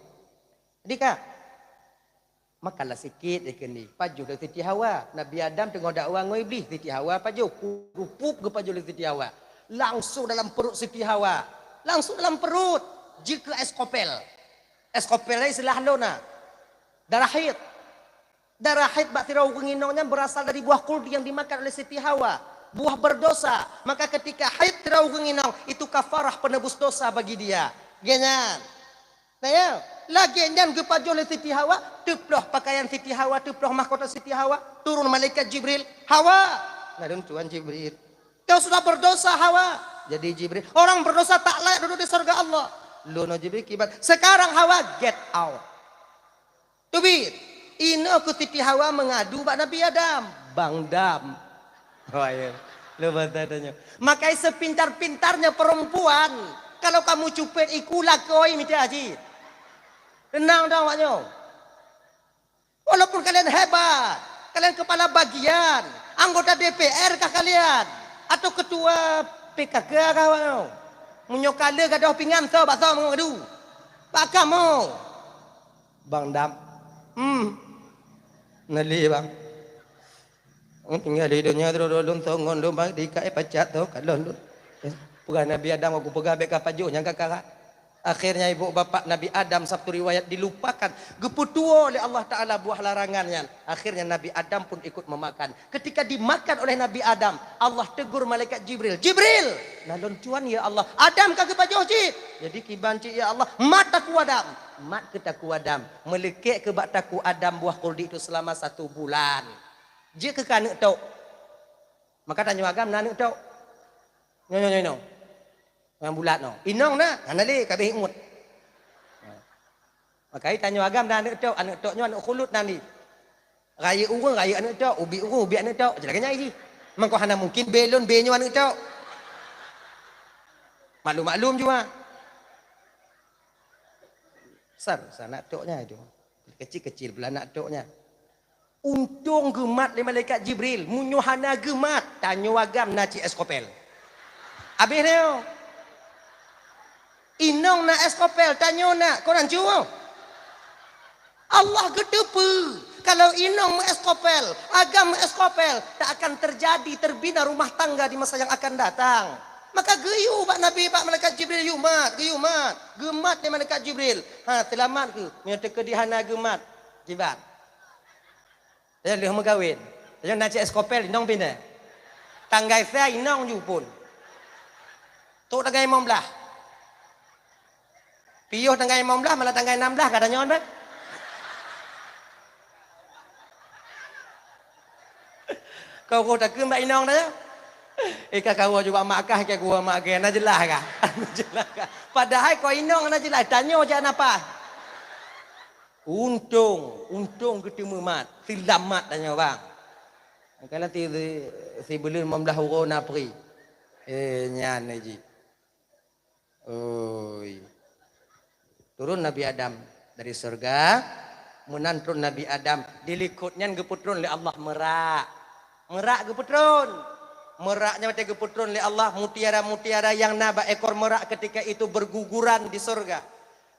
Jadi ka. Makanlah sikit, dia kini. Pajoh lé Siti Hawa. Nabi Adam teungoh dakwa ngon Iblis. Siti Hawa pajoh. Kurupup geupajoh lé Siti Hawa. Langsung dalam perut Siti Hawa. Langsung dalam perut. Jeuet keu es kopel. Es kopel ni istilah lôn na. Darah haid. Darah haid bak sidroe ureuëng inong nyan berasal dari buah kuldi yang dimakan oleh Siti Hawa. Buah berdosa. Maka ketika haid sidroe ureuëng inong, itu kafarah penebus dosa bagi dia. Geuhnyan. Nah ya, lagée nyan geupajoh lé Siti Hawa, teuploh pakaian Siti Hawa, teuploh mahkota Siti Hawa, turun malaikat Jibril, "Hawa!" Ladum Tuan Jibril. "Kau sudah berdosa, Hawa." Jadi Jibril, "Orang berdosa tak layak duduk di surga Allah." Lôn Jibril kiban, "Sekarang Hawa, get out." Teubiet. Inoe keu Siti Hawa mengadu bak Nabi Adam. Bang Dam. Wah, ya. Lu bahasa tanya. Makai sepintar-pintarnya perempuan, Kalau kamu cupet iku, lakoe mita cit. Teunang dong awak nyoe. Walaupun kalian hebat, kalian kepala bagian, anggota D P R kah kalian, atau ketua P K K kah awak nyoe? Meunyoe ka le gadôh pingan, soe bak soe meungoh gadu? Bak kamoe. Bang Dam. Hmm. Nali, Bang. Tinggai di donya droe lôn, songon lôn bak dikae pacak tho kalon lôn. Peugah Nabi Adam, aku peugah bèk ka pajoh nyang ka karat. Akhirnya ibu bapak Nabi Adam, satu riwayat, dilupakan, geupeutuwo lé Allah Taala buah larangan nyan. Akhirnya Nabi Adam pun ikut memakan. Ketika dimakan oleh Nabi Adam, Allah tegur malaikat Jibril, "Jibril!" "Na lôn tuan, ya Allah." "Adam ka geupajoh cit." "Jadi kiban cit, ya Allah?" "Mat takue Adam." Mat keu takue Adam. Meulekek keu bak takue Adam buah khuldi itu selama satu bulan. Jeuet keu keu aneuk tok. Maka tanyoe agam na aneuk tok. Nyoe, nyoe, nyoe, nyoe. Nyang bulat nyoe. Inong na, hana lé, ka abéh ié uet. Maka tanyoe agam na aneuk tok, aneuk tok nyoe aneuk khulud nan di. Rayeuk ureueng, rayeuk aneuk tok, ubit ureueng, ubit aneuk tok. Lagèe nyan jih. Mangko hana mungkin bé lôn bé nyoe aneuk tok. Maklum-maklum jua. Besar, besar aneuk tok nyan itu. Kecil-kecil pula aneuk tok nyan. Untông geumat lé malaikat Jibril. Meunyoe hana geumat, tanyoe agam na cit es kopel. Abéh nyoe. Inong na es kopel, tanyoe na, kon hanco. Allah geuteupeue. Kalau inong meu es kopel, agam meu es kopel, tak akan terjadi terbina rumah tangga di masa yang akan datang. Maka geuyue bak Nabi, bak malaikat Jibril, "Yue mat, geuyue mat." Geumat lé malaikat Jibril. "Ha, seulamat kheueh. Meunyoe teukeudi hana geumat, kiban." Tanyoe lheueh meukawen. Tanyoe na cit es kopel, inong pih na. Tanggai sa inong ju phôn. Trok tanggai limong blah. Piôh tanggai limong blah, malah tanggai nam blah ka tanyoe beh. Kau roh takheun bak inong tanyoe. Eh, ka kawoe ju bak mak kah, ka kawoe mak kah, na jeulaih kah? Na jeulaih kah? Padahai kon inong na jeulaih, tanyoe jak na paih. Untông, untông geuteumeumat, seulamat tanyoe bang. Kan nanti si, si buleuen limong blah uroe na pri. Eh, nyan jih. Oi. Turun Nabi Adam dari syeuruga, meunan turun Nabi Adam, di likot nyan geupeutron lé Allah meurak. Meurak geupeutron. Meurak nyan watèe geupeutron lé Allah, mutiara-mutiara nyang na bak ekor meurak ketika itu berguguran di syeuruga.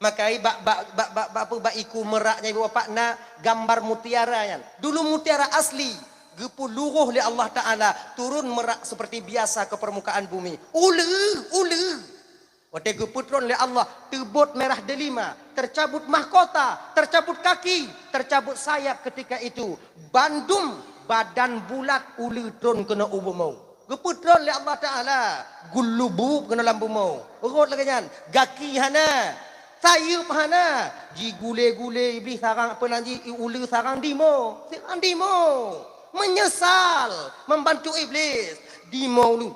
Maka bak, bak, bak, bak, bak, bak iku meurak nyan ibu bapak na gambar mutiara nyan. Dulu mutiara asli, geupeuluroh lé Allah Taala, turun meurak seperti biasa ke permukaan bumi. Uleue, uleue. Watèe geupeutron lé Allah, teubot merah delima, tercabut mahkota, tercabut kaki, tercabut sayap ketika itu. Bandum badan bulat uleue tron keunoe u bumoe. Geupeutron lé Allah Taala, geulubub keunoe lam bumoe. Rhot lagèe nyan, gaki hana, sayeuep hana, jigulé-gulé Iblih sarang, peue nan jih, uleue sarang dimo, sarang dimo. Menyesal membantu Iblis. Dimo uleue.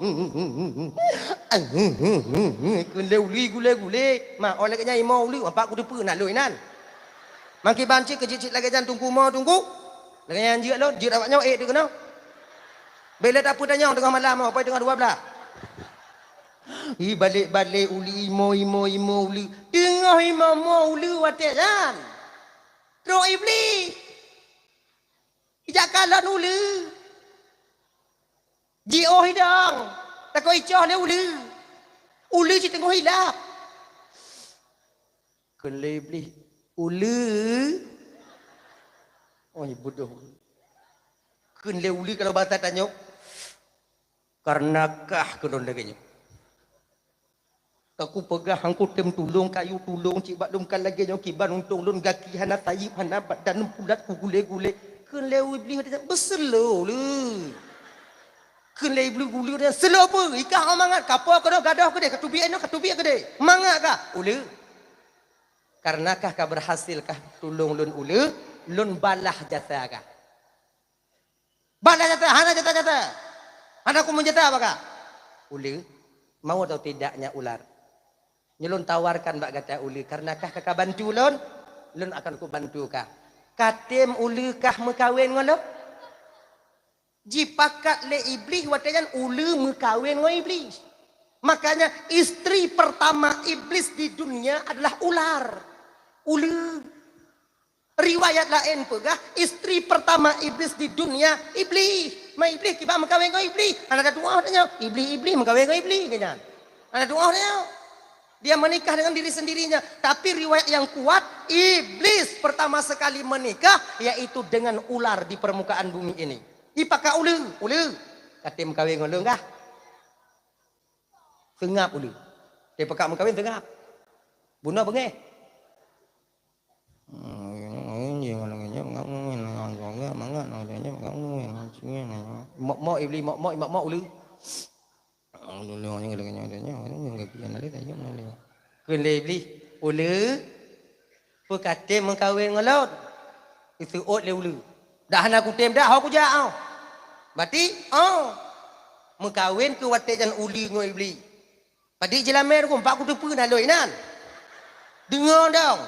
Keu lé uleue gulé-gulé. Ma, oh lagèe nyan imo uleue, ampat kuteupeue na lôn inan. Mangki banci keu jicit lagèe nyan teungku mo teungku. Lagèe nyan jeuet lôn, jeuet awak nyoe ék teuh keunoe. Bèk lé tapeutanyong teungoh malam, oh, pai teungoh dua blah. Ih, balek-balek uleue imo, imo, imo uleue. Teungoh imo mo uleue watèe nyan. Trok Iblih. Ijak kalon uleue. Jiôh idong. Takot icoh lé uleue. Uleue cit teungoh ilap. Kheun lé Iblih, "Uleue." Oi, bodoh. Kheun lé uleue kalau basa tanyoe. Kareuna kah keunoe lagèe nyoe. Ka kupeugah hana kutem tulông, kayue tulông cit bak lôn, ka lagèe nyoe kiban untông lôn, gaki hana, sayeuep hana, badan bulat kugulé-gulé. Kheun lé Iblih, "Beuseulo le." Kheun lé Iblih, "Gulé le, seulo peue? Ikah mangat, kapoe keunoe gadôh keudéh, katubiet inoe, katubiet keudéh. Mangat kah?" "Uleue. Kareuna kah ka beurhasil kah tulông lôn uleue, lôn balaih jasa kah." Balaih jasa, hana jasa-jasa. Hana kumeujasa bak kah. Uleue, mau atau tidaknya ular? Nyoe lôn tawarkan bak gata uleue, kareuna kah ka, ka bantu lôn, lôn akan kubantu kah. Katem uleue kah meukawen ngon lôn? Jipakat lé Iblih watèe nyan uleue meukawen ngon Iblih. Makanya istri pertama iblis di dunia adalah ular. Uleue. Riwayat laén peugah, istri pertama iblis di dunia iblih. Ma iblih kiban meukawen ngon iblih. Hana ada tuoh tanyoe. Iblih-iblih meukawen ngon iblih, kan nyan. Hana tuoh tanyoe. Dia menikah dengan diri sendirinya. Tapi riwayat yang kuat, iblis pertama sekali menikah yaitu dengan ular di permukaan bumi ini. Ipakat uleue, uleue. Ka tem meukawen ngon lôn kah? Seungab uleue. Tem pakat meukawen seungab. Bunoe beungéh. Mok-mok iblih, mok-mok, mok-mok uleue. Kheun lé iblih, "Uleue, peu ka tem meukawen ngon lôn?" Iseuôt lé uleue. "Dak hana kutem dak, ho kujak, oh." Berarti, oh. Meukawen keu watée nyan uleue ngon iblih. Padit jeulamé rukon, bak kuteupeue na lôn inan. Deungoe dong.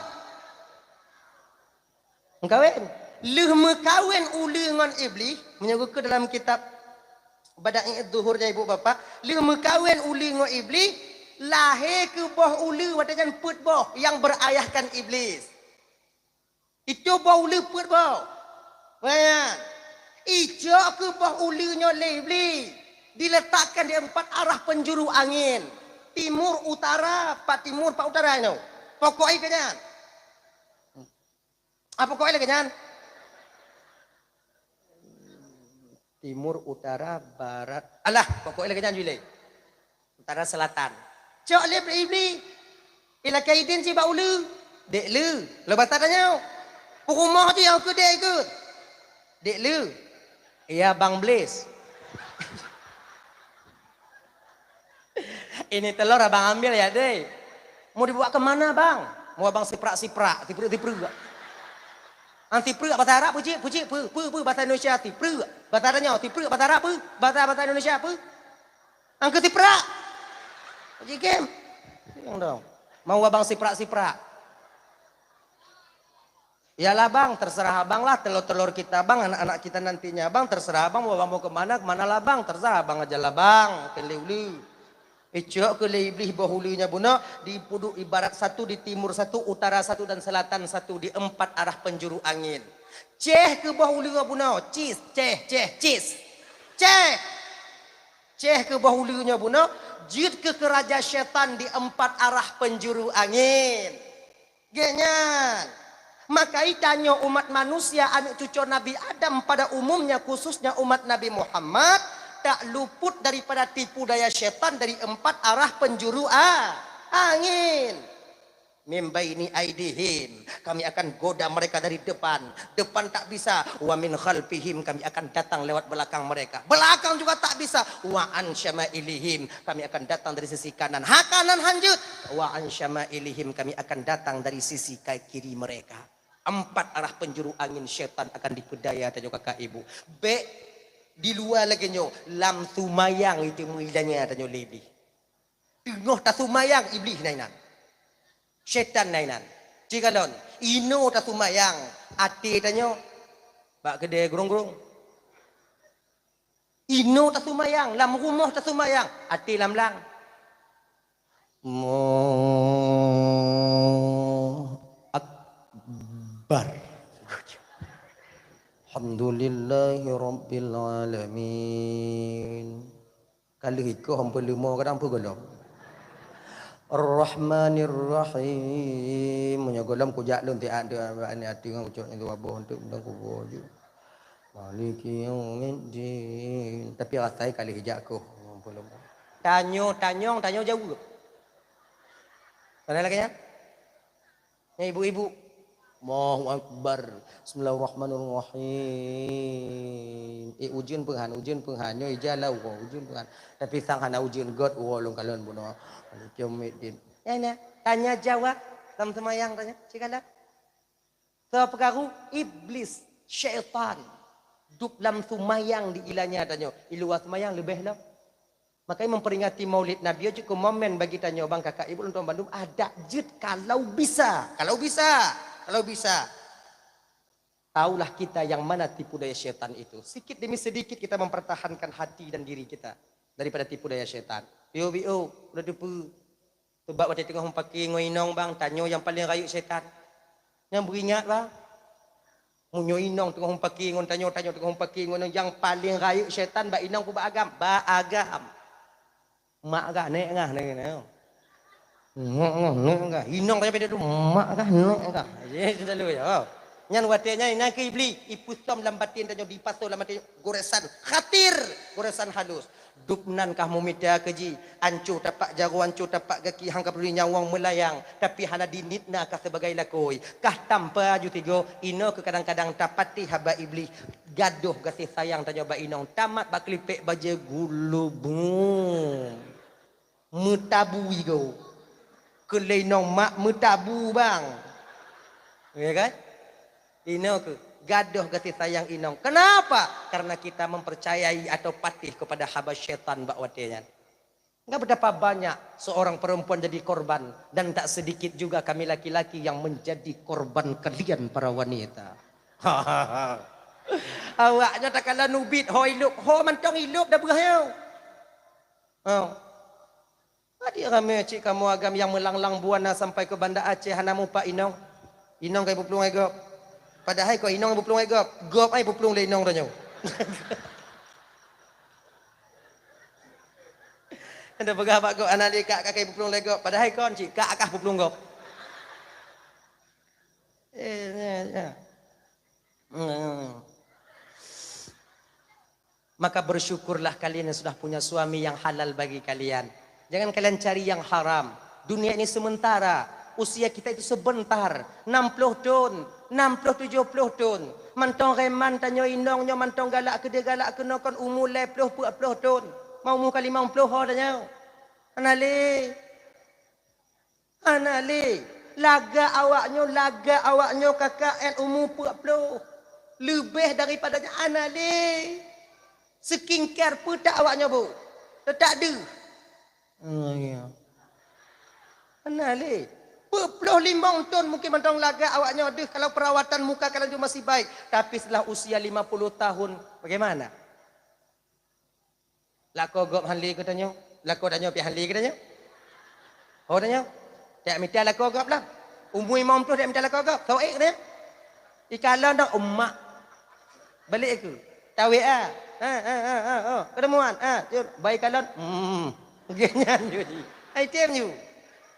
Meukawen. Lheueh meukawen uleue ngon iblih, meunyoe geukeue dalam kitab Bada'i Zuhur nyan ibu bapak, lheueh meukawen uleue ngon iblih, lahé keu boh uleue watée nyan peuet boh nyang berayahkan iblis. Itu boh uleue peuet boh. Nyan. Icok keu boh uleue nyoe lé iblih, diletakkan di empat arah penjuru angin. Timur, utara, pat timur, pat utara nyoe. Pokok ié keu nyan. Ah, pokok ié lagée nyan. Timur, utara, barat. Alah, pokok ié lagée nyan jih lé. Utara, selatan. Cok lé iblih. Ilakée idin cit bak uleue. Dek le. Lo bata tanyoe. Peurumoh tu nyang keu dek ikeu. Dek le. Ya, Bang Blis. Ini telur abang ambil ya, deh. Mau dibawa ke mana, Bang? Mau abang siprak-siprak, siprak-siprak. An siprak bahasa Arab, pucik, pucik, pu, pu, pu, bahasa Indonesia, siprak. Bahasa Arabnya, siprak, bahasa Arab, pu, bahasa, bahasa Indonesia, pu. An ke siprak. Pucik game. Yang dong. Mau abang siprak-siprak. Yalah bang, terserah abang lah, telur-telur kita bang, anak-anak kita nantinya bang, terserah abang mau abang mau kemana, kemana lah bang, terserah abang aja lah bang, keu lé uleue. Icok keu lé iblih boh uleue nyan bunoe, dipeuduek ibarat satu, di timur satu, utara satu, dan selatan satu, di empat arah penjuru angin. Ceh keu boh uleue nyan bunoe, cis, ceh, ceh, cis. Ceh. Ceh keu boh uleue nyan bunoe, jeuet keu keuraja syaitan di empat arah penjuru angin. Genyan. Maka tanyoe umat manusia, aneuk cucoe Nabi Adam pada umumnya, khususnya umat Nabi Muhammad, tak luput daripada tipu daya syaitan dari empat arah penjuru a, angin. Mim baini aidihim, kami akan goda mereka dari depan, depan tak bisa. Wa min khalfihim, kami akan datang lewat belakang mereka, belakang juga tak bisa. Wa an syama'ilihim, kami akan datang dari sisi kanan, ha kanan hanjeuet. Wa an syama'ilihim, kami akan datang dari sisi ka-, kiri mereka. Empat arah penjuru angin syaitan akan dipeudaya tanyoe kakak ibu. Bek di luwa lagée nyoe, lam sumayang itu meuilanya tanyoe lé iblih. Teungoh tasumayang iblih na inan. Syaitan na inan. Cikalon, inoe tasumayang, até tanyoe bak keudée grong-grong. Inoe tasumayang, lam rumoh tasumayang, até lam blang. Allahu Akbar. Alhamdulillahi Rabbil Alamin. Ka lheueh ikoh ampôn leumo kadang peue gohlom. Ar-Rahmanir Rahim. Meunyoe gohlom kujak lôn tiat tu, ni ati ngon ucok nyan tu aboh tu, meunan kuboh ju. Maliki yaumiddin. Tapi rasai ka lheueh jak koh. Tanyoe, tanyong, tanyoe jaweueb. Mana lagée nyan? Nyan ibu-ibu. Allahu Akbar. Bismillahirrahmanirrahim. Eh, ujeuen peue han, ujeuen peue han. Nyoe ija lau ko, ujeuen peue han. Tapi sang hana ujeuen göt, woe lôn kalon bunoe. Maliki yaumiddin. Ya, nah. Tanya jawab. Lam seumayang tanya. Cikalah. Soe peukaru? Iblis, syaitan. Dup lam seumayang di ilanya tanyoe. Iluwa seumayang leubeh lom. Makanya memperingati Maulid Nabi jeuet keu momen bagi tanyoe bang kakak ibu lôn tuan bandum adak jeuet kalau bisa, kalau bisa, kalau bisa. Taulah kita yang mana tipu daya syaitan itu. Sedikit demi sedikit kita mempertahankan hati dan diri kita daripada tipu daya syaitan. Yo, bi, oh, udah teupeu. Sebab watée teungoh meupaké ngon inong bang, tanyoe nyang paleng rayeuk syaitan. Nyang beuingat bang. Meunyoe inong teungoh meupaké ngon tanyoe, tanyoe teungoh meupaké ngon inong, nyang paleng rayeuk syaitan bak inong peue bak agam? Bak agam. Mak gah, nek gah, nek gah. Nek gah, nek gah. Inong tanyoe pih tu, mak gah, nek gah. Ye, selalu ya. Nyan watée nyan, nyan keu Iblih, ipeusöm lam batin tanyoe, dipasoe lam batin, goresan khatir, goresan halus. Dubnan kah meumita keu jih, anco tapak jaroe, anco tapak gaki, han ka peuduli nyawöng meulayang, tapi hana dinitna kah sibagai lakoe. Kah tampa ju tigo, inoe keu kadang-kadang tapatéh haba Iblih, gadôh gaséh sayang tanyoe bak inong, tamat bak keulipék bajée gulubeng. Meutabu igo. Keu lé inong mak meutabu bang. Ya kan? Inoe keuh, gadôh gaséh sayang inong. Kenapa? Karena kita mempercayai atau patéh kepada haba syaitan bak watée nyan. Enggak, betapa banyak seorang perempuan jadi korban, dan tak sedikit juga kami laki-laki yang menjadi korban kalian para wanita. Awaknyoe takalon ubit, ho ilop, ho mantong ilop dah beurah nyoe. Oh. Adik ramé cit kamoe agam nyang meulanglang buana sampai keu Banda Aceh hana mupat inong. Inong ka ipuplueng lé gob. Padahai kon inong ipuplueng lé gob, gob ai ipuplueng lé inong tanyoe. Anda peugah bak gob, "Anak lé kak, kak ka ipuplueng lé gob." Padahai kon cit kak kah puplueng gob. Eh, ya, ya. Hmm. Maka bersyukurlah kalian yang sudah punya suami yang halal bagi kalian. Jangan kalian cari yang haram. Dunia ini sementara, usia kita itu sebentar. Enam puluh thon, enam puluh tujoh puluh thon. Mantong reman tanyoe inong nyoe mantong galak keudeh galak keunoe kon umu lhèe ploh peuet ploh thon. Mau umu ka limong ploh ho tanyoe. Hana lé. Hana lé. Lagak awaknyoe, lagak awaknyoe kakak 'et umu peuet ploh. Leubeh daripada nyan hana lé. Skincare peutak awaknyoe bu. Teutak deuh. Hmm, ya. Hana lé. Peuet ploh limong thon mungkin mantong lagak awaknyoe deuh kalau perawatan muka kalian tu masih baik. Tapi setelah usia lima puluh tahun, bagaimana? Lakoe gob hana lé keu tanyoe, lakoe tanyoe pih hana lé keu tanyoe. Ho tanyoe, tak mita lakoe gob lah. Umu limong ploh tak mita lakoe gob, soe keu tanyoe. Ikalon dak umak. Balik aku. Tawet ah. Ha ha ha ha. Oh, ketemuan. Ah, jom. Bai kalon. Hmm. Geuh nyan ju. Ai tem ju.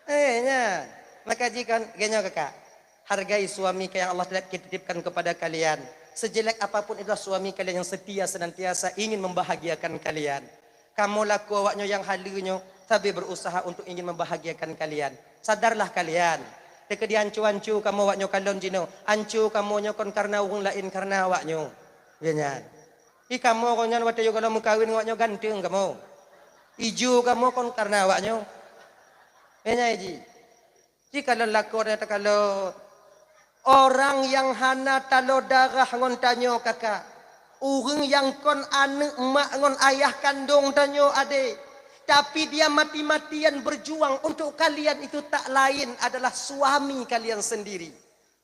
Eh, nyan. Maka jikon geuh nyoe kakak. Hargai suami yang Allah telah titipkan kepada kalian. Sejelek apapun itulah suami kalian yang setia senantiasa ingin membahagiakan kalian. Kamoe lakoe awaknyoe nyang haleue nyoe sabe berusaha untuk ingin membahagiakan kalian. Sadarlah kalian. Teukeudi anco-anco kamoe awaknyoe kalon jinoe, anco kamoe nyoe kon karena ureueng laén, karena awaknyoe. Ya nyan. Ih, kamoe kon nyan watèe yôh gohlom meukawen ngon awaknyoe ganteng kamoe. Ijo kamoe kon karena awaknyoe. Ya nyan ji. Jikalon lakoe tanyoe takalon. Orang nyang hana talo darah ngon tanyoe kakak, ureueng nyang kon aneuk mak ngon ayah kandong tanyoe adek, tapi dia mati-matian berjuang untuk kalian itu tak lain adalah suami kalian sendiri.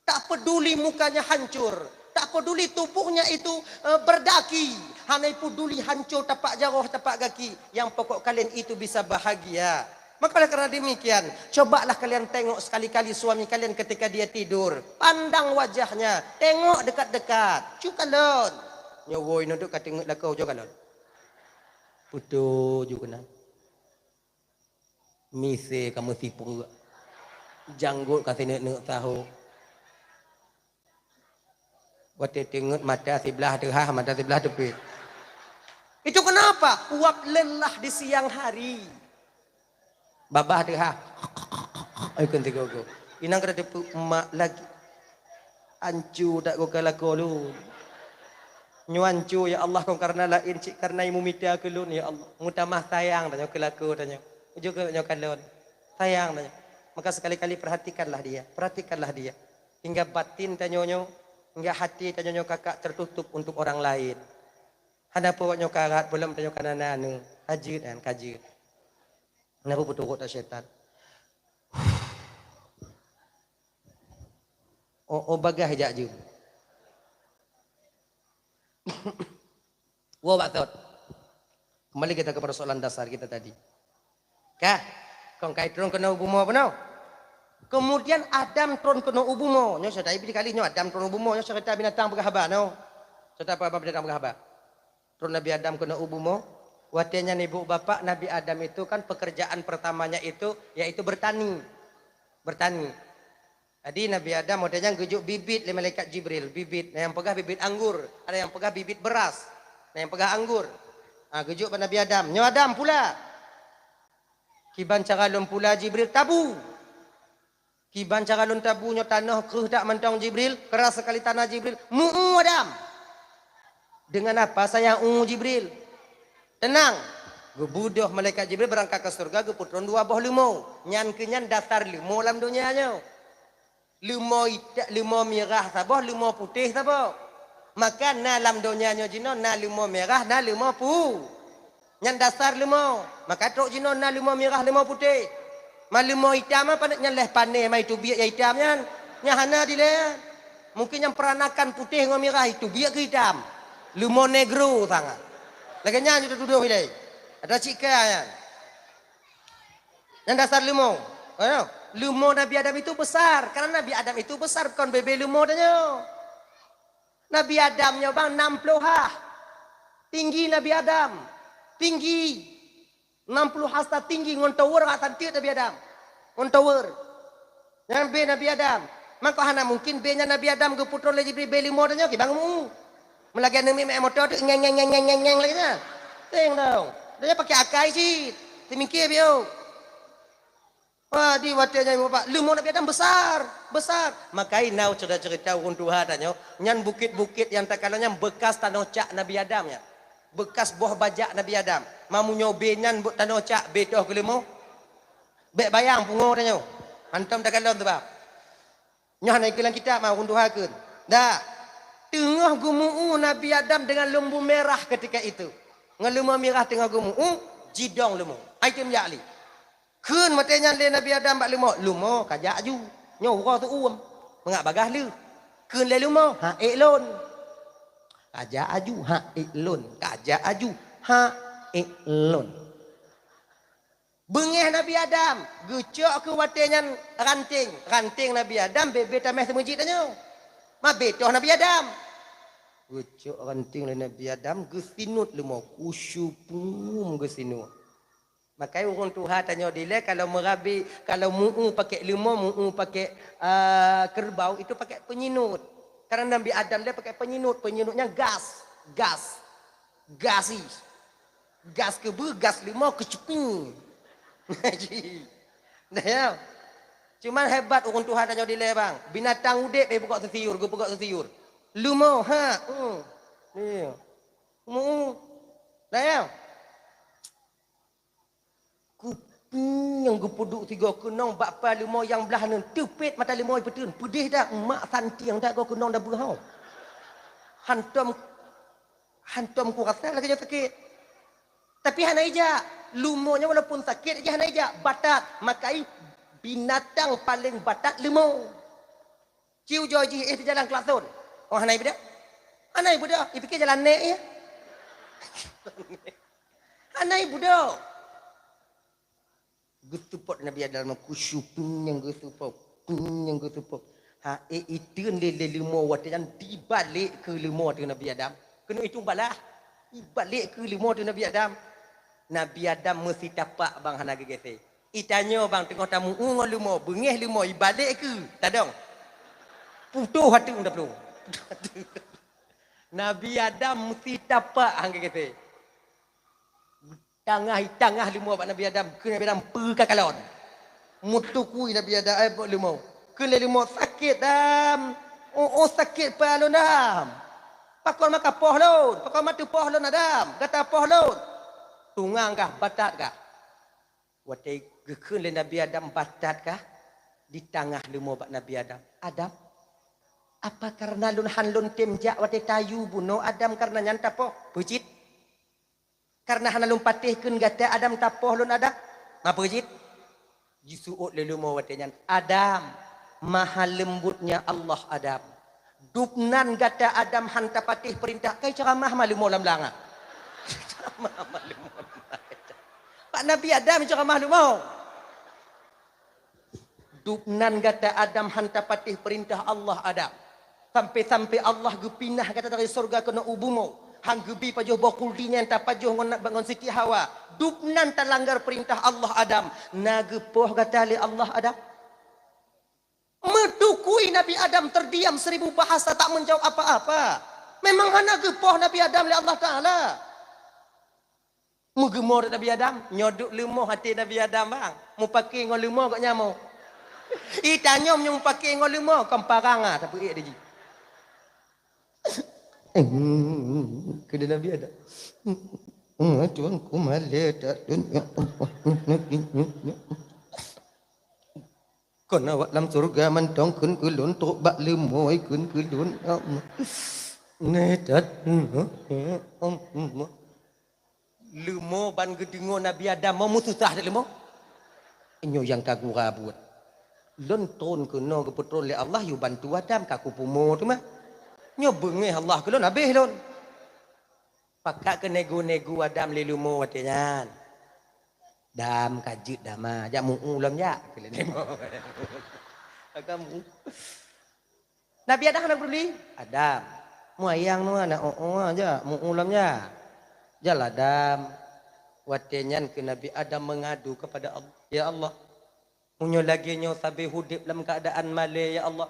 Tak peduli mukanya hancur, tak peduli tubuhnya itu, eh, berdaki, hana peduli hancur tapak jaroh, tapak gaki, yang pokok kalian itu bisa bahagia. Maka oleh karena demikian, cobalah kalian tengok sekali-kali suami kalian ketika dia tidur. Pandang wajahnya, tengok dekat-dekat. Cu kalon. Nyoe woi nunduk ka teungeut lakoe, cu kalon. Puto ju keunan. Mise ka meusipeue. Janggot ka sineuk-neuk saho. Watèe teungeut mata siblah teuhah, mata siblah teupet. Itu kenapa? Uap lelah di siang hari. Babah teuhah. Ai keu sigoe-goe. Inong keuneuk teupeu mak lagi. Ancu that goe keu lakoe lôn. Nyoe ancu, ya Allah, kon karena laén, cit karena imumita keu lôn, ya Allah. Meutamah sayang tanyoe keu lakoe tanyoe. Ujoe keu nyoe kalon. Sayang tanyoe. Maka sekali-kali perhatikanlah dia, perhatikanlah dia. Hingga batin tanyoe nyoe, hingga hati tanyoe nyoe kakak tertutup untuk orang lain. Hana peue awak nyoe karat, peulom tanyoe kana na aneuk. Ka jeuet nyan, ka jeuet. Hana peue peuturot that syaitan. Oh, oh, bagah jak jeuet. Woe bak thot. Kembali kita kepada soalan dasar kita tadi. Kah, kon kai tron keunoe u bumoe bunoe. Kemudian Adam tron keunoe u bumoe. Nyoe cerita ibi kali nyoe Adam tron u bumoe. Nyoe cerita binatang peugah haba nyoe. Cerita apa binatang peugah haba. Tron Nabi Adam keunoe u bumoe. Watée nyan ibu bapak Nabi Adam itu kan pekerjaan pertamanya itu yaitu bertani. Bertani. Jadi Nabi Adam watée nyan geujok bibit lé malaikat Jibril, bibit. Ada nyang peugah bibit anggur, ada nyang peugah bibit beras, ada nyang peugah anggur. Ha, geujok bak Nabi Adam. Nyoe Adam pula. Kiban cara lôn pula Jibril tabu. Kiban cara lôn tabu nyoe tanoh kreueh that mantong Jibril, keras sekali tanah Jibril. Mu'u Adam. Dengan apa saya u Jibril? Tenang. Geubeudôh malaikat Jibril beurangkat keu syeuruga geupeutron dua boh leumo. Nyan keuh nyan dasar leumo lam donya nyoe. Leumo ita-, leumo mirah saboh, leumo putéh saboh. Maka na lam donya nyoe jinoe na leumo mirah, na leumo pu-, nyan dasar leumo. Maka trok jinoe na leumo mirah, leumo putéh. Ma leumo itam apa nyan leh panéh ma itu biek ya itam nyan. Nyan hana dilée. Mungkin nyang peranakan putéh ngon mirah itu biek keu itam. Leumo negro sangat. Lagée nyan itu tudoh ilée. Ada cik kaya nyan. Nyan dasar leumo. Leumo Nabi Adam itu besar. Karena Nabi Adam itu besar, kon bebe leumo tanyoe. Nabi Adam nyoe bang enam puluh ha. Tinggi Nabi Adam. Tinggi. Enam puluh hasta tinggi ngon tower ka santiek Nabi Adam. Ngon tower. Nyan be Nabi Adam. Mangko hana mungkin be nyan Nabi Adam geupeutron lé Jibril be leumo tanyoe kibang mu. Meulagée neumiet moto tu ngeng ngeng ngeng ngeng ngeng lagée nyan. Teng dong. Dia pakai akai cit. Teumikir bieu. Wah, di watée nyan bapak leumo Nabi Adam besar, besar. Makai nau cerita-cerita ureuëng tuha tanyoe, nyan bukit-bukit nyang takalon nyan bekas tanoh cak Nabi Adam nyan. Bekas boh bajak Nabi Adam. Mamunyoe be nyan tanoh cak be toh keu leumo. Bék bayang pungo tanyoe. Hantom takalon teuba. Nyoe hana ikeu lam kitab ma ureuëng tuha kheun. Dak. Teungoh geumuu Nabi Adam dengan lembu merah ketika itu. Ngon leumo mirah teungoh geumuu, jidong leumo. Ai tem jak li. Kheun watée nyan lé Nabi Adam bak leumo, "Leumo, kajak aju. Nyoe uroe teuuem. Meungak bagaih leuh." Kheun lé leumo, "Ha ék lôn." Kajak aju, "Ha ék lôn." Kajak aju, "Ha ék lôn." Beungéh Nabi Adam, geucok keu watée nyan ranting. Ranting Nabi Adam bebe tameh seumeujit tanyoe. Ma betoh Nabi Adam. Geucok ranting lé Nabi Adam, geusinut leumo, kusyupum geusinut. Makai ureuëng tuha tanyoe dilée kalau meurabi, kalau muu pakai leumo, muu pakai, eee, kerbau, itu pakai penyinut. Karena Nabi Adam dia pakai penyinut, penyinutnya gas, gas, gasi. Gas keubeue, gas leumo, keucuping. Dah ya. Cuman hebat ureuëng tuha tanyoe dilée bang. Binatang udeb eh pokok sesiur, geuh pokok sesiur. Leumo, ha, hmm. Iya. Muu. Dah ya. Kuping nyang geupeuduek sigoe keunong bak pa leumo nyang blaih neuh, teupet mata leumo ipeuteun, peudeh dak mak santieng dak goe keunong dabeuh hau. Hantom, hantom kurasa lagée nyoe sakét. Tapi hana ijak, leumo nyoe walaupun sakét jih hana ijak, batat, makai binatang paleng batat leumo. Ci ujoe jih éh teujalan keulaksôn. Oh, hana ibeudôh? Hana ibeudôh, ipike jalan nèk ya. Hana ibeudôh. Geuseupôt Nabi Adam kusyuping nyang geuseupôt, ping nyang geuseupôt. Ha, éh iteun lé lé leumo watée nyan dibalek keu leumo teuh Nabi Adam. Keuneuk itu balah. Ibalek keu leumo teuh Nabi Adam. Nabi Adam meusitapak bang hana geugése. Itanyoe bang teungoh tamuu ngon leumo, beungéh leumo ibalek keu tadong. Putôh ateueng taplueng. Nabi Adam meusti tapak hangge geuté. Tangah-tangah leumo bak Nabi Adam, keu Nabi Adam peu ka kalon. Meutukui Nabi Adam, eh, bak leumo. Keu lé leumo sakét dam. Oh, oh sakét pa lôn dam. Pakon maka poh lôn, pakon matu poh lôn Adam, gata poh lôn. Tungang kah, batat kah? Watée geukheun lé Nabi Adam batat kah di tangah leumo bak Nabi Adam, "Adam, apa kareuna lôn han lôn tem jak watée tayue bunoe Adam kareuna nyan tapoh?" "Peue cit?" "Kareuna hana lôn patéh kheun gata Adam tapoh lôn Adam." "Ma peue cit?" Jisuôt lé leumo watée nyan, "Adam, maha leumbutnya Allah Adam. Dubnan gata Adam han tapatéh peurintah kai ceuramah ma leumo lam langa." Ceuramah ma leumo lam langa. Pak Nabi Adam ceramah leumo. Dubnan gata Adam han tapatéh peurintah Allah Adam. Sampai-sampai Allah geupinah gata dari syurga keunoe u bumoe. Han geubi pajoh boh khuldi nyang tapajoh ngon, ngon Siti Hawa. Dubnan talanggar peurintah Allah Adam. Na geupoh gata lé Allah Adam? Meutukui Nabi Adam terdiam seribu bahasa tak menjawab apa-apa. Memang hana geupoh Nabi Adam lé Allah Taala. Meugeumoe Nabi Adam, nyoe duek leumoh até Nabi Adam bang. Mupake ngon leumoh gobnyan mo. Itanyong nyoe mupake ngon leumoh, kon parang ah, tapeuék di jih. Keuneuk Nabi Adam. Tuhanku malée that. Kon awak lam syurga mantong kheun keu lôn, trok bak leumo kheun keu lôn. Neh that. Leumo ban geudeungoe Nabi Adam mau meususah that leumo. Nyoe nyang ka gura buet. Lôn tron keunoe geupeutron lé Allah yue bantu Adam ka kupumo teuma. Nyoe beungéh Allah keu lôn habéh lôn. Pakat keu nego-nego Adam lé leumo watée nyan. Dam ka jeuet dama, jak mu'u lom jak. Agam mu'u. Nabi Adam hana geupeureuli. Adam, muayang nua na o-o jak mu'u lom jak. Jalah Adam. Watée nyan keu Nabi Adam mengadu kepada Allah, "Ya Allah, meunyoe lagée nyoe sabe udeb lam keuadaan malée ya Allah.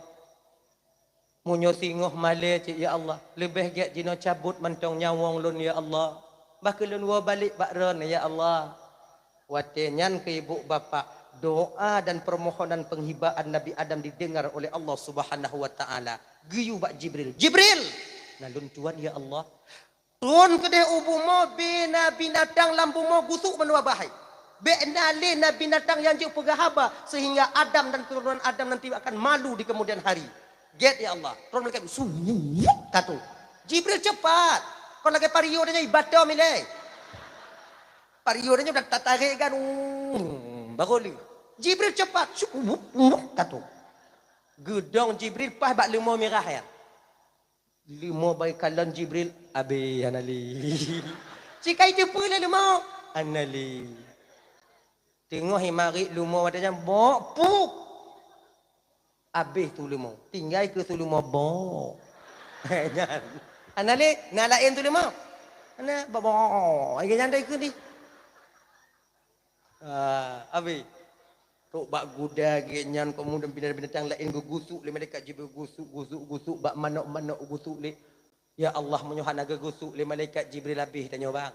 Meunyoe singoh malée cit ya Allah, leubeh gét jinoe cabot mantong nyawöng lôn ya Allah. Bah keu lôn woe balek bak Droen ya Allah." Watée nyan keu ibu bapak, doa dan permohonan penghibaan Nabi Adam didengar oleh Allah Subhanahu wa Taala. Geuyue bak Jibril, "Jibril, na lôn tuan ya Allah. Tron keudeh u bumoe bina binatang lam bumoe gusuk bandua bahai. Bék na lé na binatang nyang jeuet peugah haba sehingga Adam dan keturunan Adam nanti akan malu di kemudian hari." Gét ya Allah. Tron malaikat su ka trok. Jibril cepat. Kon lagée pario nyoe ibatom ilée. Pario nyoe dah tatarek kan. Uh, baru lé. Jibril cepat. Su, uh, uh, ka trok. Geudong Jibril paih bak leumo mirah ya. Leumo bak ikalon Jibril, abéh hana lé. Sikai teupeu lé leumo, hana lé. Teungoh imarit leumo watée nyan bok puk. Abéh su leumo, tinggai keu su leumo bok. Nyan. Hana lé, na laén su leumo. Hana bok bok. Lagée nyan dai keu di. Ah, abéh. Trok bak guda gét nyan, kemudian binatang-binatang laén geugusuk lé malaikat Jibril, gusuk, gusuk, gusuk, bak manok-manok gusuk lé. Ya Allah, meunyoe hana geugusuk lé malaikat Jibril, abéh tanyoe bang.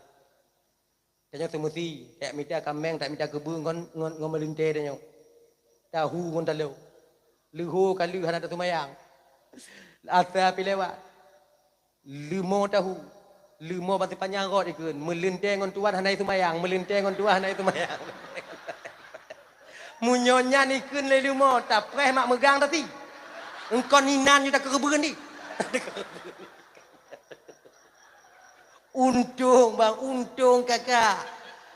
Tanyoe seumeusi, tak mita kaméng, tak mita keubeue ngon, ngon, ngon meulintée tanyoe. Tahu ngon taloe. Leuho ka lheueh hana taseumayang. Asa pi lewat. Leumo tahu. Leumo bak sipanyang rot ikheun, meulintée ngon tuan hana iseumayang, meulintée ngon tuan hana iseumayang. Meunyoe nyan ikheun lé leumo, tapreh mak meugang tasi. Engkon inan nyoe takeureubeuen di. Untông bang, untông kakak.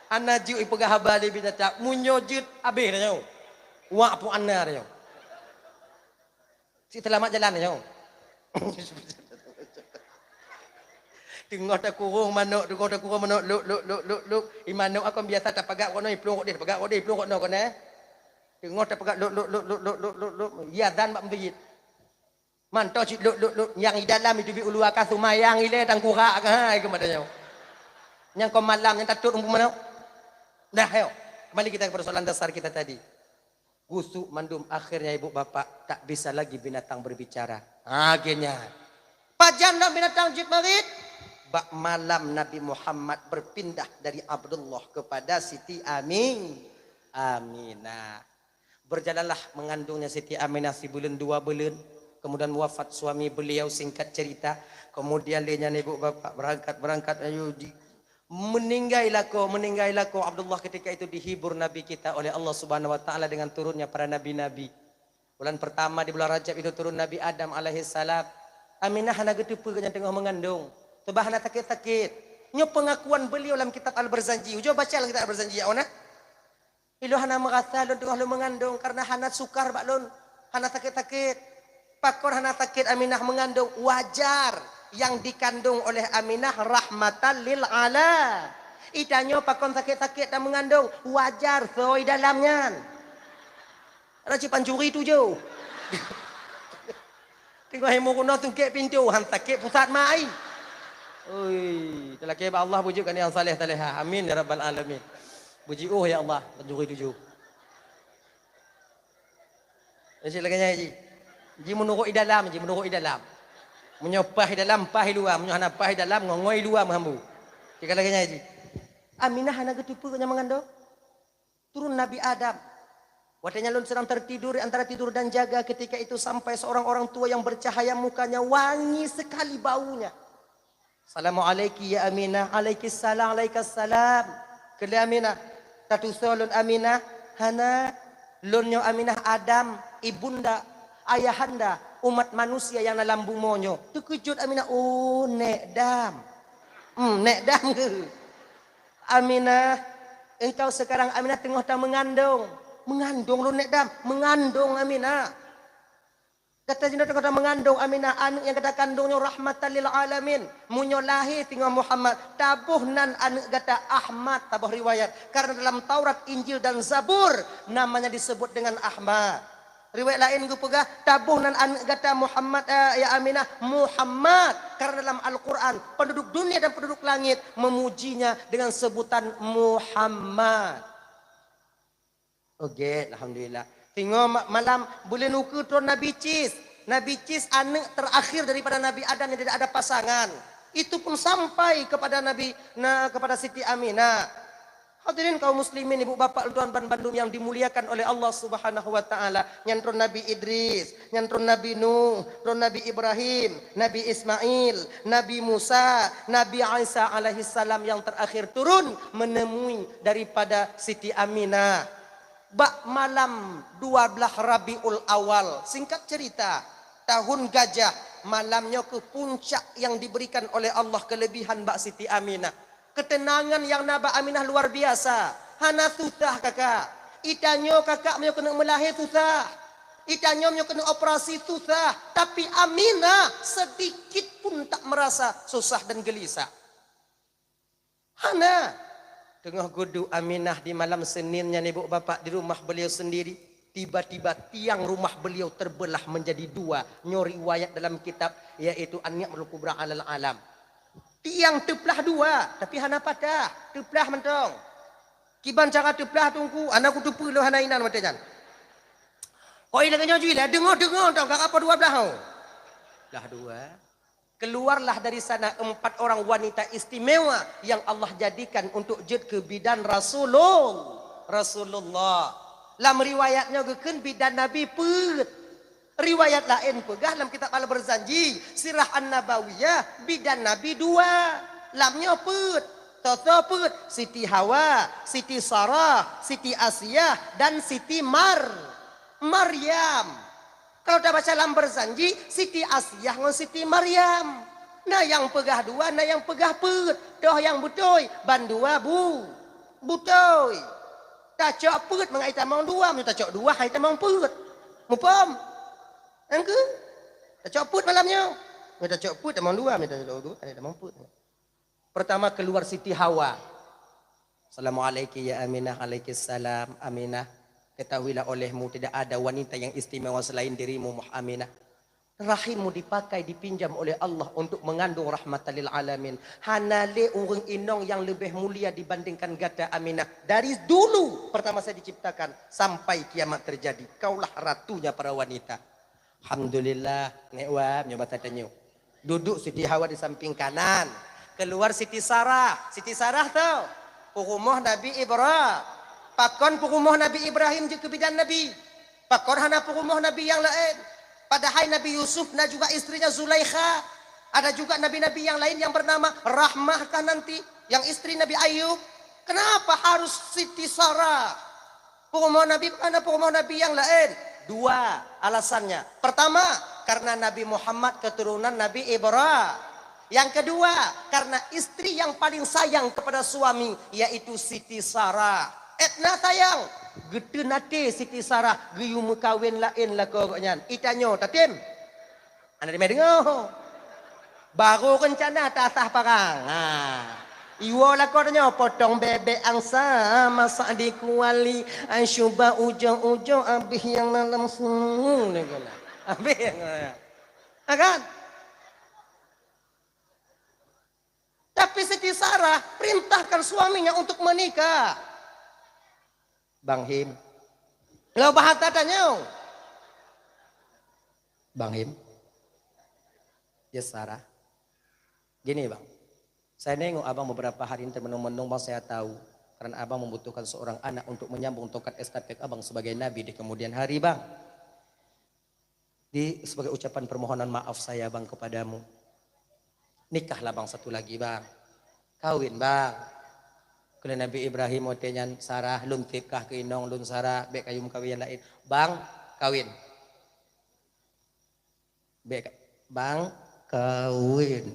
Hana jeuet ipeugah haba lé binatang. Meunyoe jeuet, abéh tanyoe. Wak pok ana tanyoe. Cit seulamat jalan nyoe. Teungoh takurong manok, teungoh takurong manok, lop, lop, lop, lop, lop. I manok akon biasa tapagak kono, iplueng rot deh, tapagak rot deh, iplueng rot noe kono. Teungoh tapagak lop, lop, lop, lop, lop, lop, lop. Ya dan bak meuseujid. Mantong cit lop, lop, lop. Nyang i dalam itu bi ulu aka seumayang ilée tangkurak ka hai keu mata nyoe. Nyang kon malam nyang tatot umpung manok. Dah, ayo. Kembali kita ke persoalan dasar kita tadi. Gusuk mandum, akhirnya ibu bapak tak bisa lagi binatang berbicara. Ha, akhirnya. Pajan dan binatang jeuet marit? Bak malam Nabi Muhammad berpindah dari Abdullah kepada Siti Amin. Aminah. Berjalanlah mengandungnya Siti Aminah sibuleuen dua buleuen. Kemudian wafat suami beliau, singkat cerita. Kemudian lé nyan ibu bapak berangkat, berangkat, ayo di, Meninggai lakoe, meninggai lakoe Abdullah ketika itu dihibur Nabi kita oleh Allah Subhanahu wa Taala dengan turunnya para nabi-nabi. Bulan pertama di bulan Rajab itu turun Nabi Adam alaihissalam. Aminah hana geuteupeue gobnyan teungoh meungandong, sabab hana sakét-sakét. Nyoe pengakuan beliau lam kitab Al-Barzanji. Ujoe baca lam kitab Al-Barzanji, ya ona. Ilôn hana meurasa lôn teungoh lôn meungandong kareuna hana sukar bak lôn, hana sakét-sakét. Pakon hana sakét Aminah meungandong? Wajar, nyang dikandong oleh Aminah rahmatan lil ala. Itanyoe pakon sakét-sakét tameungandong, wajar soe dalam nyan. Ada cit pancuri tujoh. Teungoh ilmu keunoe tungkek pintoe, han sakét pusat mai. Oi, talakée bak Allah beujeuet keu aneuk nyang saleh-salehah. Amin ya rabbal alamin. Beujiôh ya Allah, pancuri tujoh. Jadi lagée nyan ji. Ji meunurot i dalam, ji meunurot i dalam. Meunyoe paih i dalam, paih i luwa. Meunyoe hana paih i dalam, ngongoi i luwa meuhambu. Ji ka lagée nyan ji. Aminah hana geuteupeue nyang meungandong. Turun Nabi Adam. Watée nyan lôn sedang tertidur di antara tidur dan jaga, ketika itu sampai seorang orang tua yang bercahaya mukanya wangi sekali baunya. "Assalamualaiki ya Aminah." "Alaikissalam, alaikassalam." Kheun lé Aminah, "Tatusoe lôn Aminah?" "Hana, lôn nyoe Aminah Adam, ibunda, ayahanda, umat manusia nyang na lam bumoe nyoe." Teukeujot Aminah, "Oh, Nék Dam." Hmm, Nék Dam keuh. "Aminah, engkau sekarang Aminah teungoh tameungandong." "Meungandong lôn Nék Dam?" "Meungandong Aminah." "Gata jinoe teungoh tameungandong Aminah, aneuk nyang gata kandong nyoe rahmatan lil alamin. Meunyoe lahé singoh Muhammad, taboh nan aneuk gata Ahmad," taboh riwayat. Karena dalam Taurat, Injil dan Zabur namanya disebut dengan Ahmad. Riwayat laén geupeugah, "Taboh nan aneuk gata Muhammad, eh, ya Aminah, Muhammad." Karena dalam Al-Quran, penduduk dunia dan penduduk langit memujinya dengan sebutan Muhammad. Oke, alhamdulillah. Singoh ma-, malam buleuen ukeue tron Nabi Cis. Nabi Cis aneuk terakhir daripada Nabi Adam yang tidak ada pasangan. Itu pun sampai kepada Nabi, na, kepada Siti Aminah. Hadirin kaum muslimin, ibu bapak, tuan ban bandum yang dimuliakan oleh Allah Subhanahu wa taala. Nyan tron Nabi Idris, nyan tron Nabi Nuh, tron Nabi Ibrahim, Nabi Ismail, Nabi Musa, Nabi Isa alaihissalam yang terakhir turun menemui daripada Siti Aminah. Bak malam dua belas Rabiul Awal, singkat cerita, tahun gajah, malam nyoe keuh puncak yang diberikan oleh Allah kelebihan bak Siti Aminah. Keuteunangan nyang na bak Aminah luar biasa. Hana susah kakak. Itanyoe kakak meunyoe keuneuk meulahé susah. Itanyoe meunyoe keuneuk operasi susah. Tapi Aminah sedikit pun tak merasa susah dan gelisah. Hana. Teungoh geuduek Aminah di malam Senin nyan, ibu bapak, di rumah beliau sendiri, tiba-tiba tiang rumah beliau terbelah menjadi dua. Nyoe riwayat dalam kitab, yaitu An-Ni'matul Kubra 'alal Alam. Tiang teuplah dua, tapi hana patah, teuplah mantong. Kiban cara teuplah, Teungku? Hana kuteupeue lôn, hana inan watée nyan. Kok ilée nyoe jui lé, deungoe-deungoe tau, ka apa dua blah, oh. Blah dua. Keluarlah dari sana empat orang wanita istimewa yang Allah jadikan untuk jeuet keu bidan Rasulul-, Rasulullah. Lam riwayat nyoe geukheun bidan Nabi peuet. Riwayat laén peugah lam kitab Al-Barzanji, Sirah An-Nabawiyah, bidan Nabi dua. Lam nyoe peuet. Soe-soe peuet? Siti Hawa, Siti Sarah, Siti Asiah, dan Siti Mar-, Maryam. Kalau tabaca lam Barzanji, Siti Asiah ngon Siti Maryam. Na nyang peugah dua, na nyang peugah peuet. Toh nyang beutôi, ban dua bu-, beutôi. Tacok peuet mangat itamong dua, meunyoe tacok dua, hai tamong peuet. Muphom? Nyang keu? Tacok peuet malam nyoe. Meunyoe tacok peuet tamong dua, meunyoe tacok dua, hai tamong peuet. Pertama keluar Siti Hawa. "Assalamualaiki ya Aminah." "Alaikissalam, Aminah. Ketahuilah olehmu tidak ada wanita yang istimewa selain dirimu, Muh-, Aminah. Rahimmu dipakai, dipinjam oleh Allah untuk mengandung rahmatan lil alamin. Hana lé ureuëng inong yang lebih mulia dibandingkan gata, Aminah. Dari dulu pertama saya diciptakan sampai kiamat terjadi. Kaulah ratunya para wanita." Alhamdulillah, Nék Wa, meunyoe basa tanyoe. Duduk Siti Hawa di samping kanan. Keluar Siti Sarah. Siti Sarah tu peurumoh Nabi Ibra-, pakon peurumoh Nabi Ibrahim jeuet keu bidan Nabi? Pakon hana peurumoh Nabi nyang laén? Padahai Nabi Yusuf na juga istrinya Zulaikha. Ada juga nabi-nabi yang lain yang bernama Rahmah kah nanti, yang istri Nabi Ayub. Kenapa harus Siti Sarah? Peurumoh Nabi, bukan peurumoh Nabi nyang laén. Dua alasannya. Pertama, karena Nabi Muhammad keturunan Nabi Ibra-, yang kedua, karena istri yang paling sayang kepada suami, yaitu Siti Sarah. Etna sayang, geuteun até Siti Sarah geuyue meukawen laén lakoe gobnyan. Itanyoe tatem. Hana teumé deungoe. Barô reuncana tasah parang. Ha. Iwoe lakoe tanyoe, potong bebek angsa, masak di kuali, ai cuba ujoe-ujoe, abéh nyang lam sumur. Abéh nyang, ha kan? Tapi Siti Sarah perintahkan suaminya untuk menikah. Bang Him. Kalau bahasa tanyoe. Bang Him. Ya Sarah. Gini, Bang. Saya nengok abang beberapa hari ini termenung-menung, Bang, saya tahu. Karena abang membutuhkan seorang anak untuk menyambung tongkat estafet abang sebagai nabi di kemudian hari, Bang. Di, sebagai ucapan permohonan maaf saya, Bang, kepadamu. Nikahlah, Bang, satu lagi, Bang. Kawin, Bang. Keu lé Nabi Ibrahim watée nyan, Sarah, lôn tieb kah keu inong lôn Sarah, bék kayue meukawen nyang laén. Bang, kawin. Bék ka-, Bang, kawin.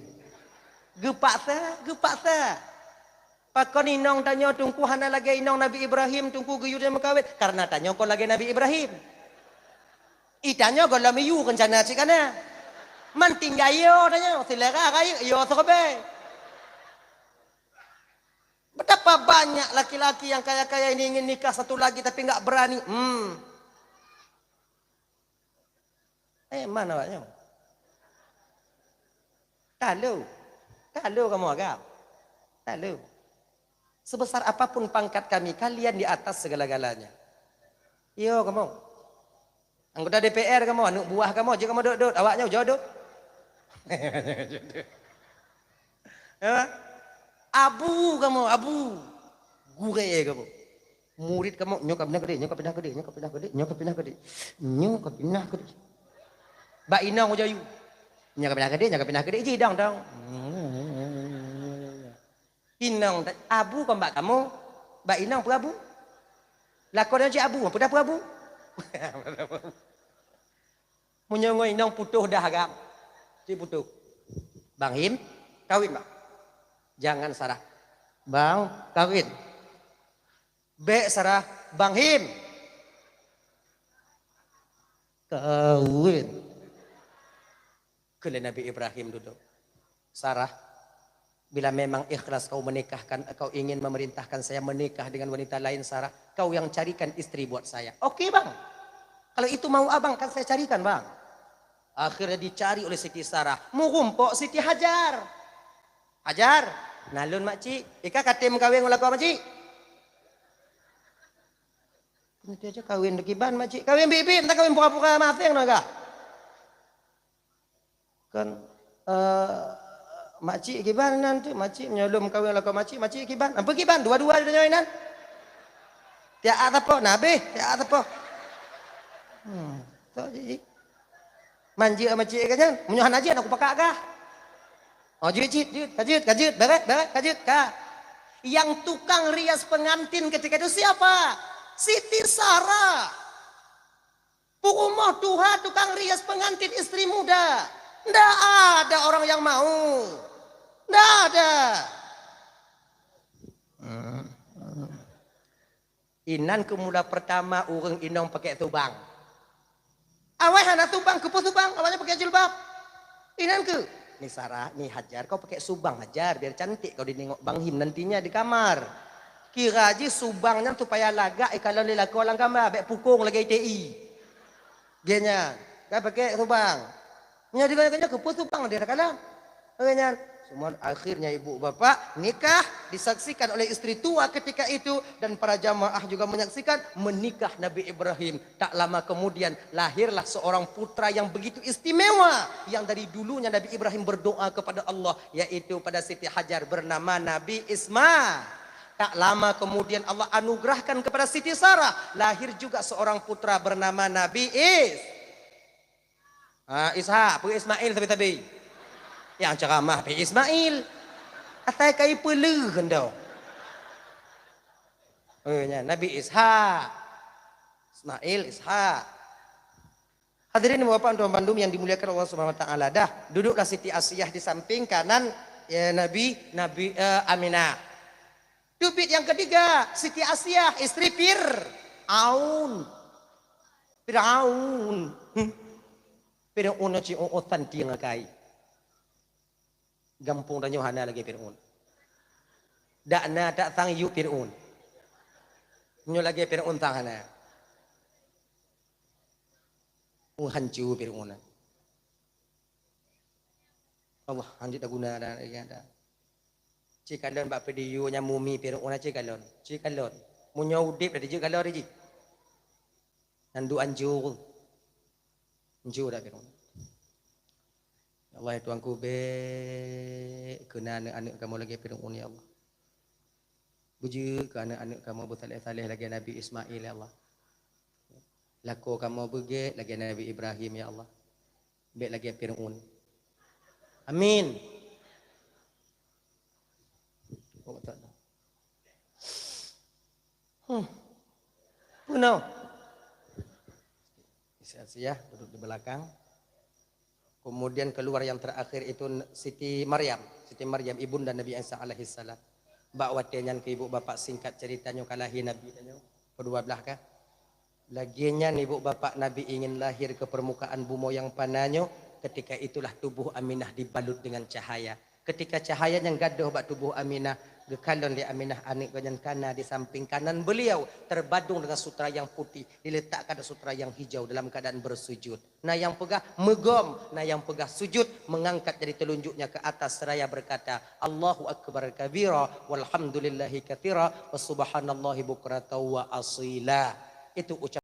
Geupaksa, geupaksa. Pakon inong tanyoe Teungku hana lagée inong Nabi Ibrahim, Teungku geuyue meukawen? Karena tanyoe kon lagée Nabi Ibrahim. I tanyoe gohlom iyue keuncana cit kana. Man tinggai yo tanyoe, seulera rayeuk yo seureubai. Betapa banyak laki-laki yang kaya-kaya ini ingin nikah satu lagi tapi enggak berani. Hmm. Eh, mana awaknyoe? Talu. Talu kamoe agam. Talu. Sebesar apapun pangkat kami, kalian di atas segala-galanya. Yo kamoe. Anggota D P R kamoe, aneuk buah kamoe, jeuet kamoe dot-dot, awaknyoe jodoh. Ya? Abu kamoe, abu. Gurée kamoe. Murit kamoe, nyoe ka pinah keudeh, nyoe ka pinah keudeh, nyoe ka pinah keudeh, nyoe ka pinah keudeh. Nyoe ka pinah keudeh. Bak inong ujoe yue. Nyoe ka pinah keudeh, nyoe ka pinah keudeh, jidong-dong. Inong, abu kon bak kamoe, bak inong peue abu? Lakoe nyoe cit abu, peue dah peue abu? Meunyoe ngon inong putôh dah agam. Cit putôh. Bang Him, kawin, Bang. Jangan Sarah. Bang, kawin. Bék Sarah, Bang Him. Kawin. Keu lé Nabi Ibrahim dudoe. Sarah, bila memang ikhlas kau menikahkan, kau ingin memerintahkan saya menikah dengan wanita lain, Sarah, kau yang carikan istri buat saya. Oke, Bang. Kalau itu mau Abang, kan saya carikan, Bang. Akhirnya dicari oleh Siti Sarah. Meurumpok Siti Hajar. "Hajar, na lôn makcik. Ika ka tem kawin ngon lakoe makcik?" "Nanti aja kawin kiban makcik." "Kawin biet-biet, entah kawin pura-pura maséng na kah?" Kan, eh, makcik kiban nan tu, makcik meunyoe lôn kawin lakoe makcik, makcik kiban. Apa kiban? Dua-dua tanyoe inan. Tiak sapo, na abéh, tiak sapo. Hmm, tok jih. Manjeuet makcik ka nyan. Meunyoe hana jeuet, aku pakak kah. Oh, jeuet, jeuet, jeuet, ka jeuet, ka jeuet, beret, beret, ka jeuet, ka. Yang tukang rias pengantin ketika itu siapa? Siti Sarah. Peurumoh tuha tukang rias pengantin istri muda. Ndak ada orang yang mau. Ndak ada. Inan keu mula pertama ureuëng inong pakai subang. Awai hana subang, keupeue subang? Awaknyan pakai jilbab. Inan keu, "Ni Sarah, ni Hajar, kau pakai subang Hajar, biar cantik kau dinengok Bang Him nantinya di kamar." Kira jih subang nyan supaya lagak ikalon lé lakoe lam kama, bék pukong lagée I T I. Geuh nyan, ka pakai subang. Meunyoe digoe-goe nyoe keupeue subang dia takalon. Lagée nyan. Semua akhirnya ibu bapak nikah disaksikan oleh istri tua ketika itu dan para jamaah juga menyaksikan menikah Nabi Ibrahim. Tak lama kemudian lahirlah seorang putra yang begitu istimewa yang dari dulunya Nabi Ibrahim berdoa kepada Allah, yaitu pada Siti Hajar bernama Nabi Isma. Tak lama kemudian Allah anugerahkan kepada Siti Sarah, lahir juga seorang putra bernama Nabi Is. Ha, Ishak, peue Ismail sabe-sabe. Nyang ceramah pih Ismail. Asai kai peuleuh keudroe. Eh, nyan, Nabi Ishak. Ismail, Ishak. Hadirin bapak dan tuan bandum yang dimuliakan Allah Subhanahu wa taala. Dah, duduklah Siti Asiah di samping kanan, ya, Nabi, Nabi, eh, Aminah. Teubiet nyang ketiga, Siti Asiah, istri Firaun. Firaun. Hmm. Firaun na ci utan tieng akai. Gampông tanyoe hana lagée Firaun. Dak na tak sang yue Fir'aun. Nyoe lagèe Fir'aun sang hana. Uh, hanco Fir'aun. Allah, hanjeuet taguna dah, dah. Ci kalon bak video nyan mumi Fir'aun, ci kalon. Ci kalon. Meunyoe udép dah dijeuet kalon jih. Nyan duek hanco. Hanco dah Fir'aun. Ya Allah, ya Tuhanku, bèk keu na aneuk-aneuk kamoe lagèe Fir'aun, ya Allah. Beujeuet keu aneuk-aneuk kamoe beusaléh-saléh lagèe Nabi Ismail, ya Allah. Lakoe kamoe beugèt lagèe Nabi Ibrahim, ya Allah. Bèk lagèe Fir'aun. Amin. Oh, tak ada. Hmm. Peunoh. Siap-siap duduk di belakang. Kemudian keluar yang terakhir itu Siti Maryam. Siti Maryam, ibunda Nabi Isa alaihissalam. Bak watèe nyan keu ibu bapak singkat cerita nyoe ka lahé Nabi tanyoe. Kedua belah kah? Lagèe nyan ibu bapak Nabi ingin lahir ke permukaan bumoe nyang pana nyoe, ketika itulah tubuh Aminah dibalut dengan cahaya. Ketika cahaya nyang gadôh bak tuboh Aminah, geukalon lé Aminah aneuk geuh nyan ka na di sampéng kanan beuliau, terbadong dengan sutra nyang putih, diletakkan sutra nyang hijau dalam keadaan bersujud. Na nyang peugah meugom, na nyang peugah sujud, mengangkat jari telunjuknya ke atas seraya berkata, "Allahu akbar kabira, walhamdulillahi katsira, wa subhanallahi bukratan wa asila." Itu ucapan